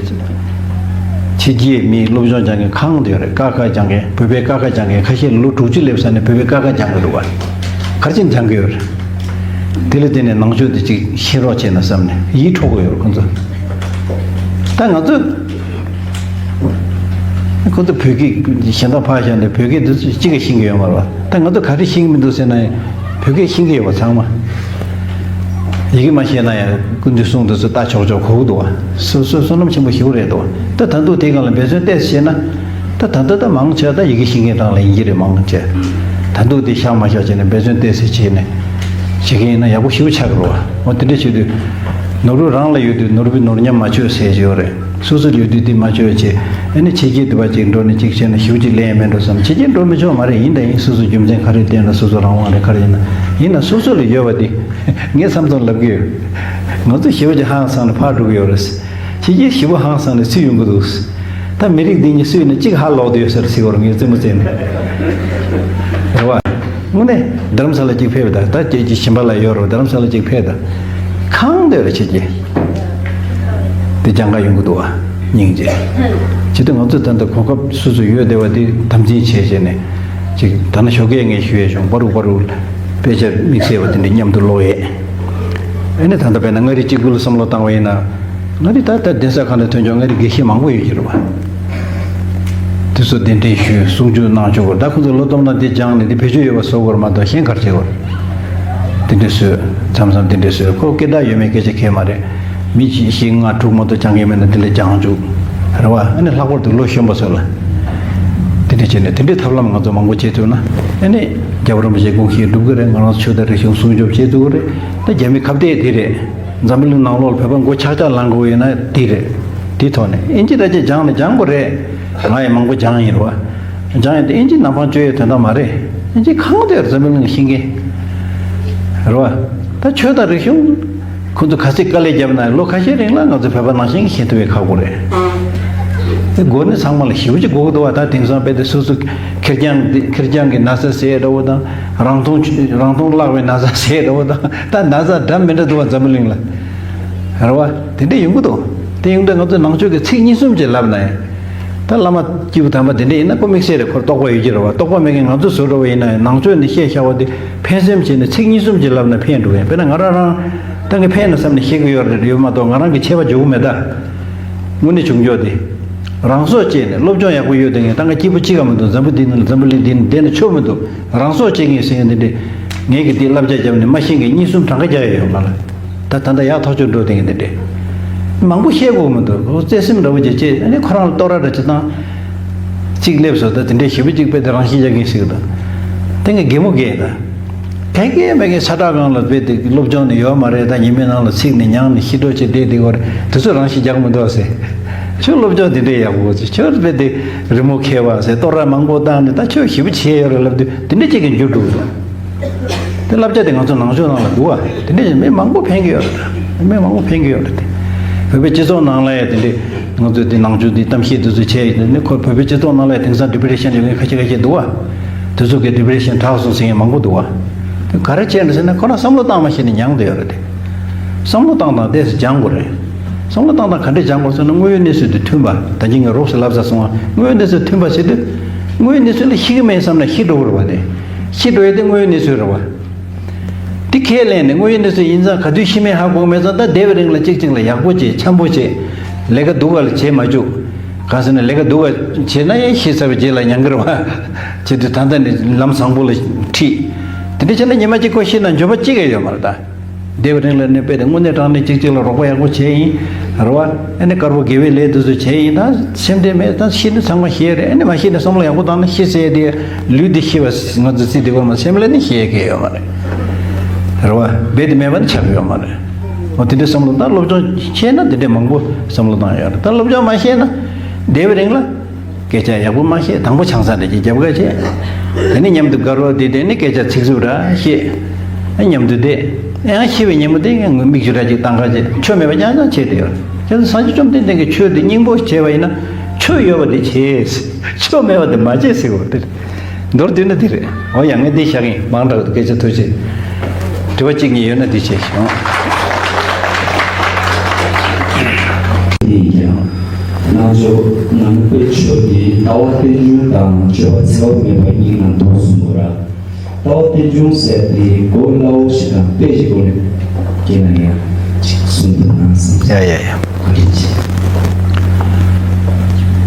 ཕྱི་རྒྱལ་མིའི་སློབ་སྦྱོང་སྦྱང་མཁན་གང་དུ་ཡོད་རེད། ཀ་ཁ་སྦྱང་མཁན། བོད་པའི་ཀ་ཁ་སྦྱང་མཁན་ཁ་ཤས་ལོ་དྲུག་ཅུ་སླེབས་ས་ནས་བོད་པའི་ཀ་ཁ་སྦྱང་གི་འདུག་བ། ག་རེ་བྱས་ནས་སྦྱང་གི་ཡོད་རེད། དེ་ལ་བརྟེན་ནས་ནང་ཆོས་དེ་ཅིག་ཤེས་རོགས་བྱས་ན་བསམ་ནས་ཡིད་འཕྲོག་གི་ཡོད་རེད་ཁོང་ཚོ། ད་ང་ཚོ། ཁོ་ཚོ་བོད་སྐད་གཞན་དག་ཕར་བཞག་ནས་བོད་སྐད་འདི་ཚོ་གཅིག་ཀྱང་ཤེས་ཀྱི་ཡོད་མ་རེད་བ། ད་ང་ཚོ་ག་རེ་ཤེས་ཀྱི་མི་འདུག་ཟེར་ན། བོད་སྐད་ཤེས་ཀྱི་ཡོད་པ་ཚང་མ། ཡི་གེ་མ་ཤེས་ན་ཡང་སྐུ་མདུན་གསུང་འདི་ཚོ་ལྟ་ཆོག་ཆོག་གོ་གི་འདུག་བ། སོ་སོའི་བསོད་ནམས་ཆེན་པོ་ཞེ་པོ་རེད་འདུག་བ། ད་ད་དུང་དེའི་སྒང་ལ་འབད་བརྩོན་ཏོག་ཙམ་བྱས་ན། ད་ད་ལྟ་ད་མང་ཆེ་ད་ཡི་གེ་ཤེས་མཁན་རང་ལ་ཡིན་གྱི་རེད། མང་ཆེ་ད་དུང་དེ་བཞག་མ་བཞག་བྱས་ནས་འབད་བརྩོན་ཏོག་ཙམ་བྱས་ནས་བྱེད་མཁན་ཡིན་ན་ཡག་པོ་ཞེ་པོ་ཆགས་ཀྱི་རེད་བ། འོ་དེ་འདྲ་བྱེད་དུས་ནོར་བུ་རང་ལ་ཡོད་དུས་ནོར་བུས་ནོར་ཉམས་མ་བཅོས་ཟེར་གྱི་ཡོད་རེད། སོ་སོར་ཡོད་དུས་དེ་མ་བཅོས་བྱས། ཨ་ནི་ཕྱི་རྒྱལ་དུ་བ་ཅིག་འགྲོ་ནས་ཅིག་བྱས་ན་ཞེ་པོ་ཅིག་ལན་མེད་འགྲོ་བསམ། ཕྱི་རྒྱལ་འགྲོ་མི་ཆོག་མ་རེད། ཡིན་དང་ཡིན། སོ་སོ་རྒྱུ་མཚན་ག་རེ་བསྟན་ན་སོ་སོ་རང་དབང་རེད། ག་རེ་ཡིན་ན། ཡིན་ན་སོ་སོ་ལ་ཡོད་པ་དེ་ངས་མཚམས་མཚམས་ལབ་ཀྱི་ཡོད། ང་ཚོ་ཞེ་པོ་ཅིག་ཧང་སངས་ནས་ཕར་འགྲོ་གི་ཡོད་རེད། ཕྱི་རྒྱལ་ཞེ་པོ་ཧང་སངས་ནས་སུ་ཡོང་གི་འདུག་ད་མི་རིགས་འདི་གཉིས་སུ་ཡིན་ན་གཅིག་ཧ་ལོག་བསྡད་ཡོད་ཟེར་ཟེར་བར་ངས་རྩེད་མོ་རྩེ་ནས། རེད་བ། དངོས་གནས་རྡ་རམ་ས་ལ་གཅིག་ཕེབས་དང་། ད་ཁྱེད་ཀྱི་ཞིང་པ་ལ་ཡོད་རོགས། རྡ་རམ་ས་ལ་གཅིག་ཕེབས་དང་། གང་འདོད་རེ་བྱེད་ཀྱི། དེ་སྦྱང་ག་ཡོང་གི་འདུག་བ། སྙིང་རྗེ། བྱེད་དུས་ང་ཚོས་ད་ལྟ་གོ་སྐབས་སོ་སོ་ཡོད་བསྡད་པ་དེ་དམ་འཛིན་བྱས་བྱས་ནས་ཅིག་ད་ནི་ཞོགས་ཀས་ངས་ཞུ་ཡས་བྱུང་། པ་རུག་པ་རུག་དཔེ་ཆ་དམིགས་བསལ་བ་དེ་འདྲ་མཉམ་དུ་ཀློག་ཡས། ཨ་ནི་ད་ལྟ་དཔེར་ན་མངའ་རིས་གཅིག་པུ་ལ་བསམ་བློ་བཏང་བ་ཡིན་ན། མངའ་རིས་ད་ལྟ་གདན་ས་ཁག་ནས་ཐོན་ཆོག་མངའ་རིས་དགེ་བཤེས་མང་པོ་ཡོད་ཀྱི་རེད་བ། དེ་ཚོ་གདན་འདྲེན་ཞུས། གསུང་ཆོས་གནང་ཆོག་གི་རེད། ད་ཁོ་ཚོ་ལོ་སྟོང་ནང་འདི་སྦྱངས་ནས་འདི་བེད་སྤྱོད་ཡོད་པ་བཟོ་དགོས་རེད་མ་གཏོགས་གཞན་ག་རེ་བྱེད་དགོས་རེད། དེ་འདྲས་བཟོས། མཚམས་མཚམས་དེ་འདྲས་བཟོས། ཁོ་སྐད་གྲགས་ཡོད་མེད་སྐད་ཆ་གང་ཡང་མ་རེད། མི་གཅིག་བཞི་ལྔ་དྲུག་མ་གཏོགས་སྦྱང་མཁན་མེད་ན་དེ་ལ་སྦྱང་བཅུག་རེད་བ། ཨ་ནི་ལྷག་པར་དུ་ལོ་གཞོན་པ་ཚོ་ལ་དེ་འདྲས་བྱས་ནས་དེ་འདྲས་ཐབས་ལམ་ང་ཚོ་མང་པོ་བྱེད་ཐུབ་ན། ཨ་ནི་རྒྱལ་བ་རིན་པོ་ཆེའི་དགོངས་གཞི་འགྲུབ་ཀྱི་རེད། ང་རང་ཚོ་ཆོས་དང་རིག་གཞུང་སྲུང་སྐྱོབ་བྱེད་ཐུབ་ཀྱི་རེད། ད་རྒྱ་མི་ཁ་གཏད་དེ་རེད། འཛམ་བུ་གླིང་ནང་ལོགས་ལ་བོད་པ་མགོ་ཆག་ཆག་ལངས་དགོས་ཡོད་ན་དེ་རེད། དེའི་ཐོག་ནས་ཨིན་ཇི་ད་ཅི་སྦྱངས་ནས་སྦྱང་དགོས་རེད། ང་ཡང་མང་པོ་སྦྱངས་ཡིན་རེད་བ། སྦྱངས་ཡིན་དེ་ཨིན་ཇི་ནམ་འཕང་གཅོད་ཡའི་དོན་དག་མ་རེད། ཨིན་ཇི་གང་དུ་ཡོད་འཛམ་བུ་གླིང་ཤེས་མཁན་རེད་བ། ད་ཆོས་དང་རིག་གཞུང་ཁོ་ཚོ་ག་ཚད་དཀའ་ལས་བརྒྱབ་ན་ལོ་ཁ་ཤས་རིང་ལ་ང་ཚོ་བོད་པ་ནང་བཞིན་ཤེས་ཐུབ་པའི་ཁག་པོ་རེད། དེ་དགོས་ནི་ཚང་མ་ལ་ཞེ་པོ་ཅིག་དགོས་ཀྱི་འདུག་བ། ད་དེང་སང་དཔེ་དེ་སོ་སོ་ཁེར་རྐྱང་འདི་ཁེར་རྐྱང་གི་ན་ཚ་ཟེར་འདྲ་བོ་དང་། རང་མཐོང་རང་མཐོང་བརླག་པའི་ན་ཚ་ཟེར་འདྲ་བོ་དང་། ད་ན་ཚ་འདྲ་མི་འདྲ་འདུག་བ་འཛམ་བུ་གླིང་ལ། རེད་བ། དེ་འདྲ་ཡོང་གི་འདུག་དེ་ཡོང་དུས་ང་ཚོས་ནང་ཆོས་ཀྱི་ཚིག་གཉིས་གསུམ་ཅིག་ལབ་ན་ཡང་། ད་བླ་མ་སྐྱེས་བུ་དམ་པ་དེ་འདྲ་ཡིན་ན་ཁོ་དམིགས་བསལ་རེད། ཁོར་རྟོགས་པ་ཡོད་ཀྱི་རེད་བ། རྟོགས་པ་མེད་མཁན་ང་ཚོ་བཟོ་འདྲ་བ་ཡིན་ན་ཡང་ནང་ཆོས་འདི་བཤད་བཞག་པ་དེ་ཕན་སེམས་བྱས་ནས་ཚིག་གཉིས་གསུམ་གྱི་ལབ་ན་ཕན་འགྲོ་གི་ཡིན། དཔེར་ན་ང་རང་རང་ད་ངས་ཕན་ན་བསམ་ནས་བཤད་གི་ཡོད་རེད་ཡོད་མ་གཏོགས་ང་རང་གི་ཆད་པ་འཇོག་གི་མེད་ད། དངོས་གནས་བྱུང་ཆོག་དེ། རང་སྲོག་བཅད་ནས་སློབ་སྦྱོང་ཡག་པོ་ཡོད་དེ་ངས་ད་ང་སྐྱིད་པོ་གཅིག་ག་མི་འདུག་འཛམ་བུ་འདི་ནང་འཛམ་བུ་གླིང་འདི་ནང་བསྡད་ན་ཆོག་མི་འདུག་རང་སྲོག་བཅད་ངེས་ཟེར་མཁན་འདི་འདྲས་ངས་གི་འདི་བསླབ་བྱ་བརྒྱབ་ནས་མ་ཤེས་མཁན་གཉིས་གསུམ་གྲངས་ཀ་རྒྱག་ཡ་ཡོད་མ་ལ། ད་ད་ལྟ་ཡག་ཐག་ཆོད་འགྲོ་དེ་ངས་འདི་འདྲས་མང་པོ་བཤད་དགོས་མི་འདུག་བརྩེ་སེམས་འདྲ་བོ་ཅིག་བྱས་ཨ་ནི་ཁོ་རང་ལ་བསྟོད་ར་འདྲ་ཅིག་བཏང་། གཅིག་སླེབས་སོང་ད་དེ་འདྲས་ཞེ་པོ་གཅིག་དཔེ་དེ་རང་ཤི་རྒྱག་གིན་ཞིག་ད། དེ་ངས་གད་མོ་བགད་ད། ཕན་ཀེ་མེད་ཀེ་ས་ཁྲ་གང་ལ་དཔེ་དེ་སློབ་སྦྱོང་ནི་ཡོད་མ་རེད། ད་ཉི་མའི་ནང་ལ་ཚིག་ནི་ཉང་ནི་ཤི་འགྲོ་ཆེ་བསྡད་དེ་གོ་རེད། དེ་ཚོ་རང་ཤི་རྒྱག་མི་འདུག་ཟེར། ཁྱོད་སློབ་སྦྱོང་དེ་འདྲས་ཡག་པོ་ཚེ་ཁྱོད་དཔེ་དེ་རི་མོ་མཁས་པ་ཟེར་ལྟོ་ར་མང་པོ་བཏང་ནི་ད་ཁྱོད་ཞེ་པོ་བྱས་ཡོད་རེད་ལབ་དུས་དེ་འདྲས་ཅིག་གི་འགྱུར་འགྲོ་གི་འདུག་དེ་བསླབ་བྱ་དེ་ང་ཚོ་ནང་ཆོས་ནང་ལ་འདུག་བ། དེ་འདྲས་མི་མང་པོ་ཕན་གི་ཡོད་རེད། མི་མང་པོ་ཕན་གི་ཡོད་རེད་དེ། བོད་པའི་སྤྱི་ཚོགས་ནང་ལ་ཡ་དེ་འདྲས་ང་ཚོ་དེ་ནང་ཆོས་དེ་གཏམ་བཤད་དེ་ཚོ་བྱས་ཡོད་དེ་ནི་ཁོ་བོད་པའི་སྤྱི་ཚོགས་ནང་ལ་ཡ་དེང་སང་ཌི་པི་རེ་ཤན་ཡོད་མཁན་ཁ་ཤས་ཁ་ཤས་འདུག་བ། དེ་ཚོ་གི་ཌི་པི་རེ་ཤན་དྲག་སོང་ཟེར་མཁན་མང་པོ་འདུག་བ། དེ་ག་རེ་བྱས་ནས་ཟེར་ན་ཁོ་རང་བསམ་བློ་བཏང་མ་ཤེས་ནས་མྱངས་བསྡད་ཡོད་རེད་དེ། བསམ་བློ་བཏང་སྟངས་ཏོག་ཙམ་སྦྱང་དགོས་རེད། བསམ་བློ་བཏང་སྟངས་ག་འདྲས་སྦྱང་དགོས་ཟེར་ན་དངོས་ཡོད་གནས་ཚུལ་དེ་མཐུན་པ། ད་གིན་ངས་རོབ་ཙམ་ལབ་ཚར་སོང་བ། དངོས་ཡོད་གནས་ཚུལ་མཐུན་པ་ཟེར་དུས། དངོས་ཡོད་གནས་ཚུལ་ལ་ཤི་གི་མེད་བསམ་ན་ཤི་འགྲོ་གི་རེད་བ་དེ། ཤི་འགྲོ་ཡ་དེ་དངོས་ཡོད་གནས་ཚུལ་རེད་བ། དེ་ཁས་ལེན་ནས་དངོས་ཡོད་གནས་ཚུལ་ཡིན་ཙང་ག་དུས་ཤི་མིན་ཧ་གོ་མེད་ཙང་ད་བསྡད་པའི་རིང་ལ་གཅིག་གཅིག་ལ་ཡག་པོ་བྱེད་འཆམ་པོ་བྱེད། ལས་ཀ་སྡུག་ག་ལ་བྱེད་མ་བཅུག་གང་ཟེར་ན་ལས་ཀ་སྡུག་ག་བྱེད་ན་ཡང་ཤི་ཚར་བའི་རྗེས་ལ་མྱང་གི་རེད་བ། བྱེད་དུས་ད་ལྟ་ནས་ལམ་བཟང་པོ་ལ་ཁྲིད། དེ་འདྲ་བྱས་ན་ཉི་མ་གཅིག་ཁོ་ཤི་ན་འཇོན་པ་གཅིག་ཡང་ཡོད་མ་རེད་ད། བསྡད་པའི་རིང་ལ་ནི་དཔེ་དེ་དངོས་གནས་དྲང་གནས་གཅིག་གཅིག་ལ་རོགས་པ་ཡག་པོ་བྱས་ཡིན། རེད་བ། ཨ་ནི་དཀར་པོ་དགེ་བའི་ལས་དེ་ཚོ་བྱས་ཡིན་ད་སེམས་ཁྲལ་མེད་ད་ཤི་ནི་ཚང་མ་ཤེས་རེད། ཨ་ནི་མ་ཤི་ནི་བསམ་བློ་ཡག་པོ་བཏང་ན་ཤི་ཟེར་དེ་ལུས་འདི་ཤི་བ་ང་ཚོ་རྩིས་དེ་གོ་མ་སེམས་ལ་ནི་ཤེས་ཀྱི་ཡོད་མ་རེད། རེད་བ། རྦད་དེ་མེད་པ་ནི་ཆགས་ཀྱི་ཡོད་མ་རེད། འོ་དེ་འདྲའི་བསམ་བློ་ད་སློབ་སྦྱོང་ཤེས་ན་དེ་འདྲའི་མང་པོ་བསམ་བློ་བཏང་ཡོད་རེད། ད་སློབ་སྦྱོང་མ་ཤེས་ན་བསྡད་པའི་རིང་ལ། སྐད་ཆ་ཡག་པོ་མ་བཤད་དང་པོ་ཆང་ས་འདྲ་ཅིག་རྒྱབ་ཁ་བྱས། དེ་ནས་མཉམ་དུ་དགའ་རོགས་དེ་དེ་ནས་སྐད་ཆ་ཚིག་རྩུབ་ར་བཤད། ཨ་མཉམ་དུ་བསྡད། ཡང་ཤི་བའི་ཉིན་མོ་དེ་ངས་མིག་ཆུ་འདྲ་ཅིག་བཏང་ཁ་བྱས་ཆོ་མེད་པ་རྐྱང་རྐྱང་བྱས་བསྡད་ཡོད། བྱས་ཙང་སངས་རྒྱས་བཅོམ་ལྡན་འདས་ཀྱིས་ཆོས་དེ་སྙིང་པོ་བྱས་པ་ཡིན་ན་ཆོ་ཡོད་པ་དེ་བྱས། ཆོ་མེད་པ་དེ་མ་བྱས་ཟེར་བ་དེ་རེད། མདོར་བསྡུས་ན་དེ་རེད། འོ་ཡ་ངས་འདི་བཞག་གིན་མང་དྲགས་འདུག་སྐད་ཆ་ཐུགས་རྗེ་ཆེ། དྲི་བ་གཅིག་གཉིས་ཡོད་ན་འདི་བྱས་ཤོག་དེ་ཡིན་ཀྱང་། ནང་ཆོས་ནང་པའི་ཆོས་ཀྱི་ལྟ་བ་རྟེན་འབྱུང་དང་སྤྱོད་པ་འཚེ་བ་མེད་པ་གཉིས་ནང་དུ་གསུངས་པ་ར། ལྟ་བ་རྟེན་འབྱུང་ཟེར་དེ་གོ་སླ་བོ་ཞིག་དང་དཔེ་ཞིག་སྒོ་ནས་སྐྱེས་ན་ཡང་ཅིག་གསུང་དུ་ན་བསམ། ཡ་ཡ་ཡ། བཀའ་དྲིན་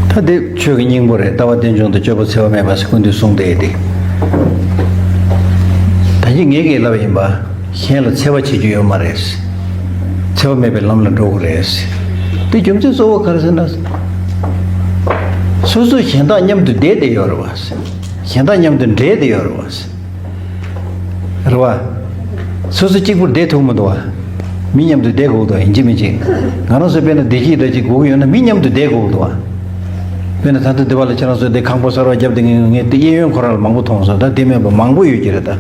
ཆེ། ད་དེ་ཆོས་ཀྱི་སྙིང་པོ་རེད། ལྟ་བ་རྟེན་འབྱུང་དང་སྤྱོད་པ་འཚེ་བ་མེད་པ་ཟེར་ཀུན་འདུས་གསུངས་བསྡད་དེ། ད་གིན་ངས་ཀྱིས་ལབ་ཡིན་པ། གཞན་ལ་འཚེ་བ་བྱེད་རྒྱུ་ཡོད་མ་རེད། འཚེ་བ་མེད་པའི་ལམ་ལ་འགྲོ་དགོས་རེད། དེ་རྒྱུ་མཚན་གཙོ་བོ་ག་རེ་ཟེར་ན། སོ་སོ་གཞན་དག་མཉམ་དུ་བསྡད་བསྡད་ཡོད་རེད་བ། གཞན་དག་མཉམ་དུ་འདྲེས་བསྡད་ཡོད་རེད་བ། རེད་བ། སོ་སོ་གཅིག་པུར་བསྡད་ཐུབ་མི་འདུག་བ། མི་མཉམ་དུ་བསྡད་དགོས་འདུག་བ་ཡིན་གཅིག་མིན་གཅིག་ང་རང་ཚོ་དཔེར་ན་བདེ་སྐྱིད་འདྲ་གཅིག་དགོས་ཀྱི་ཡོད་ན་མི་མཉམ་དུ་བསྡད་དགོས་འདུག་བ། དཔེར་ན་ད་ལྟ་འདི་བ་ལ་ཁྱེད་རང་ཚོ་འདི་ཁང་པ་གསར་བ་བརྒྱབ་བསྡད་མཁན་ངས་འདི་གཡས་གཡོན་ཁོ་རང་ལ་མང་པོ་མཐོང་སོང་། ད་དེ་མེད་པ་མང་པོ་ཡོད་ཀྱི་རེད་ད།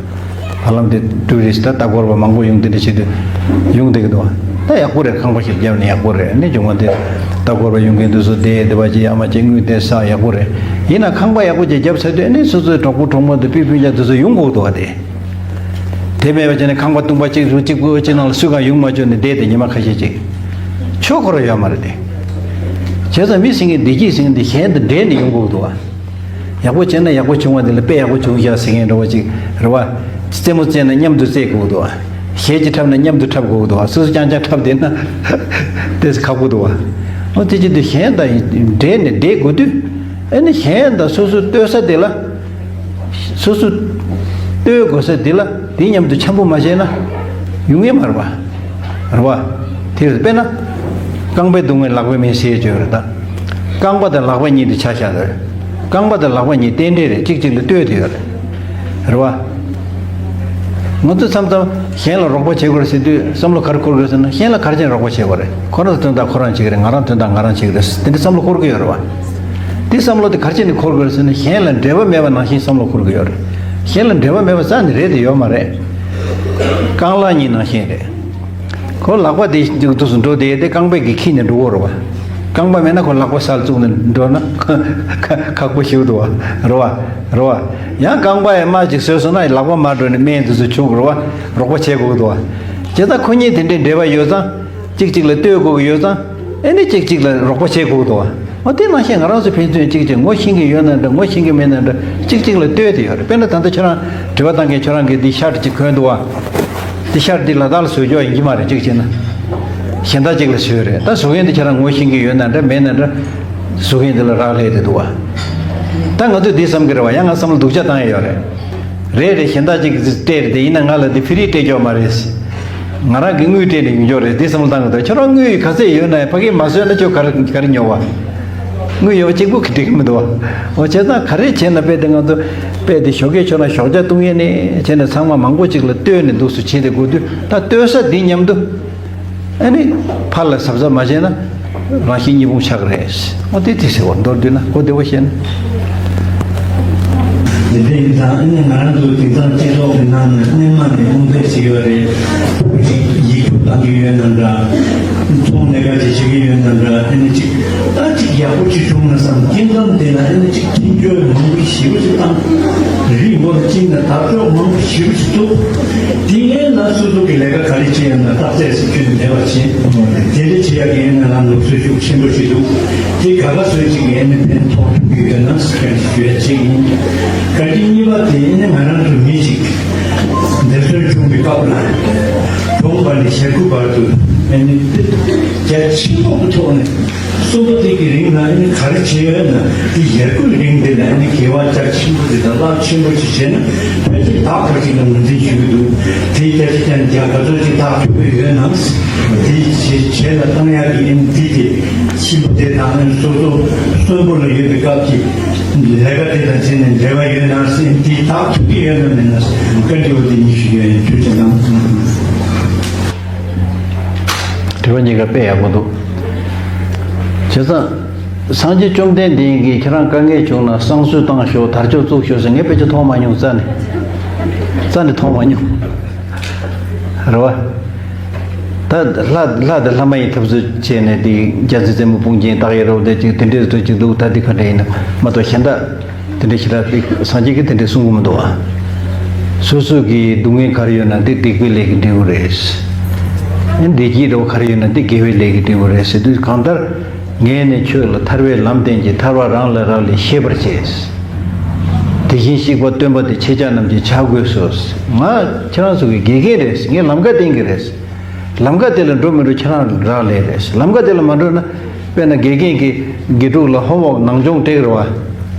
ཧ་ལམ་དེ་ཊུ་རི་སི་ཊི་ད་ལྟ་སྐོར་བ་མང་པོ་ཡོང་དེ་འདྲ་བྱེད་དུས་ཡོང་བསྡད་ཀྱི་འདུག་ད་ཡག་པོ་རེད། ཁང་པ་ཞིག་བརྒྱབ་ནས་ཡག་པོ་རེད། ནི་བྱུང་བ་དེ་ལྟ་སྐོར་བ་ཡོང་མཁན་དེ་ཚོ་བསྡད་དེ་བ་ཅི་ཡ་མ་ཅི་དངུལ་དེ་ས་ཡག་པོ་རེད། ཡིན་ན་ཁང་པ་ཡག་པོ་ཅིག་བརྒྱབ་ཚར་དུས་ནི་སོ་སོའི་གྲོགས་པོ་གྲོགས་མོ་དེ་སྤུན་སྤུན་ཀྱག་དེ་ཚོ་ཡོང་དགོས་འདུག་བ་དེ། དེ་མེད་པ་བྱས་ནས་ཁང་པ་སྟོང་པ་གཅིག་རུ་གཅིག་པུ་གཅིག་ནང་ལ་སུ་གང་ཡོང་མ་བཅུག་ནས་བསྡད་དེ་ཉི་མ་ཁ་ཤས་ཅིག་ཆོས་ཁོ་རང་ཡོད་མ་རེད་དེ། བྱས་ཙང་མི་ཟེར་མཁན་བདེ་སྐྱིད་ཟེར་མཁན་དེ་གཞན་དང་འདྲེས་ནས་ཡོང་དགོས་འདུག་བ། ཡག་པོ་བྱས་ན་ཡག་པོ་བྱུང་བ་དེ་ལ་དཔེ་ཡག་པོ་བྱུང་ཤག་ཟེར་མཁན་འདྲ་བོ་ཅིག་རེད་བ། རྩེད་མོ་རྩེས་ན་མཉམ་དུ་རྩེ་དགོས་འདུག་བ། གཞས་ཅིག་འཁྲབ་ན་མཉམ་དུ་འཁྲབ་དགོས་འདུག་བ། སོ་སོ་རྐྱང་རྐྱང་འཁྲབ་བསྡད་ན་ཏོག་ཙམ་ཁག་པོ་འདུག་བ། འོ་དེ་བྱེད་དུས་གཞན་དང་འདྲེས་ནས་བསྡད་དགོས་དུས། ཨ་ནི་གཞན་དང་སོ་སོ་ལྟོས་ས་དེ་ལ། སོ་སོ་ལྟོས་དགོས་ས་དེ་ལ་དེ་མཉམ་དུ་འཆམ་པོ་མ་བྱས་ན་ཡོང་ངེས་མ་རེད་པ། རེད་པ། དེ་རེད། དཔེར་ན། རྐང་པའི་སྡུག་བསྔལ་ལག་པས་མི་སེལ་ཅེས་ཡོད་རེད་ད། རྐང་པ་དང་ལག་པ་གཉིས་དེ་ཆ་བཞག་རེད། རྐང་པ་དང་ལག་པ་གཉིས་རྟེན་འབྲེལ་རེད། གཅིག་གཅིག་ལ་ལྟོས་དེ་ཡོད་རེད། རེད་པ། ང་ཚོས་མཚམས་མཚམས་གཞན་ལ་རོགས་པ་བྱེད་དགོས་རེད་ཟེར་དུས་བསམ་བློ་ག་རེ་འཁོར་དགོས་ཟེར་ན་གཞན་ལ་ག་རེ་བྱས་ནས་རོགས་པ་བྱེད་དགོས་རེད། ཁོ་རང་ཚོ་དོན་དག་ཁོ་རང་བྱེད་ཀྱི་རེད། ང་རང་དོན་དག་ང་རང་བྱེད་ཀྱི་རེད། དེ་འདྲ་བསམ་བློ་འཁོར་གྱི་ཡོད་རེད་པ། དེ་བསམ་བློ་དེ་ག་རེ་བྱས་ནས་འཁོར་དགོས་རེད་ཟེར་ན་གཞན་ལ་འབྲེལ་བ་མེད་པ་ནང་བཞིན་བསམ་བློ་འཁོར་གྱི་ཡོད་རེད། གཞན་ལ་འབྲེལ་བ་མེད་པ་རྩ་ནས་རེད་དེ་ཡོད་མ་རེད། རྐང་ལག་གཉིས་ནང་བཞིན་རེད། ཁོ་ལག་པ་དེ་འདུག་འདུག་སུ་འགྲོ་དེ་དེ་རྐང་པས་ཀྱིས་ཁྱེར་ནས་འགྲོ་གི་རེད་པ། རྐང་པ་མེད་ན་ཁོ་ལག་པ་སར་བཙུགས་ནས་འགྲོ་ན་ཁག་པོ་ཞིག་འདུག་པ། རེད་པ། རེད་པ། ཡང་རྐང་པ་ཡང་མ་ཅིག་བཟོས་སོང་ན་ལག་པ་མར་འགྲོ་ནས་སྨན་དེ་ཚོ་བྱུག་རེད་པ། རོགས་པ་བྱེད་དགོས་ཀྱི་འདུག་པ། བྱས་ཙང་ཁོ་གཉིས་དེ་འདྲའི་འབྲེལ་བ་ཡོད་ཙང་གཅིག་གཅིག་ལ་ལྟོས་དགོས་ཀྱི་ཡོད་ཙང་ཨེ་ནི་གཅིག་གཅིག་ལ་རོགས་པ་བྱེད་དགོས་ཀྱི་འདུག་པ། འོ་དེ་ནང་བཞིན་ང་རང་ཚོ་ཕན་ཚུན་གཅིག་གཅིག་ངོ་ཤེས་ཀྱི་ཡོད་ན་འདྲ། ངོ་ཤེས་ཀྱི་མེད་ན་འདྲ། གཅིག་གཅིག་ལ་ལྟོས་ཏེ་ཡོད་རེད། དཔེར་ན་ད་ལྟ་ཁྱོད་རང་དྲི་བ་བཏང་མཁན་ཁྱོད་རང་གིས་འདི་ཤར་ཅིག་གོན་འདུག་བ། འདི་ཤར་འདི་ལ་དྭགས་ལ་བཟོས་ཀྱོག་ཡིན་གྱི་མ་རེད། གཅིག་བྱས་ན་གཞན་དག་ཅིག་ལ་བཟོས་རེད། ད་བཟོ་མཁན་འདི་ཁྱེད་རང་ངོ་ཤེས་ཀྱི་ཡོད་ན་འདྲ་མེད་ན་འདྲ། བཟོ་མཁན་འདི་ལ་རག་ལས་ཏེ་འདུག་བ། ད་ང་ཚོས་འདི་བསམ་གྱི་རེད་བ། ཡང་ང་བསམ་བློ་སྡུག་ཅག་བཏང་ཡ་ཡོད་རེད། རེད་རེད། གཞན་དག་ཅིག་གིས་སྤྲད་རེད་དེ། ཡིན་ན་ང་ལ་འདི་ཕི་རི་སྤྲད་ཀྱོག་མ་རེད། ང་རང་གིས་དངུལ་སྤྲད་ནས་ཡོང་ཀྱོག་རེད། འདི་བསམ་བློ་བཏང་གི་འདུག་ཁྱོད་རང་དངུལ་ག་ཚད་ཡོད་ན་ཕ་གིར་མ་བཟོས་ན་ཁྱོད་ག་རེ་ག་རེ་ཉོ་བ། དངུལ་ཡོད་པ་གཅིག་པུ་གིས་འགྲིག་གི་མི་འདུག་བ། འོ་བྱས་ཙང་ག་རེ་བྱས་ན་དཔེ་དེ་ང་ཚོ་དཔེ་དེ་ཞོགས་ཀས་ཁྱོད་རང་ཞོགས་ཇ་བཏུང་ཡས་ནས་བྱས་ནས་ཚང་མ་མང་པོ་ཅིག་ལ་ལྟོས་ནས་འདུག་སུ་བྱས་ཏེ་དགོས་དུས། ད་ལྟོས་ས་འདི་མཉམ་དུ། ཨ་ནི་ཕར་ལ་གཟབ་གཟབ་མ་བྱས་ན་རང་བཞིན་གཉིས་ཕུང་ཆགས་རེད། འོ་དེ་དེ་ཟེར་བ་མདོར་བསྡུས་ན་གོ་བདེ་བོ་བཤད་ན། དེ་འདྲ་ཡིན་ཙང་ཨ་ནི་ང་རང་ཚོ་དེང་སང་སྤྱི་ཚོགས་ཀྱི་ནང་ནས་སྔོན་མ་ནས་དབུ་མཛད་ཅིག་ཡོད་རེད། བུ་གཅིག་ཡིག་ཐོག་བཏང་གི་ཡོད་ན་འདྲ། ཚོང་ལས་ཀ་ཅིག་བྱེད་ཀྱི་ཡོད་ན་འདྲ། ཨ་ནི་ཅིག་ད་ཅིག་ཡག་པོ་ཅིག་བྱུང་ན་བསམ། སྐྱེ་ཁམས་དེ་ལ་ཨ་ནི་ཅིག་མཐུན་སྦྱོར་མང་པོ་ཞེ་པོ་ཅིག་བཏང་། རི་མགོ་ལ་བཅིངས་ནས་དར་ལྕོག་མང་པོ་ཞེ་པོ་ཅིག་བཙུགས། དེ་ངས་ན་སོ་སོ་གི་ལས་ཀ་ག་རེ་བྱེད་ཡ་ན་བརྟག་དཔྱད་ཟེར་ཁྱོན་ནས་བསྡད་པ་བྱེད། དེ་འདྲ་བྱེད་ཡ་གི་ཨ་ནི་ལམ་ལུགས་སྲོལ་ཤུགས་ཆེན་པོ་ཞིག་འདུག་དེ་ག་ག་སོ་ཅིག་གི་ཨ་ནི་ཕན་ཐོགས་ཐུབ་ཀྱི་ཡོད་ན་ཟེར་ཞུ་ཡ་ཅིག་ཡིན། བཀའ་དྲིན་གཉིས་པ་དེ་ཨ་ནི་ང་རང་ཚོ་མི་ཞིག་འདས་གསོན་བྱུང་བའི་སྐབས་ལ་གྲོངས་པ་ནས་ཞེ་དགུ་བར་དུ་ཨ་ནི་རྒྱ་ཆེན་པོ་གི་ཐོག་ནས། གསུམ་པ་དེ་གི་རིང་ལ་ཨ་ནི་ག་རེ་བྱས་ཡོད་ན། དེ་ཡར་སྐུལ་རིང་དེ་ལ་ཨ་ནི་དགེ་བ་རྒྱ་ཆེན་པོ་དེ་དང་རླབས་ཆེན་པོ་ཅིག་བྱས་ན་ཕལ་ཆེར་ད་བར་ཅིག་ལ་ངོས་འཛིན་ཞུ་གི་འདུག་དེ་རྒྱ་ཆེ་ཅན་རྒྱ་ག་ཚོད་ཅིག་ད་ཐུབ་ཀྱི་ཡོད་ན། དེ་བྱས་བྱས་ལ་བཏང་ཡག་གི་ཨ་ནི་དེ་དེ་གཤིན་པོ་དེ་དང་ཨ་ནི་སོ་སོ་གསོན་པོ་ལ་ཡོད་པའི་སྐབས་ཀྱི་ལས་ཀ་དེ་དང་བྱས་ནས་འབྲེལ་བ་ཡོད་ན་ཟེར། དེ་ད་ཐུབ་ཀྱི་ཡོད་ན་མེད་ན་བཀའ་འདྲི་བ་དེ་གཉིས་ཞུ་གི་ཡོད། ཡིན་ཐུགས་རྗེ་གནང་། དྲི་བ་གཉིས་ཀ་དཔེ་ཡག་པོ་འདུག་བྱས་ཙང་། སངས་རྒྱས་བཅོམ་ལྡན་འདས་ཀྱིས་ཁྱེད་རང་དཀའ་ངལ་བྱུང་ན་བསང་གསོལ་བཏང་ཤོག་དར་ལྕོག་བཙུགས་ཤོག་ཟེར་ངས་དཔེ་ཆ་མཐོང་མ་མྱོང་། རྩ་ནས། རྩ་ནས་མཐོང་མ་མྱོང་། རེད་བ། ད་ལྷ་ལྷ་དང་ལྷ་མ་ཡིན་འཐབ་རྩོད་བྱས་ནས་དེ་རྒྱལ་སྲས་རྩེ་མོ་དཔུང་རྒྱན་བཏགས་ཡས་རོགས་དེ་ཅིག་དེ་འདྲས་རོགས་ཅིག་འདུག་ད་དེ་ག་འདྲས་ཡིན་ན་མ་གཏོགས་གཞན་དག་དེ་འདྲའི་ཞེ་དྲག་དེ་སངས་རྒྱས་ཀྱིས་དེ་འདྲའི་གསུང་གི་མི་འདུག་ཨ། སོ་སོ་གི་སྡུག་བསྔལ་ག་རེ་ཡོད་ན་དེ་སྡིག་པའི་ལས་ཀྱི་འབྲས་བུ་རེད། བདེ་སྐྱིད་རོ་ག་རེ་ཡོད་ན་དེ་དགེ་བའི་ལས་ཀྱི་འབྲས་བུ་རེད་ཟེར་དུས། གང་ལྟར་ངས་ནི་ཁྱོད་ལ་ཐར་པའི་ལམ་བསྟན་གྱི་ཐར་པ་རང་ལས་རག་ལས་ཤེས་པར་བྱས། དེ་བཞིན་གཤེགས་པ་སྟོན་པ་དེ་ཁྱེད་ཅག་རྣམས་ཀྱིས་བྱ་དགོས་སོ། ང་ཁྱེད་རང་ཚོ་གི་དགེ་རྒན་རེད། ངས་ལམ་ཁ་བསྟན་གྱི་རེད། ལམ་ཁ་དེ་ལ་འགྲོ་མི་འགྲོ་ཁྱེད་རང་རག་ལས་རེད། ལམ་ཁ་དེ་ལ་མ་འགྲོ་ན། དཔེར་ན་དགེ་རྒན་གྱིས་དགེ་ཕྲུག་ལ་ཧོམ་ཝོག་ནང་སྦྱོང་སྤྲད་རེད་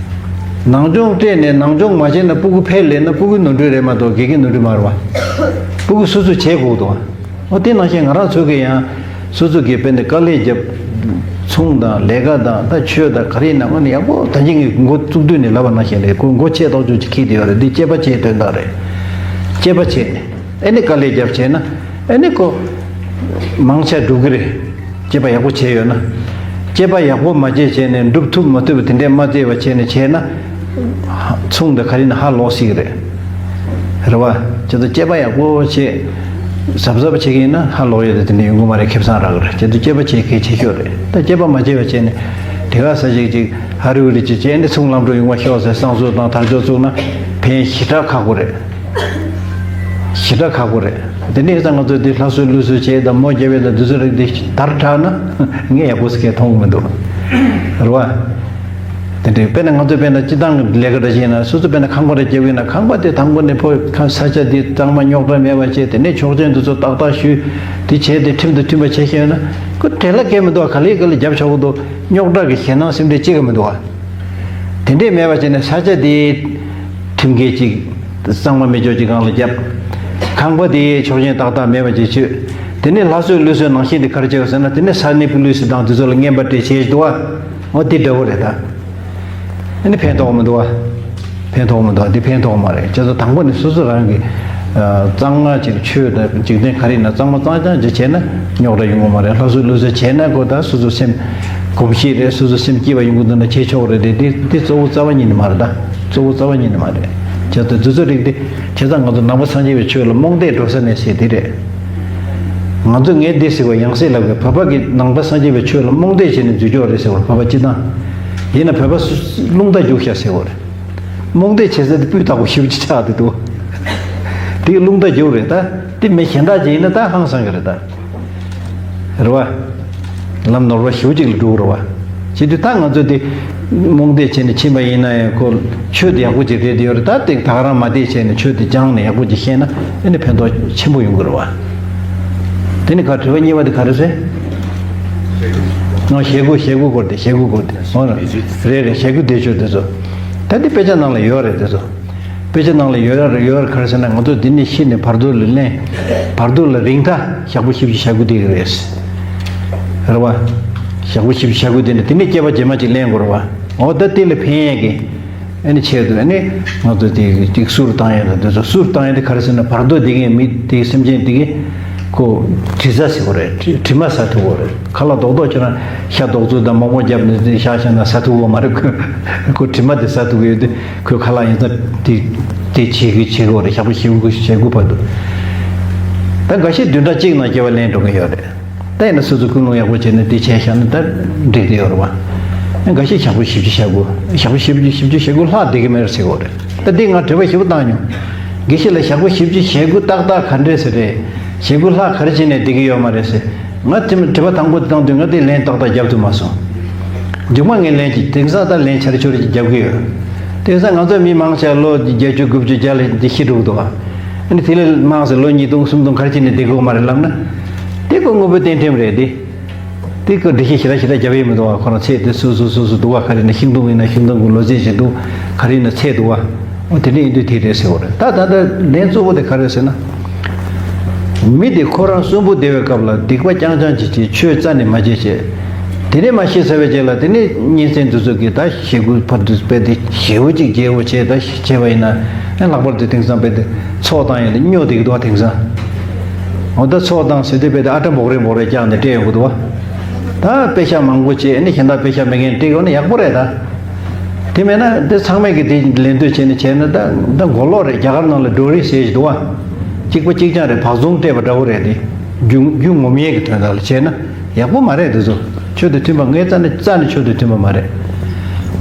བ། ནང་སྦྱོང་སྤྲད་ནས་ནང་སྦྱོང་མ་བྱས་ན་སྤུ་གུ་ཕར་སླེབས་ན་སྤུ་གུ་ནོར་འཁྲུལ་རེད་མ་གཏོགས་དགེ་རྒན་ནོར་འཁྲུལ་མ་རེད་བ། སྤུ་གུ་སོ་སོས་བྱེད་དགོས་འདུག་བ། འོ་དེ་ནང་བཞིན་ང་རང་ཚོ་གིས་ཡང་སོ་སོ་གིས་དཔེར་ན་དཀའ་ལས་བརྒྱབ། ཚོང་དང་ལས་ཀ་དང་ད་ཆོས་དང་ག་རེ་ཡིན་ན་དངོས་གནས་ཡག་པོ། ད་གིན་ངས་འགོ་བཙུགས་དུས་ནས་ལབ་པ་ནང་བཞིན་རེད། ཁོ་མགོ་ཆེ་ཐག་ཆོད་ཅིག་འཁྱེར་བསྡད་ཡོད་རེད། འདི་དཔྱད་པ་བྱེད་དོན་དག་རེད། དཔྱད་པ་བྱས་ནས། ཨེ་ནི་དཀའ་ལས་རྒྱབ་བྱས་ན། ཨེ་ནི་ཁོ་མང་ཆེ་འགྲུབ་ཀྱི་རེད། དཔྱད་པ་ཡག་པོ་བྱས་ཡོད་ན། དཔྱད་པ་ཡག་པོ་མ་བྱས་བྱས་ནས་འགྲུབ་ཐུབ་མ་ཐུབ་དེ་འདྲས་མ་བལྟས་པ་བྱས་ནས་བྱས་ན། ཚོང་དང་ག་རེ་ན་ཧ་ལོག་སྲིད་ཀྱི་རེད། རེད་བ། ཁྱེད་ཚོ་དཔྱད་པ་ཡག་པོ་བྱས། གཟབ་གཟབ་བྱེད་ཀྱི་ཡིན་ན་ཧ་ལོག་ཡོད་དེ་དེ་འདྲས་ཡོང་གི་མ་རེད། ཁེ་བཟང་རག་གི་རེད། ཁྱེད་ཚོ་དཔྱད་པ་བྱེད་གལ་ཆེ་ཤོས་རེད། ད་དཔྱད་པ་མ་བྱས་པ་བྱས་ནས་དེ་ག་ས་ཞིག་ཅིག་ཧ་རི་ཧུ་རི་ཅིག་བྱས་ནས་ཚོང་ལམ་འགྲོ་ཡོང་བ་ཤོག་ཟེར་བསང་གསོལ་དང་དར་ལྕོག་བཙུགས་ན་ཕན་ཞེ་དྲག་ཁག་པོ་རེད། ཞེ་དྲག་ཁག་པོ་རེད། དེ་ནས་ད་ང་ཚོ་འདི་ལྷ་གསོལ་ཀླུ་གསོལ་བྱས་དང་མོ་རྒྱབ་ཡས་དང་འདི་ཚོ་རིགས་འདི་དར་དྲགས་ན་ངས་ཡག་པོ་ཟེར་མཁན་མཐོང་གི་མི་འདུག་རེད་བ། དེ་འདྲའི་དཔེར་ན་ང་ཚོ་དཔེར་ན་སྤྱི་བཏང་གི་ལས་ཀ་འདྲ་ཞིག་ཡིན་ན་སོ་སོ་དཔེར་ན་ཁང་པ་རེ་རྒྱབ་ཡོད་ན་ཁང་པ་དེ་དང་པོ་ནས་ཕོ་ཁ་ས་ཆ་འདི་གཙང་མ་རྙོག་དྲ་མེད་པ་བྱས། དེ་ནས་ཆོག་མཆན་འདི་ཚོ་ཏག་ཏག་ཞུས། དེ་བྱས་ཏེ་ཁྲིམས་དང་མཐུན་པ་བྱས་ཤེས་ཡོད་ན་ཁོ་བྲེལ་བ་གང་ཡང་མི་འདུག་ག་ལེ་ག་ལེ་རྒྱབ་ཆོག་གི་འདུག་རྙོག་དྲ་གི་ཞེད་སྣང་སེམས་ཁྲལ་གཅིག་ཀྱང་མི་འདུག་བ། དེ་འདྲས་མེད་པ་བྱས་ནས་ས་ཆ་དེའི་ཁྲིམས་འགལ་ཅིག་གཙང་མ་མེད་ཅོག་ཅིག་སྒང་ལ་བརྒྱབ། ཁང་པ་དེའི་ཆོག་མཆན་ཏག་ཏག་མེད་པ་ཅིག་བྱོས། དེ་ནས་ལྷ་གསོལ་ཀླུ་གསོལ་ནང་བཞིན་དེ་ག་རེ་བྱས་པ་ཟེར་ན། དེ་ནས་ས་གནས་པོ་ལི་སི་དང་དེ་ཚོ་ལ་རྔན་པ་སྤྲད་བྱས་འདུག་བ། འོ་དེ་འདྲ་བོ་རེད་ད། ཨ་ནི་ཕན་ཐོགས་མི་འདུག་བ། ཕན་ཐོགས་མི་འདུག་འདི་ཕན་ཐོགས་མ་རེད། བྱས་ཙང་དང་པོ་ནས་སོ་སོ་རང་གི་ཨ་གཙང་མ་ཅིག་ཆོས་དང་འཇིག་རྟེན་ག་རེ་ཡིན་ན་གཙང་མ་གཙང་རྐྱང་ཅིག་བྱས་ན་རྙོག་དྲ་ཡོང་གི་མ་རེད། ལྷ་གསོལ་ཀླུ་གསོལ་བྱས་ན་ཁོ་ད་སོ་སོ་སེམས་གོམས་གཤིས་རེད། སོ་སོ་སེམས་སྐྱིད་པ་ཡོང་གི་འདུག་ན་བྱེད་ཆོག་རེད་དེ། འདི་འདི་གཙོ་བོ་རྩ་བ་ཉིད་ནས་མ་རེད་ད། གཙོ་བོ་རྩ་བ་ཉིད་ནས་མ་རེད། བྱས་ཙང་འདི་ཚོ་རིགས་འདི་བྱས་ཙང་ང་ཚོ་ནང་པ་སངས་རྒྱས་པའི་ཆོས་ལ་རྨོངས་དད་འགྲོ་ས་མེད་ཟེར་འདི་རེད། ང་ཚོ་ངས་འདི་ཟེར་བ་ཡང་སེ་ལབ་གི། བོད་པ་གིས་ནང་པ་སངས་རྒྱས་པའི་ཆོས་ལ་རྨོངས་དད་བྱས་ནས་འཛུལ་ཀྱོག་རེད་ཟེར་བ་བོད་པ་སྤྱི་བཏང་། ཡིན་ན་བོད་པ་སུ་རླུང་རྟ་རྒྱུག་ཤག་ཟེར་བ་རེད། རྨོངས་དད་བྱེད་ས་དེ་སྤུས་དག་པོ་ཞེ་པོ་ཅིག་ཆགས་བསྡད་འདུག་དེ་རླུང་རྟ་རྒྱུག་རེད་ད། དེ་མི་གཞན་དག་ཅིག་ཡིན་ན་ད་ཧང་སང་གི་རེད་ད། རེད་བ། ལམ་ནོར་བ་ཞེ་པོ་ཅིག་ལ་འགྲོ་གི་རེད་བ། བྱེད་དུས་ད་ང་ཚོ་དེ་རྨོངས་དད་བྱས་ནས་ཕྱིན་པ་ཡིན་ན་ཡང་ཁོ་ཆོས་དེ་ཡག་པོ་ཅིག་རེད་དེ་ཡོད་རེད། ད་དེ་ད་ག་རང་མ་དད་བྱས་ནས་ཆོས་དེ་སྦྱངས་ནས་ཡག་པོ་ཅིག་ཤེས་ན་ཨ་ནི་ཕན་ཐོགས་ཆེན་པོ་ཡོང་གི་རེད་བ། དེ་ནི་ག་དྲི་བ་གཉིས་པ་དེ་ག་རེ་ཟེར། ང་ཞེ་དགུ་ཞེ་དགུ་སྐོར་དེ་ཞེ་དགུ་སྐོར་དེ་འོ་རེད་རེད་ཞེ་དགུ་དེ་ཆོས་དེ་ཚོ། ད་དེ་དཔེ་ཆ་ནང་ལ་ཡོད་རེད་དེ་ཚོ། དཔེ་ཆ་ནང་ལ་ཡོད་ར་ཡོད་ར་ག་རེ་ཟེར་ན་ང་ཚོ་འདི་ནས་ཤི་ནས་བར་དོ་ལ་ལེན། བར་དོ་ལ་རིང་ཐག་ཞག་པོ་བཞི་བཅུ་ཞེ་དགུ་དེ་རེད། རེད་བ། ཞག་པོ་བཞི་བཅུ་ཞེ་དགུ་དེ་ནས་དེ་ནས་སྐྱེ་བ་རྗེས་མ་ཅིག་ལེན་དགོས་རེད་བ། འོ་ད་དེ་ལ་ཕན་ཡས་ཀྱི། ཨ་ནི་ཆེད་དུ་ཨ་ནི་ང་ཚོ་དེ་ཅིག་གསུར་བཏང་ཡས་ལ་དེ་ཚོ་གསུར་བཏང་ཡས་དེ་ག་རེ་ཟེར་ན་བར་དོ་དེ་གའི་མི་དེ་སེམས་ཅན་དེ་གའི་ཁོ་དྲི་ཟ་ཟེར་དགོས་རེད། དྲི་དྲི་མ་ཟ་ཐུབ་དགོས་རེད། ཁ་ལག་རྡོག་རྡོག་ཁྱེད་རང་ཤ་རྡོག་བཙུགས་དང་མོག་མོག་བརྒྱབ་ནས་དེ་ཤ་ཤ་ན་ཟ་ཐུབ་དགོས་མ་རེད། ཁོ་ཁོ་དྲི་མ་དེ་ཟ་ཐུབ་ཀྱི་ཡོད་དེ། ཁོའི་ཁ་ལག་ཡིན་ཙང་དེ་དེ་བྱེད་ཀྱི་བྱེད་དགོས་རེད། ཞག་པོ་བཞི་དགུ་ཞེ་དགུ་བར་དུ། ད་འགའ་ཤས་བདུན་ཕྲག་གཅིག་ནང་སྐྱེ་བ་ལེན་འགྲོ་གི་ཡོད་རེད། ད་ཡིན་ན་སོ་སོ་ཀུན་སློང་ཡག་པོ་བྱས་ནས་དེ་བྱས་བཞག་ན་ད་འགྲིག་གི་ཡོད་རེད་བ། འགའ་ཤས་ཞག་པོ་བཞི་བཅུ་ཞེ་དགུ། ཞག་པོ་བཞི་བཅུ་བཞི་བཅུ་ཞེ་དགུ་ལྷག་བསྡད་ཀྱི་མེད་རེད་ཟེར་གི་ཡོད་རེད། ད་འདི་ང་དྲི་བ་ཞེ་པོ་བཏང་མྱོང་། དགེ་བཤེས་ལགས་ཞག་པོ་བཞི་བཅུ་ཞེ་དགུ་ཏག་ཏག་ག་འདྲས་ཟེར་རེད། ཞེ་དགུ་ལྷག་ག་རེ་བྱས་ནས་བསྡད་ཀྱི་ཡོད་མ་རེད་ཟེར། ང་དྲི་དྲི་བ་དང་པོ་དེ་བཏང་དུས་ང་དེ་ལན་ཏག་ཏག་རྒྱབ་ཐུབ་མ་སོང་། མཇུག་མ་ངས་ལན་གྱིས་དེང་སང་ད་ལན་ཆ་རེ་ཆོ་རེ་ཅིག་རྒྱབ་ཀྱི་ཡོད། དེང་སང་ང་ཚོ་མི་མང་ཆེ་ལོ་བརྒྱད་ཅུ་དགུ་བཅུ་བརྒྱ་ལ་འདི་ཤི་འགྲོ་གི་འདུག་ཨ། ཨ་ནི་དེ་ལས་མང་ཟེར་ལོ་ཉིས་སྟོང་སུམ་སྟོང་ག་རེ་བྱས་ནས་བསྡད་དགོས་མ་རེད་ལབ་ན། དེ་ཁོ་དངོས་པོའི་རྟེན་ཁྲིམས་རེད་དེ། དེ་ཁོ་འགྲེལ་བཤད་ཞེ་དྲག་ཞེ་དྲག་རྒྱབ་ཡས་མི་འདུག་ཨ། ཁོ་རང་ཚད་དེ་སོ་སོ་སོ་སོ་འདུག་ཨ། ག་རེ་ཡིན་ན་ཤིང་སྡོང་ཡིན་ན་ཤིང་སྡོང་གི་ལོ་ཚད་ཅིག་འདུག་ག་རེ་ཡིན་ན་ཚད་འདུག་ཨ། འོ་དེ་འདྲ་ཡིན་དུས་དེ་རེད་ཟེར་བ་རེད། ད་ད་ལྟ་ལན་གཙོ་བོ་དེ་ག་རེ་ཟེར་ན། མི་དེ་ཁོ་རང་གསོན་པོ་བསྡད་པའི་སྐབས་ལ་སྡིག་པ་རྐྱང་རྐྱང་ཅིག་བྱས། ཆོས་རྩ་ནས་མ་བྱས་བྱས། དེ་ནས་མ་ཤི་ཚར་བའི་རྗེས་ལ་དེ་ནས་གཉེན་ཚན་དེ་ཚོ་གིས་ད་ཞེ་དགུ་བར་དུ་སྤེལ་ཏེ་ཞེ་པོ་ཅིག་རྒྱས་པོ་བྱས། ད་བྱས་པ་ཡིན་ན་ཨ་ལྷག་པར་དུ་དེང་སང་སྤེལ་ཏེ་ཚོགས་བཏང་ཡས་ལ་སྨྱོ་བསྡད་ཀྱི་འདུག་བ། དེང་སང་འོ་ད་ཚོགས་བཏང་ཟེར་དུས་སྤེལ་ཏེ་ཨ་ཊ་འབོག་རེ་འབོག་རེ་བཀྱགས་ནས་སྤྲད་ཡོང་གི་འདུག་བ། ད་དཔེ་ཤག་མང་པོ་བྱས་ནས་གཞན་དག་དཔེ་ཤག་མེད་མཁན་སྤྲད་ཡོང་ན་ཡག་པོ་རེད་ད། དེ་མེད་ན་དེ་ཚང་མས་ཀྱི་དེ་ལེན་འདོད་བྱས་ནས་བྱས་ན་ད་ད་མགོ་ལོག་རེད། རྒྱ་གར་ནང་ལ་ཌོ་རི་ཟེར་ཞིག་འདུག་བ། གཅིག་པ་གཅིག་རྐྱང་རེད། བག་རྫོང་སྤྲད་པ་འདྲ་བོ་རེད་དེ། རྒྱུ་རྒྱུ་ངོམ་ཡས་ཀྱི་དོན་དག་ལ་བྱས་ན་ཡག་པོ་མ་རེད། དེ་ཚོ་ཆོས་དང་མཐུན་པ་ངའི་རྩ་ནས་རྩ་ནས་ཆོས་དང་མཐུན་པ་མ་རེད།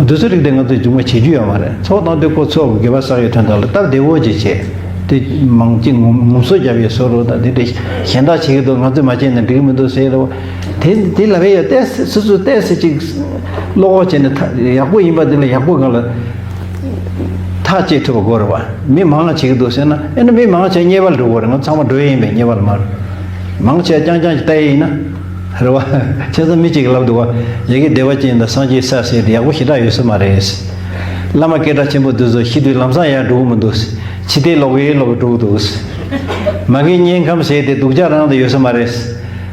དེ་ཚོ་རིགས་དེ་ང་ཚོས་རྒྱུན་མ་བྱེད་རྒྱུ་ཡོད་མ་རེད། ཚོགས་བཏང་དུས་ཁོ་ཚོགས་ཀྱི་དགེ་བ་བསགས་ཡས་དོན་དག་ལ་སྟབས་བདེ་བོ་ཅིག་བྱས། དེ་མང་ཅིག་ངོམ་ངོམ་སོ་རྒྱབ་ཡས་བཟོ་རོགས་དང་། དེ་འདྲ་གཞན་དག་བྱེད་ཀྱི་འདུག་ང་ཚོས་མ་བྱས་ན་འགྲིག་གི་མི་འདུག་ཟེར་རོགས། དེ་དེ་ལབ་ཡས་ཡོད། ཏོག་ཙམ་སོ་སོ་ཏོག་ཙམ་ཅིག་བློ་ཁོག་བྱས་ནས་ཐ་ཡག་པོ་ཡིན་པ་དེ་ལ་ཡག་པོ་སྒང་ལ་ཐག་བཅད་ཐུབ་པ་དགོས་རེད་བ། མི་མང་ལ་བྱེད་ཀྱི་འདུག་ཟེར་ན་ཨེ་ན་མི་མང་བྱས་དམྱལ་བ་ལ་འགྲོ་དགོས་རེད། ང་ཚང་མ་འགྲོ་ཡས་ཡིན་པས་དམྱལ་བ་ལ་མར། མང་ཆེ་རྐྱང་རྐྱང་ཅིག་ལྟ་ཡས་ཡིན་ན། རེད་བ། བྱས་ཙང་མི་གཅིག་གིས་ལབ་འདུག་བ། ཡ་གི་བདེ་བ་ཅན་དང་སངས་རྒྱས་ས་ཟེར་དེ་ཡག་པོ་ཞེ་དྲག་ཡོད་ས་མ་རེད། བླ་མ་སྐད་གྲགས་ཆེན་པོ་འདི་ཚོ་ཤི་དུས་ལམ་སང་ཡར་འགྲོ་གི་མི་འདུག་ཕྱི་བལྟས་ལོག་གི་ལོག་གི་འགྲོ་གི་འདུག་མ་གི་དམྱལ་ཁམས་ཟེར་དེ་སྡུག་ཅག་རང་དུ་ཡོད་ས་མ་རེད།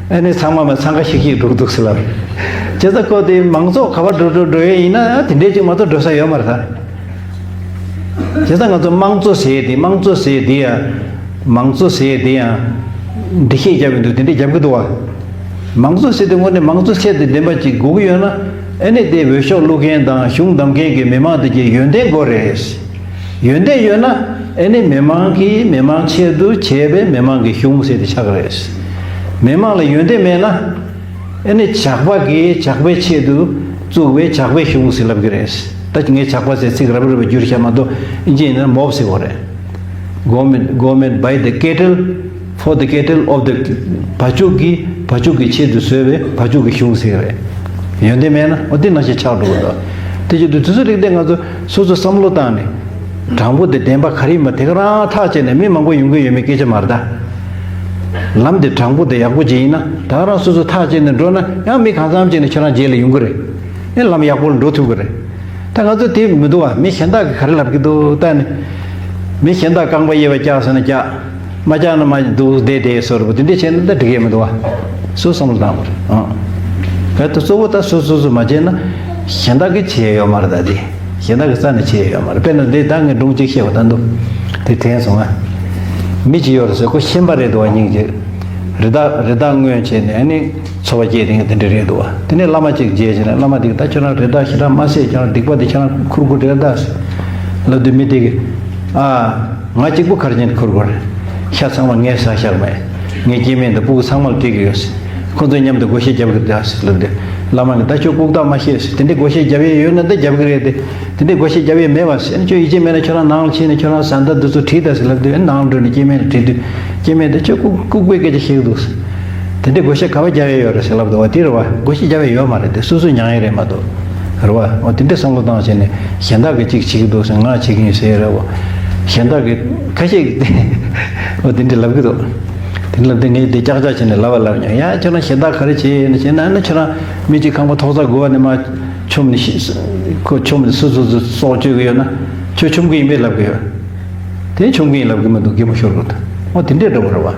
ཨ་ནི་ཚང་མ་མ་འཚང་ཁ་ཤིག་ཤིག་འགྲོ་གི་འདུག་ཟེར་ལབ། བྱས་ཙང་ཁོ་དེ་མང་ཚོགས་ག་པར་འགྲོ་འགྲོ་འགྲོ་ཡས་ཡིན་ན་དེ་འདྲས་ཅིག་མ་གཏོགས་འགྲོ་ས་ཡོད་མ་རེད་ད། བྱས་ཙང་ང་ཚོ་དམངས་གཙོ་ཟེར་ཡས་དེ་དམངས་གཙོ་ཟེར་ཡས་དེ་ཡང་། མང་གཙོ་ཟེར་ཡས་དེ་ཡང་། འགྲེལ་བཤད་རྒྱབ་ཡོང་དུས་དེ་འདྲས་རྒྱབ་ཀྱི་འདུག་བ། མང་གཙོ་ཟེར་དུས་དངོས་གནས་མང་གཙོ་ཚད་དང་ལྡན་པ་ཅིག་དགོས་ཀྱི་ཡོད་ན། ཨ་ནི་དེ་འོས་ཤོག་བླུག་མཁན་དང་གཞུང་བདམས་མཁན་གྱི་མི་མང་དེ་གྱི་ཡོན་ཏན་དགོས་རེད། ཡོན་ཏན་ཡོད་ན་ཨ་ནི་མི་མང་གིས་མི་མང་ཆེད་དུ་བྱས་པའི་མི་མང་གི་གཞུང་ཟེར་དེ་ཆགས་ཀྱི་རེད། མི་མང་ལ་ཡོན་ཏན་མེད་ན། ཨ་ནི་ཇག་པ་གིས་ཇག་པའི་ཆེད་དུ་བཙུགས་པའི་ཇག་པའི་གཞུང་ཟེར་ལབ་ཀྱི་རེད། ད་ངས་ཇག་པ་ཟེར་ཚིག་རབ་རིབ་བསྒྱུར་བཞག་མ་གཏོགས་ཨིན་ཇི་ཡིན་ན་མོབ་ཟེར་བ་རེད། Government, government by the cattle, for the cattle of the བ་ཕྱུགས་ཀྱི་བ་ཕྱུགས་ཀྱི་ཆེད་དུ་བཟོས་པའི་བ་ཕྱུགས་ཀྱི་གཞུང་ཟེར་བས། ཡོན་ཏན་མེད་ན་འོ་དེ་ནང་བཞིན་ཆགས་འགྲོ་གི་འདུག་དེ་བྱེད་དུས་དུས་ཚོད་རིག་དེ་ང་ཚོ་སོ་སོ་བསམ་བློ་བཏང་ནས། དྲང་པོ་དེ་བདེན་པ་ག་རེ་ཡིན་པ་དེ་ག་རང་ཐག་བཅད་ནས། མི་མང་པོ་ཡོང་གི་ཡོད་མེད་སྐད་ཆ་མ་རེད་ད། ལམ་དེ་དྲང་པོ་དེ་ཡག་པོ་ཅིག་ཡིན་ན་ད་ག་རང་སོ་སོ་ཐག་བཅད་ནས་འགྲོ་ན་ཡང་མི་གང་འཚམ་ཅིག་ནས་ཁྱོད་རང་རྗེས་ལ་ཡོང་གི་རེད། ཨེ་ལམ་ཡག་པོ་ལ་འགྲོ་ཐུབ་ཀྱི་རེད། ད་ང་ཚོ་དེ་མི་འདུག་བ། མི་གཞན་དག་གིས་ག་རེ་ལབ་ཀྱི་འདུག་ལྟ་ནས། མི་གཞན་དག་རྐང་པ་གཡས་པ་བཀྱགས་ཟེར་ན་བཀྱགས། མ་བཀྱགས་ན་མ་འདུག་བསྡད་བསྡད་བཟོ་འདྲ་པོ་དེ་འདྲས་བྱས་ན་ད་འགྲིག་གི་མི་འདུག་བ། སུ་བསམ་བློ་བཏང་དགོས་རེད་ཨང་། གལ་ཏེ་གཙོ་བོ་ད་སོ་སོ་སོ་མ་བྱས་ན་གཞན་དག་གིས་བྱས་ཡོད་མ་རེད་ད་དེ། གཞན་དག་གིས་རྩ་ནས་བྱས་ཡོད་མ་རེད། དཔེར་ན་འདི་ད་ངས་སྒྲུང་གཅིག་བཤད་པ་ད་འདུག་དེ་དྲན་སོང་ང་། མི་གཅིག་ཡོད་རེད་ཟེར། ཁོ་ཤན་པ་རེད་འདུག་བ། སྙིང་རྗེ། རི་དྭགས་རི་དྭགས་རྔོན་བྱས་ནས་ཨ་ནི་འཚོ་བ་སྐྱེལ་དེ་དེ་འདྲ་རེད་འདུག་བ། དེ་ནས་བླ་མ་གཅིག་མཇལ་བྱས་ནས་བླ་མ་དེ་གིས་ད་ཁྱོད་རང་རི་དྭགས་ཞེ་དྲག་མ་བསད། ཁྱོད་རང་སྡིག་པ་དེ་ཁྱོད་རང་ཁུར་དགོས་རེད་ད་ཟེར་ལབ་དུས་མི་དེ་གིས་ཨ། ང་གཅིག་པུ་ག་རེ་བྱས་ནས་ཁུར་དགོས་རེད། ཤ་ཚང་མ་ངས་ཟ་བཞག་མེད། ངའི་སྐྱེ་དམན་དང་སྤུ་གུ་ཚང་མ་ལ་སྤྲད་ཀྱི་ཡོད་ཟེར། ཁོ་ཚོ་མཉམ་དུ་བགོ་བཤའ་རྒྱབ་ཀྱི་འདུག་ཟེར་ལབ་དུས་བླ་མ་གིས་ད་ཁྱོད་ལྐུགས་རྟགས་མ་བཤད་ཟེར། དེ་འདྲའི་བགོ་བཤའ་རྒྱབ་ཡས་ཡོད་ན་ད་རྒྱབ་ཀྱི་རེད་དེ། དེ་འདྲའི་བགོ་བཤའ་རྒྱབ་ཡས་མེད་པ་ཟེར། ཨ་ནི་ཁྱོད་ཡིད་ཆེས་མེད་ན་ཁྱོད་རང་ནང་ལ་ཕྱིན་ནས་ཁྱོད་རང་བཟའ་ཟླ་འདི་ཚོ་དྲིས་དང་ཟེར་ལབ་དུས་ཨ་ནི་ནང་ལ་འགྲོ་ནས་སྐྱེ་དམན་ལ་དྲིས་དུས་སྐྱེ་དམན་དེ་ཁྱོད་ལྐུགས་ལྐུགས་པའི་སྐད་ཆ་བཤད་ཀྱི་འདུག་ཟེར། དེ་འདྲའི་བགོ་བཤའ་ག་པར་རྒྱག་ཡས་ཡོད་རེད་ཟེར་ལབ་འདུག་བ། དེ་རེད་བ། བགོ་བཤའ་རྒྱག་ཡས་ཡོད་མ་རེད་དེ། སོ་སོས་མྱང་ཡས་རེད་མ་གཏོགས། རེད་བ། འོ་དེ་འདྲའི་བསམ་བློ་བཏང་བྱས་ནས་གཞན་དག་གིས་གཅིག་བྱེད་ཀྱི་འདུག་ཟེར་ང་བྱེད་ཀྱི་ཡིན་ཟེར་ཡས་རེད་བ། གཞན་དག་གིས་ཁ་ཤས་ཀྱིས་འོ་དེ་འདྲ་ལབ་ཀྱི་འདུག་དེ་འདྲ་ལབ་དུས་ངས་དེ་ཀྱག་ཀྱག་བྱས་ནས་ལབ་པ་ལབ་མྱོང་། ཡ་ཁྱོད་རང་གཞན་དག་ག་རེ་བྱེད་ཡས་ཡིན་ན་བྱས་ན། ཨ་ནི་ཁྱོད་རང་མི་གཅིག་ཁང་པ་ཐོག་རྩེག་དགུ་པ་ནས་མར་མཆོངས་ནས་ཤི། ཁོ་མཆོངས་ནས་སུ་སུ་སུ་སྲོག་གཅོད་ཀྱི་ཡོད་ན་ཁྱོད་མཆོང་གི་ཡིན་པས་ལབ་ཀྱི་ཡོད། དེ་མཆོང་གི་ཡིན་ལབ་ཀྱི་མི་འདུག་རྒན་པོ་ཤོར་དགོས་འདུག་འོ་དེ་འདྲས་འདྲ་པོ་རེད་བ།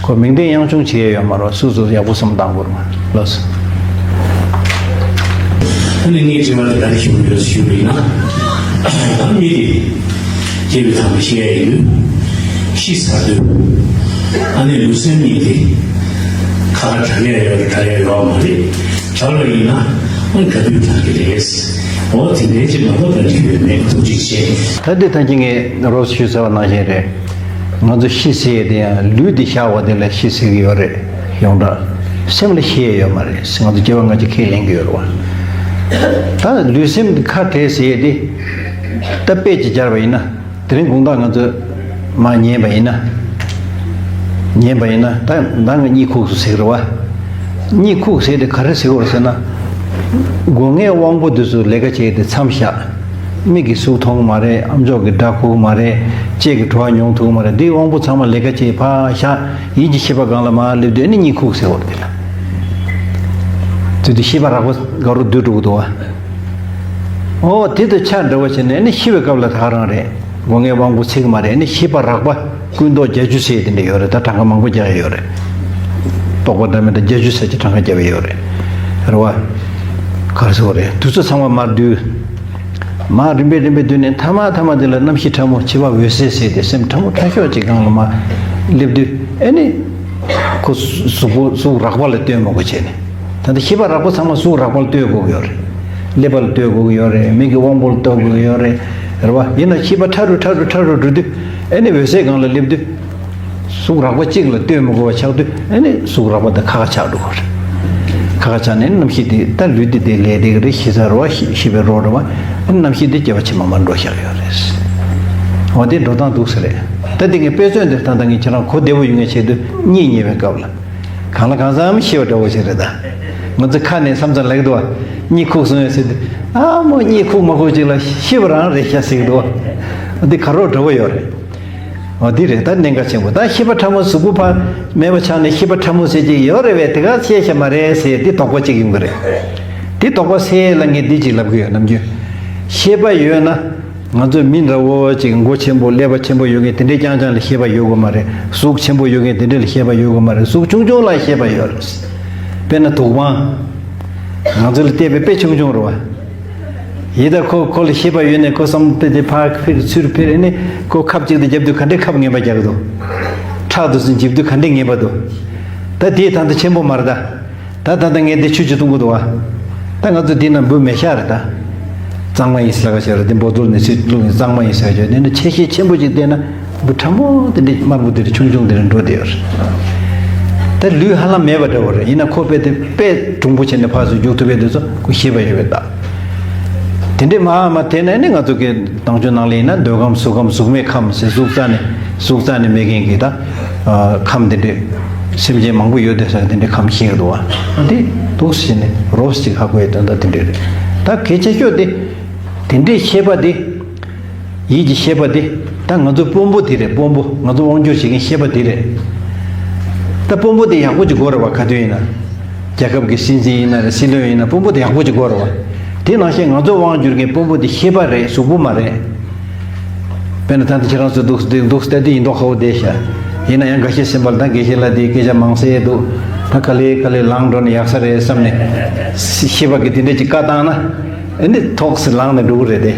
ཁོ་མིང་དོན་དབྱངས་ཆུང་བྱེད་ཡས་ཡོད་མ་རེད་བ། སུ་སུ་ཡག་པོ་བསམ་བཏང་དགོས་རེད་བ། ལགས་སོ། ཨ་ནི་ངས་དྲི་བ་དེ་ག་རེ་ཞུ་འདོད་ཞུས་པ་ཡིན་ན། ད་མི་དེ་སྐྱེས་པའི་ཐ་མ་ཤི་ཡས་ཡོད། ཤི་ཚར་དུས་ཨ་ནི་ལུས་སེམས་གཉིས་དེ་ཁ་ཁ་གྲག་ཡས་ཡོད་རེད་གྲག་ཡས་ཡོད་མ་རེད། གྲག་པ་ཡིན་ན་ཨང་ག་དུས་གྲག་གི་རེད། འོ་དེ་འདྲའི་ཅིག་མ་གཏོགས་ག་འདྲ་ཡོད་མེད་ཐུགས་རྗེ་ཆེ། ད་འདི་ཐང་ཅིག་ངས་རོབ་ཞུས་ཚར་བ་ནང་བཞིན་རེད། ང་ཚོ་ཤི་ཟེར་ཡས་དེ་ཡང་ལུས་འདི་བཞག་པ་དེ་ལ་ཤི་ཟེར་གི་ཡོད་རེད། ཡོངས་གྲགས་སེམས་ལ་ཤི་ཡས་ཡོད་མ་རེད། ང་ཚོ་སྐྱེ་བ་སྔ་ཕྱི་ཁས་ལེན་གི་ཡོད་རེད་བ། ད་ལུས་སེམས་འདི་ཁ་བྲལ་ཟེར་ཡས་དེ་ད་དཔེ་ཅིག་སྦྱར་བ་ཡིན་ན། དེ་རིང་དགོང་དག་ང་ཚོས་མར་ཉལ་བ་ཡིན་ན། ཉལ་བ་ཡིན་ན་ད་ད་ང་གཉིད་ཁུག་སོང་ཟེར་གི་རེད་བ། གཉིད་ཁུག་ཟེར་དེ་ག་རེ་ཟེར་གི་རེད་ཟེར་ན། སྒོ་ངའི་དབང་པོ་དེ་ཚོ་ལས་ཀ་བྱེད་དེ་མཚམས་བཞག་མིག་གིས་གཟུགས་མཐོང་གི་མ་རེད། ཨམ་ཅོག་གིས་སྒྲ་གོ་གི་མ་རེད། ལྕེ་གིས་བྲོ་བ་མྱོང་ཐུབ་ཀྱི་མ་རེད། འདིའི་དབང་པོ་ཚང་མ་ལས་ཀ་བྱེད་ཕར་བཞག་ཡིད་ཀྱི་ཤེས་པ་སྒང་ལ་མར་སླེབས་དུས་ཨ་ནི་གཉིད་ཁུག་ཟེར་བ་རེད། དེ་ལ་དེ་དུས་ཤེས་པ་རགས་པ་དགའ་རུ་སྡུད་འགྲོ་གི་འདུག་བ། ཨོ་དེ་དང་ཆ་འདྲ་བ་བྱས་ནས་ཨ་ནི་ཤི་བའི་སྐབས་ལ་ད་ག་རང་རེད། སྒོ་ངའི་དབང་པོ་ཚིག་མ་རེད། ཨ་ནི་ཤེས་པ་རགས་པ་ཀུན་རྟོག་བརྒྱད་ཅུ་ཟེར་དེ་འདྲ་ཡོད་རེད། ད་གྲངས་ཀ་མང་པོ་རྒྱག་ཡ་ཡོད་རེད། རྟོག་པ་འདྲ་མི་འདྲ་བརྒྱད་ཅུ་ཟེར་གྱི་གྲངས་ཀ་རྒྱབ་ཡ་ཡོད་རེད། རེད་བ། ག་རེ་ཟེར་བ་རེད། དུས་ཚོད་ཚང་མ་མར་བསྡུས། མར་རིམ་པས་རིམ་པས་བསྡུས་ནས་མཐའ་མ་མཐའ་མ་དེ་ལ་རྣམ་ཤེས་ཕྲ་མོ་འཆི་བ་འོད་གསལ་ཟེར་ཏེ་སེམས་ཕྲ་མོ་ཕྲ་ཤོས་ཅིག་སྒང་ལ་མར་སླེབས་དུས་ཨེ་ནི། ཁོ་གཟུགས་པོ་གཟུགས་རགས་པ་ལ་ལྟོས་མི་དགོས་བྱས་ནས། ད་ལྟ་ཤེས་པ་རགས་པ་ཚང་མ་གཟུགས་རགས་པ་ལ་ལྟོས་དགོས་ཀྱི་ཡོད་རེད། ཀླད་པ་ལ་ལྟོས་དགོས་ཀྱི་ཡོད་རེད། མིག་གི་དབང་པོ་ལ་ལྟོས་དགོས་ཀྱི་ཡོད་རེད། རེད་བ། ཡིན་ན་ཤེས་པ་ཕྲ་རུ་ཕྲ་རུ་ཕྲ་རུ་འགྲོ་དུས་ཨེ་ནི་འོད་གསལ་སྒང་ལ་སླེབས་དུས། གཟུགས་རགས་པ་གཅིག་ལ་ལྟོས་མི་དགོས་པ་ཆགས་དུས་ཨེ་ནི་གཟུགས་རགས་པ་དང་ཁ་ཁ་ཆགས་འགྲོ་གི་རེད། ཁ་ཁ་ཆགས་ནས་རྣམ་ཤེས་དེ་ད་ལུས་དེ་དེ་ལས་དེ་གི་རེད། ཤེས་ཚར་བ་ཤེས་པའི་རོ་རེད་བ། ཨེ་ནི་རྣམ་ཤེས་དེ་སྐྱེ་བ་ཕྱི་མ་མར་འགྲོ་བཞག་ཡོད་རེད། འོ་དེ་འགྲོ་སྟངས་འདུག་ས་རེད། ད་དེ་ངས་དཔེ་མཚོན་དེ་ད་ལྟ་ངས་ཁྱེད་རང་གོ་བདེ་བོ་ཡོང་ངེས་ཆེད་དུ་གཉིད་ཉལ་བའི་སྐབས་ལ། གང་ལ་གང་འཚམ་ཤི་བ་འདྲ་བོ་ཞིག་རེད་ད། ང་ཚོ་ཁ་ནས་བསམ་ཚུལ་ལེགས་འདུག་བ། གཉིད་ཁུག་སོང་ཡོད་ཟེར་དུས། ཨ་མོ་གཉིད་ཁུག་མ་ཁུག་ཅིག་ལ་ཤི་བ་རང་རེད་ཤག་ཟེར་གི་འདུག་བ། འདི་ག་རོ་འདྲ་བོ་ཡོད་རེད། འོ་འདི་རེད་ད་གནད་འགག་ཆེན་པོ། ད་ཤི་བ་ཕྲ་མོ་གཟུགས་པོ་ཕར་མེད་པ་ཆགས་ནས་ཤི་བ་ཕྲ་མོ་ཟེར་གྱི་ཡོད་རེད་བས། དེ་ག་ཤེས་ཤ་མ་རེད་ཟེར་འདི་དོགས་པ་གཅིག་ཡོང་གི་རེད། འདི་དོགས་པ་སེལ་ལ་ངས་འདི་གཅིག་ལབ་གི་ཡོད། ནམ་རྒྱུན་ཤེས་པ་ཡོད་ན། ང་ཚོ་མི་འདྲ་བོ་ཅིག་མགོ་ཆེན་པོ་ཀླད་པ་ཆེན་པོ་ཡོད་མཁན་དེ་འདྲའི་རྐྱང་རྐྱང་ལ་ཤེས་པ་ཡོད་དགོས་མ་རེད། གཟུགས་ཆེན་པོ་ཡོད་མཁན་དེ་འདྲ་ལ་ཤེས་པ་ཡོད་དགོས་མ་རེད། གཟུགས་ཆུང་ཆུང་ལ་ཤེས་པ་ཡོད་རེད། དཔེར་ན་དུག་པང་། ང་ཚོ་ལ་བལྟས་པའི་དཔེ་ཆུང་ཆུང་རེད་བ། ཡིན་ད་ཁོ་ཁོ་ལ་ཤེས་པ་ཡོད་ནས་ཁོ་བསམ་དཔེ་དེ་ཕར་འཕེར་ཚུར་འཕེར་ནས་ཁོ་ཁབ་ཅིག་ཏུ་རྒྱབ་དུས་ག་འདྲའི་ཁབ་ངན་པ་རྒྱག་གི་འདུག་ཁྲག་དུ་སུ་འཇིབ་དུས་ག་འདྲའི་ངན་པ་འདུག་ད་དེའི་ཐང་དུ་ཆེན་པོ་མ་རེད་ད། ད་ད་ལྟ་ངས་འདི་ཆུ་ཅིག་བཏུང་གི་འདུག་བ། ད་ང་ཚོ་འདི་ན་འབུ་མེད་ཤག་རེད་ད། གཙང་མ་ཡིན་ཟེར་ལ་ཁ་ཤས་རེད། འདི་འབོ་ཚོར་ནས་ཚིག་བླུགས་ནས་གཙང་མ་ཡིན་ཟེར་ཁ་ཤས། འདི་ན་ཆེ་ཤེལ་ཆེན་པོ་ཅིག་བལྟས་ན་འབུ་ཕྲ་མོ་དེ་འདྲ་དམར་པོ་དེ་འདྲ་ཆུང་ཆུང་དེ་འདྲ་འགྲོ་བསྡད་ཡོད་རེད། ད་ལུས་ཧ་ལམ་མེད་པ་འདྲ་བོ་རེད། ཡིན་ན་ཁོ་དཔེ་དེ་དཔེ་གྲུང་པོ་བྱས་ནས་ཕར་ཚུར་རྒྱུག་ཐུབ་པའི་དུས་ཚོད་ཁོ་ཤེས་པ་ཡོད་པའི་རྟགས། དེ་འདྲས་མ་མ་དེ་ནས་ནི་ང་ཚོ་གི་ནང་ཆོས་ནང་ལ་ཡིན་ན་འདོད་ཁམས་གཟུགས་ཁམས་གཟུགས་མེད་ཁམས་ཟེར་གཟུགས་རྩ་ནས་གཟུགས་རྩ་ནས་མེད་མཁན་གྱི་ད་ཁམས་དེ་འདྲས་སེམས་ཅན་མང་པོ་ཡོད་དེ་ཟེར་དེ་འདྲས་ཁམས་ཤེས་ཀྱི་འདུག་བ། འདི་འདུག་ཟེར་ནས་རོབ་ཅིག་ཧ་གོ་ཡི་དོན་དག་དེ་འདྲས་རེད། ད་གལ་ཆེ་ཤོས་དེ་དེ་འདྲས་ཤེས་པ་དེ་ཡིད་ཀྱི་ཤེས་པ་དེ་ད་ང་ཚོ་དཔོན་པོ་དེ་རེད། དཔོན་པོ་ང་ཚོ་དབང་སྒྱུར་བྱེད་མཁན་ཤེས་པ་དེ་རེད། ད་དཔོན་པོ་དེ་ཡག་པོ་ཅིག་དགོས་རེད་བ། ག་དུས་ཡིན་ན། རྒྱལ་ཁབ་ཀྱི་སྲིད་འཛིན་ཡིན་ན་རེད། སྲིད་བློན་ཡིན་ན་དཔོན་པོ་དེ་ཡག་པོ་ཅིག་དགོས་རེད་བ། དེ་ནང་བཞིན་ང་ཚོ་དབང་བསྒྱུར་མཁན་དཔོན་པོ་དེ་ཤེས་པ་རེད། གཟུགས་པོ་མ་རེད། དཔེར་ན་ད་ལྟ་ཁྱེད་རང་ཚོ་འདུག་འདུག་ལྟ་དུས་ཡིན་མདོག་ཁ་པོ་བསྡད་ཤག་ཡིན་ན་ཡང་འགའ་ཤས་སེམས་པ་ལ་ད་དགེ་བཤེས་ལགས་དེའི་སྐད་ཆ་མང་ཟེར་འདུག་ད་ག་ལེ་ག་ལེ་ལངས་འགྲོ་ན་ཡག་ས་རེད་བསམ་ནས། ཤེས་པ་གི་དེ་འདྲས་ཅིག་བཀའ་བཏང་ན། ཨ་ནི་ཐོག་སེ་ལངས་ནས་འགྲོ་གི་རེད་དེ།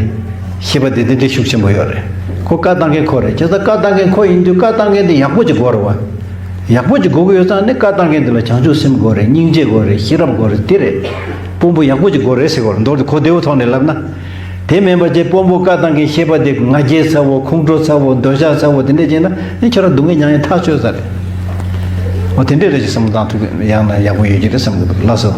ཤེས་པ་དེ་དེ་འདྲས་ཤུགས་ཆེན་པོ་ཡོད་རེད། ཁོ་བཀའ་བཏང་མཁན་ཁོ་རེད། བྱས་ཙང་བཀའ་བཏང་མཁན་ཁོ་ཡིན་དུས་བཀའ་བཏང་མཁན་དེ་ཡག་པོ་ཅིག་དགོས་རེད་བ། ཡག་པོ་ཅིག་དགོས་ཀྱི་ཡོད་ཙང་ནི་བཀའ་བཏང་མཁན་དེ་ལ་བྱང་ཆུབ་སེམས་དགོས་རེད། སྙིང་རྗེ་དགོས་རེད། ཤེས་རབ་དགོས་རེད། དེ་རེད། དཔོན་པོ་ཡག་པོ་ཅིག་དགོས་རེད་ཟེར་དགོས་རེད། མདོར་དེ་གོ་བདེ་བོ་ཐོག་ནས་ལབ་ན། དེ་མིན་པ་ཅིག་དཔོན་པོ་བཀའ་བཏང་མཁན་ཤེས་པ་དེ་ང་རྒྱལ་ཚ་བོ། ཁོང་ཁྲོ་ཚ་བོ། འདོད་ཆགས་ཚ་བོ། དེ་འདྲས་བྱས་ན་ནི་ཁྱོད་རང་སྡུག་བསྔལ་མྱངས་ཡས་ཐག་ཆོད་ས་རེད། འོ་དེ་འདྲས་རེད་ཅེས་བསམ་བློ་བཏང་ཐུབ་ཡང་ན་ཡག་པོ་ཡོད་ཀྱི་རེད་བསམ་གི་འདུག་ལགས་སོ།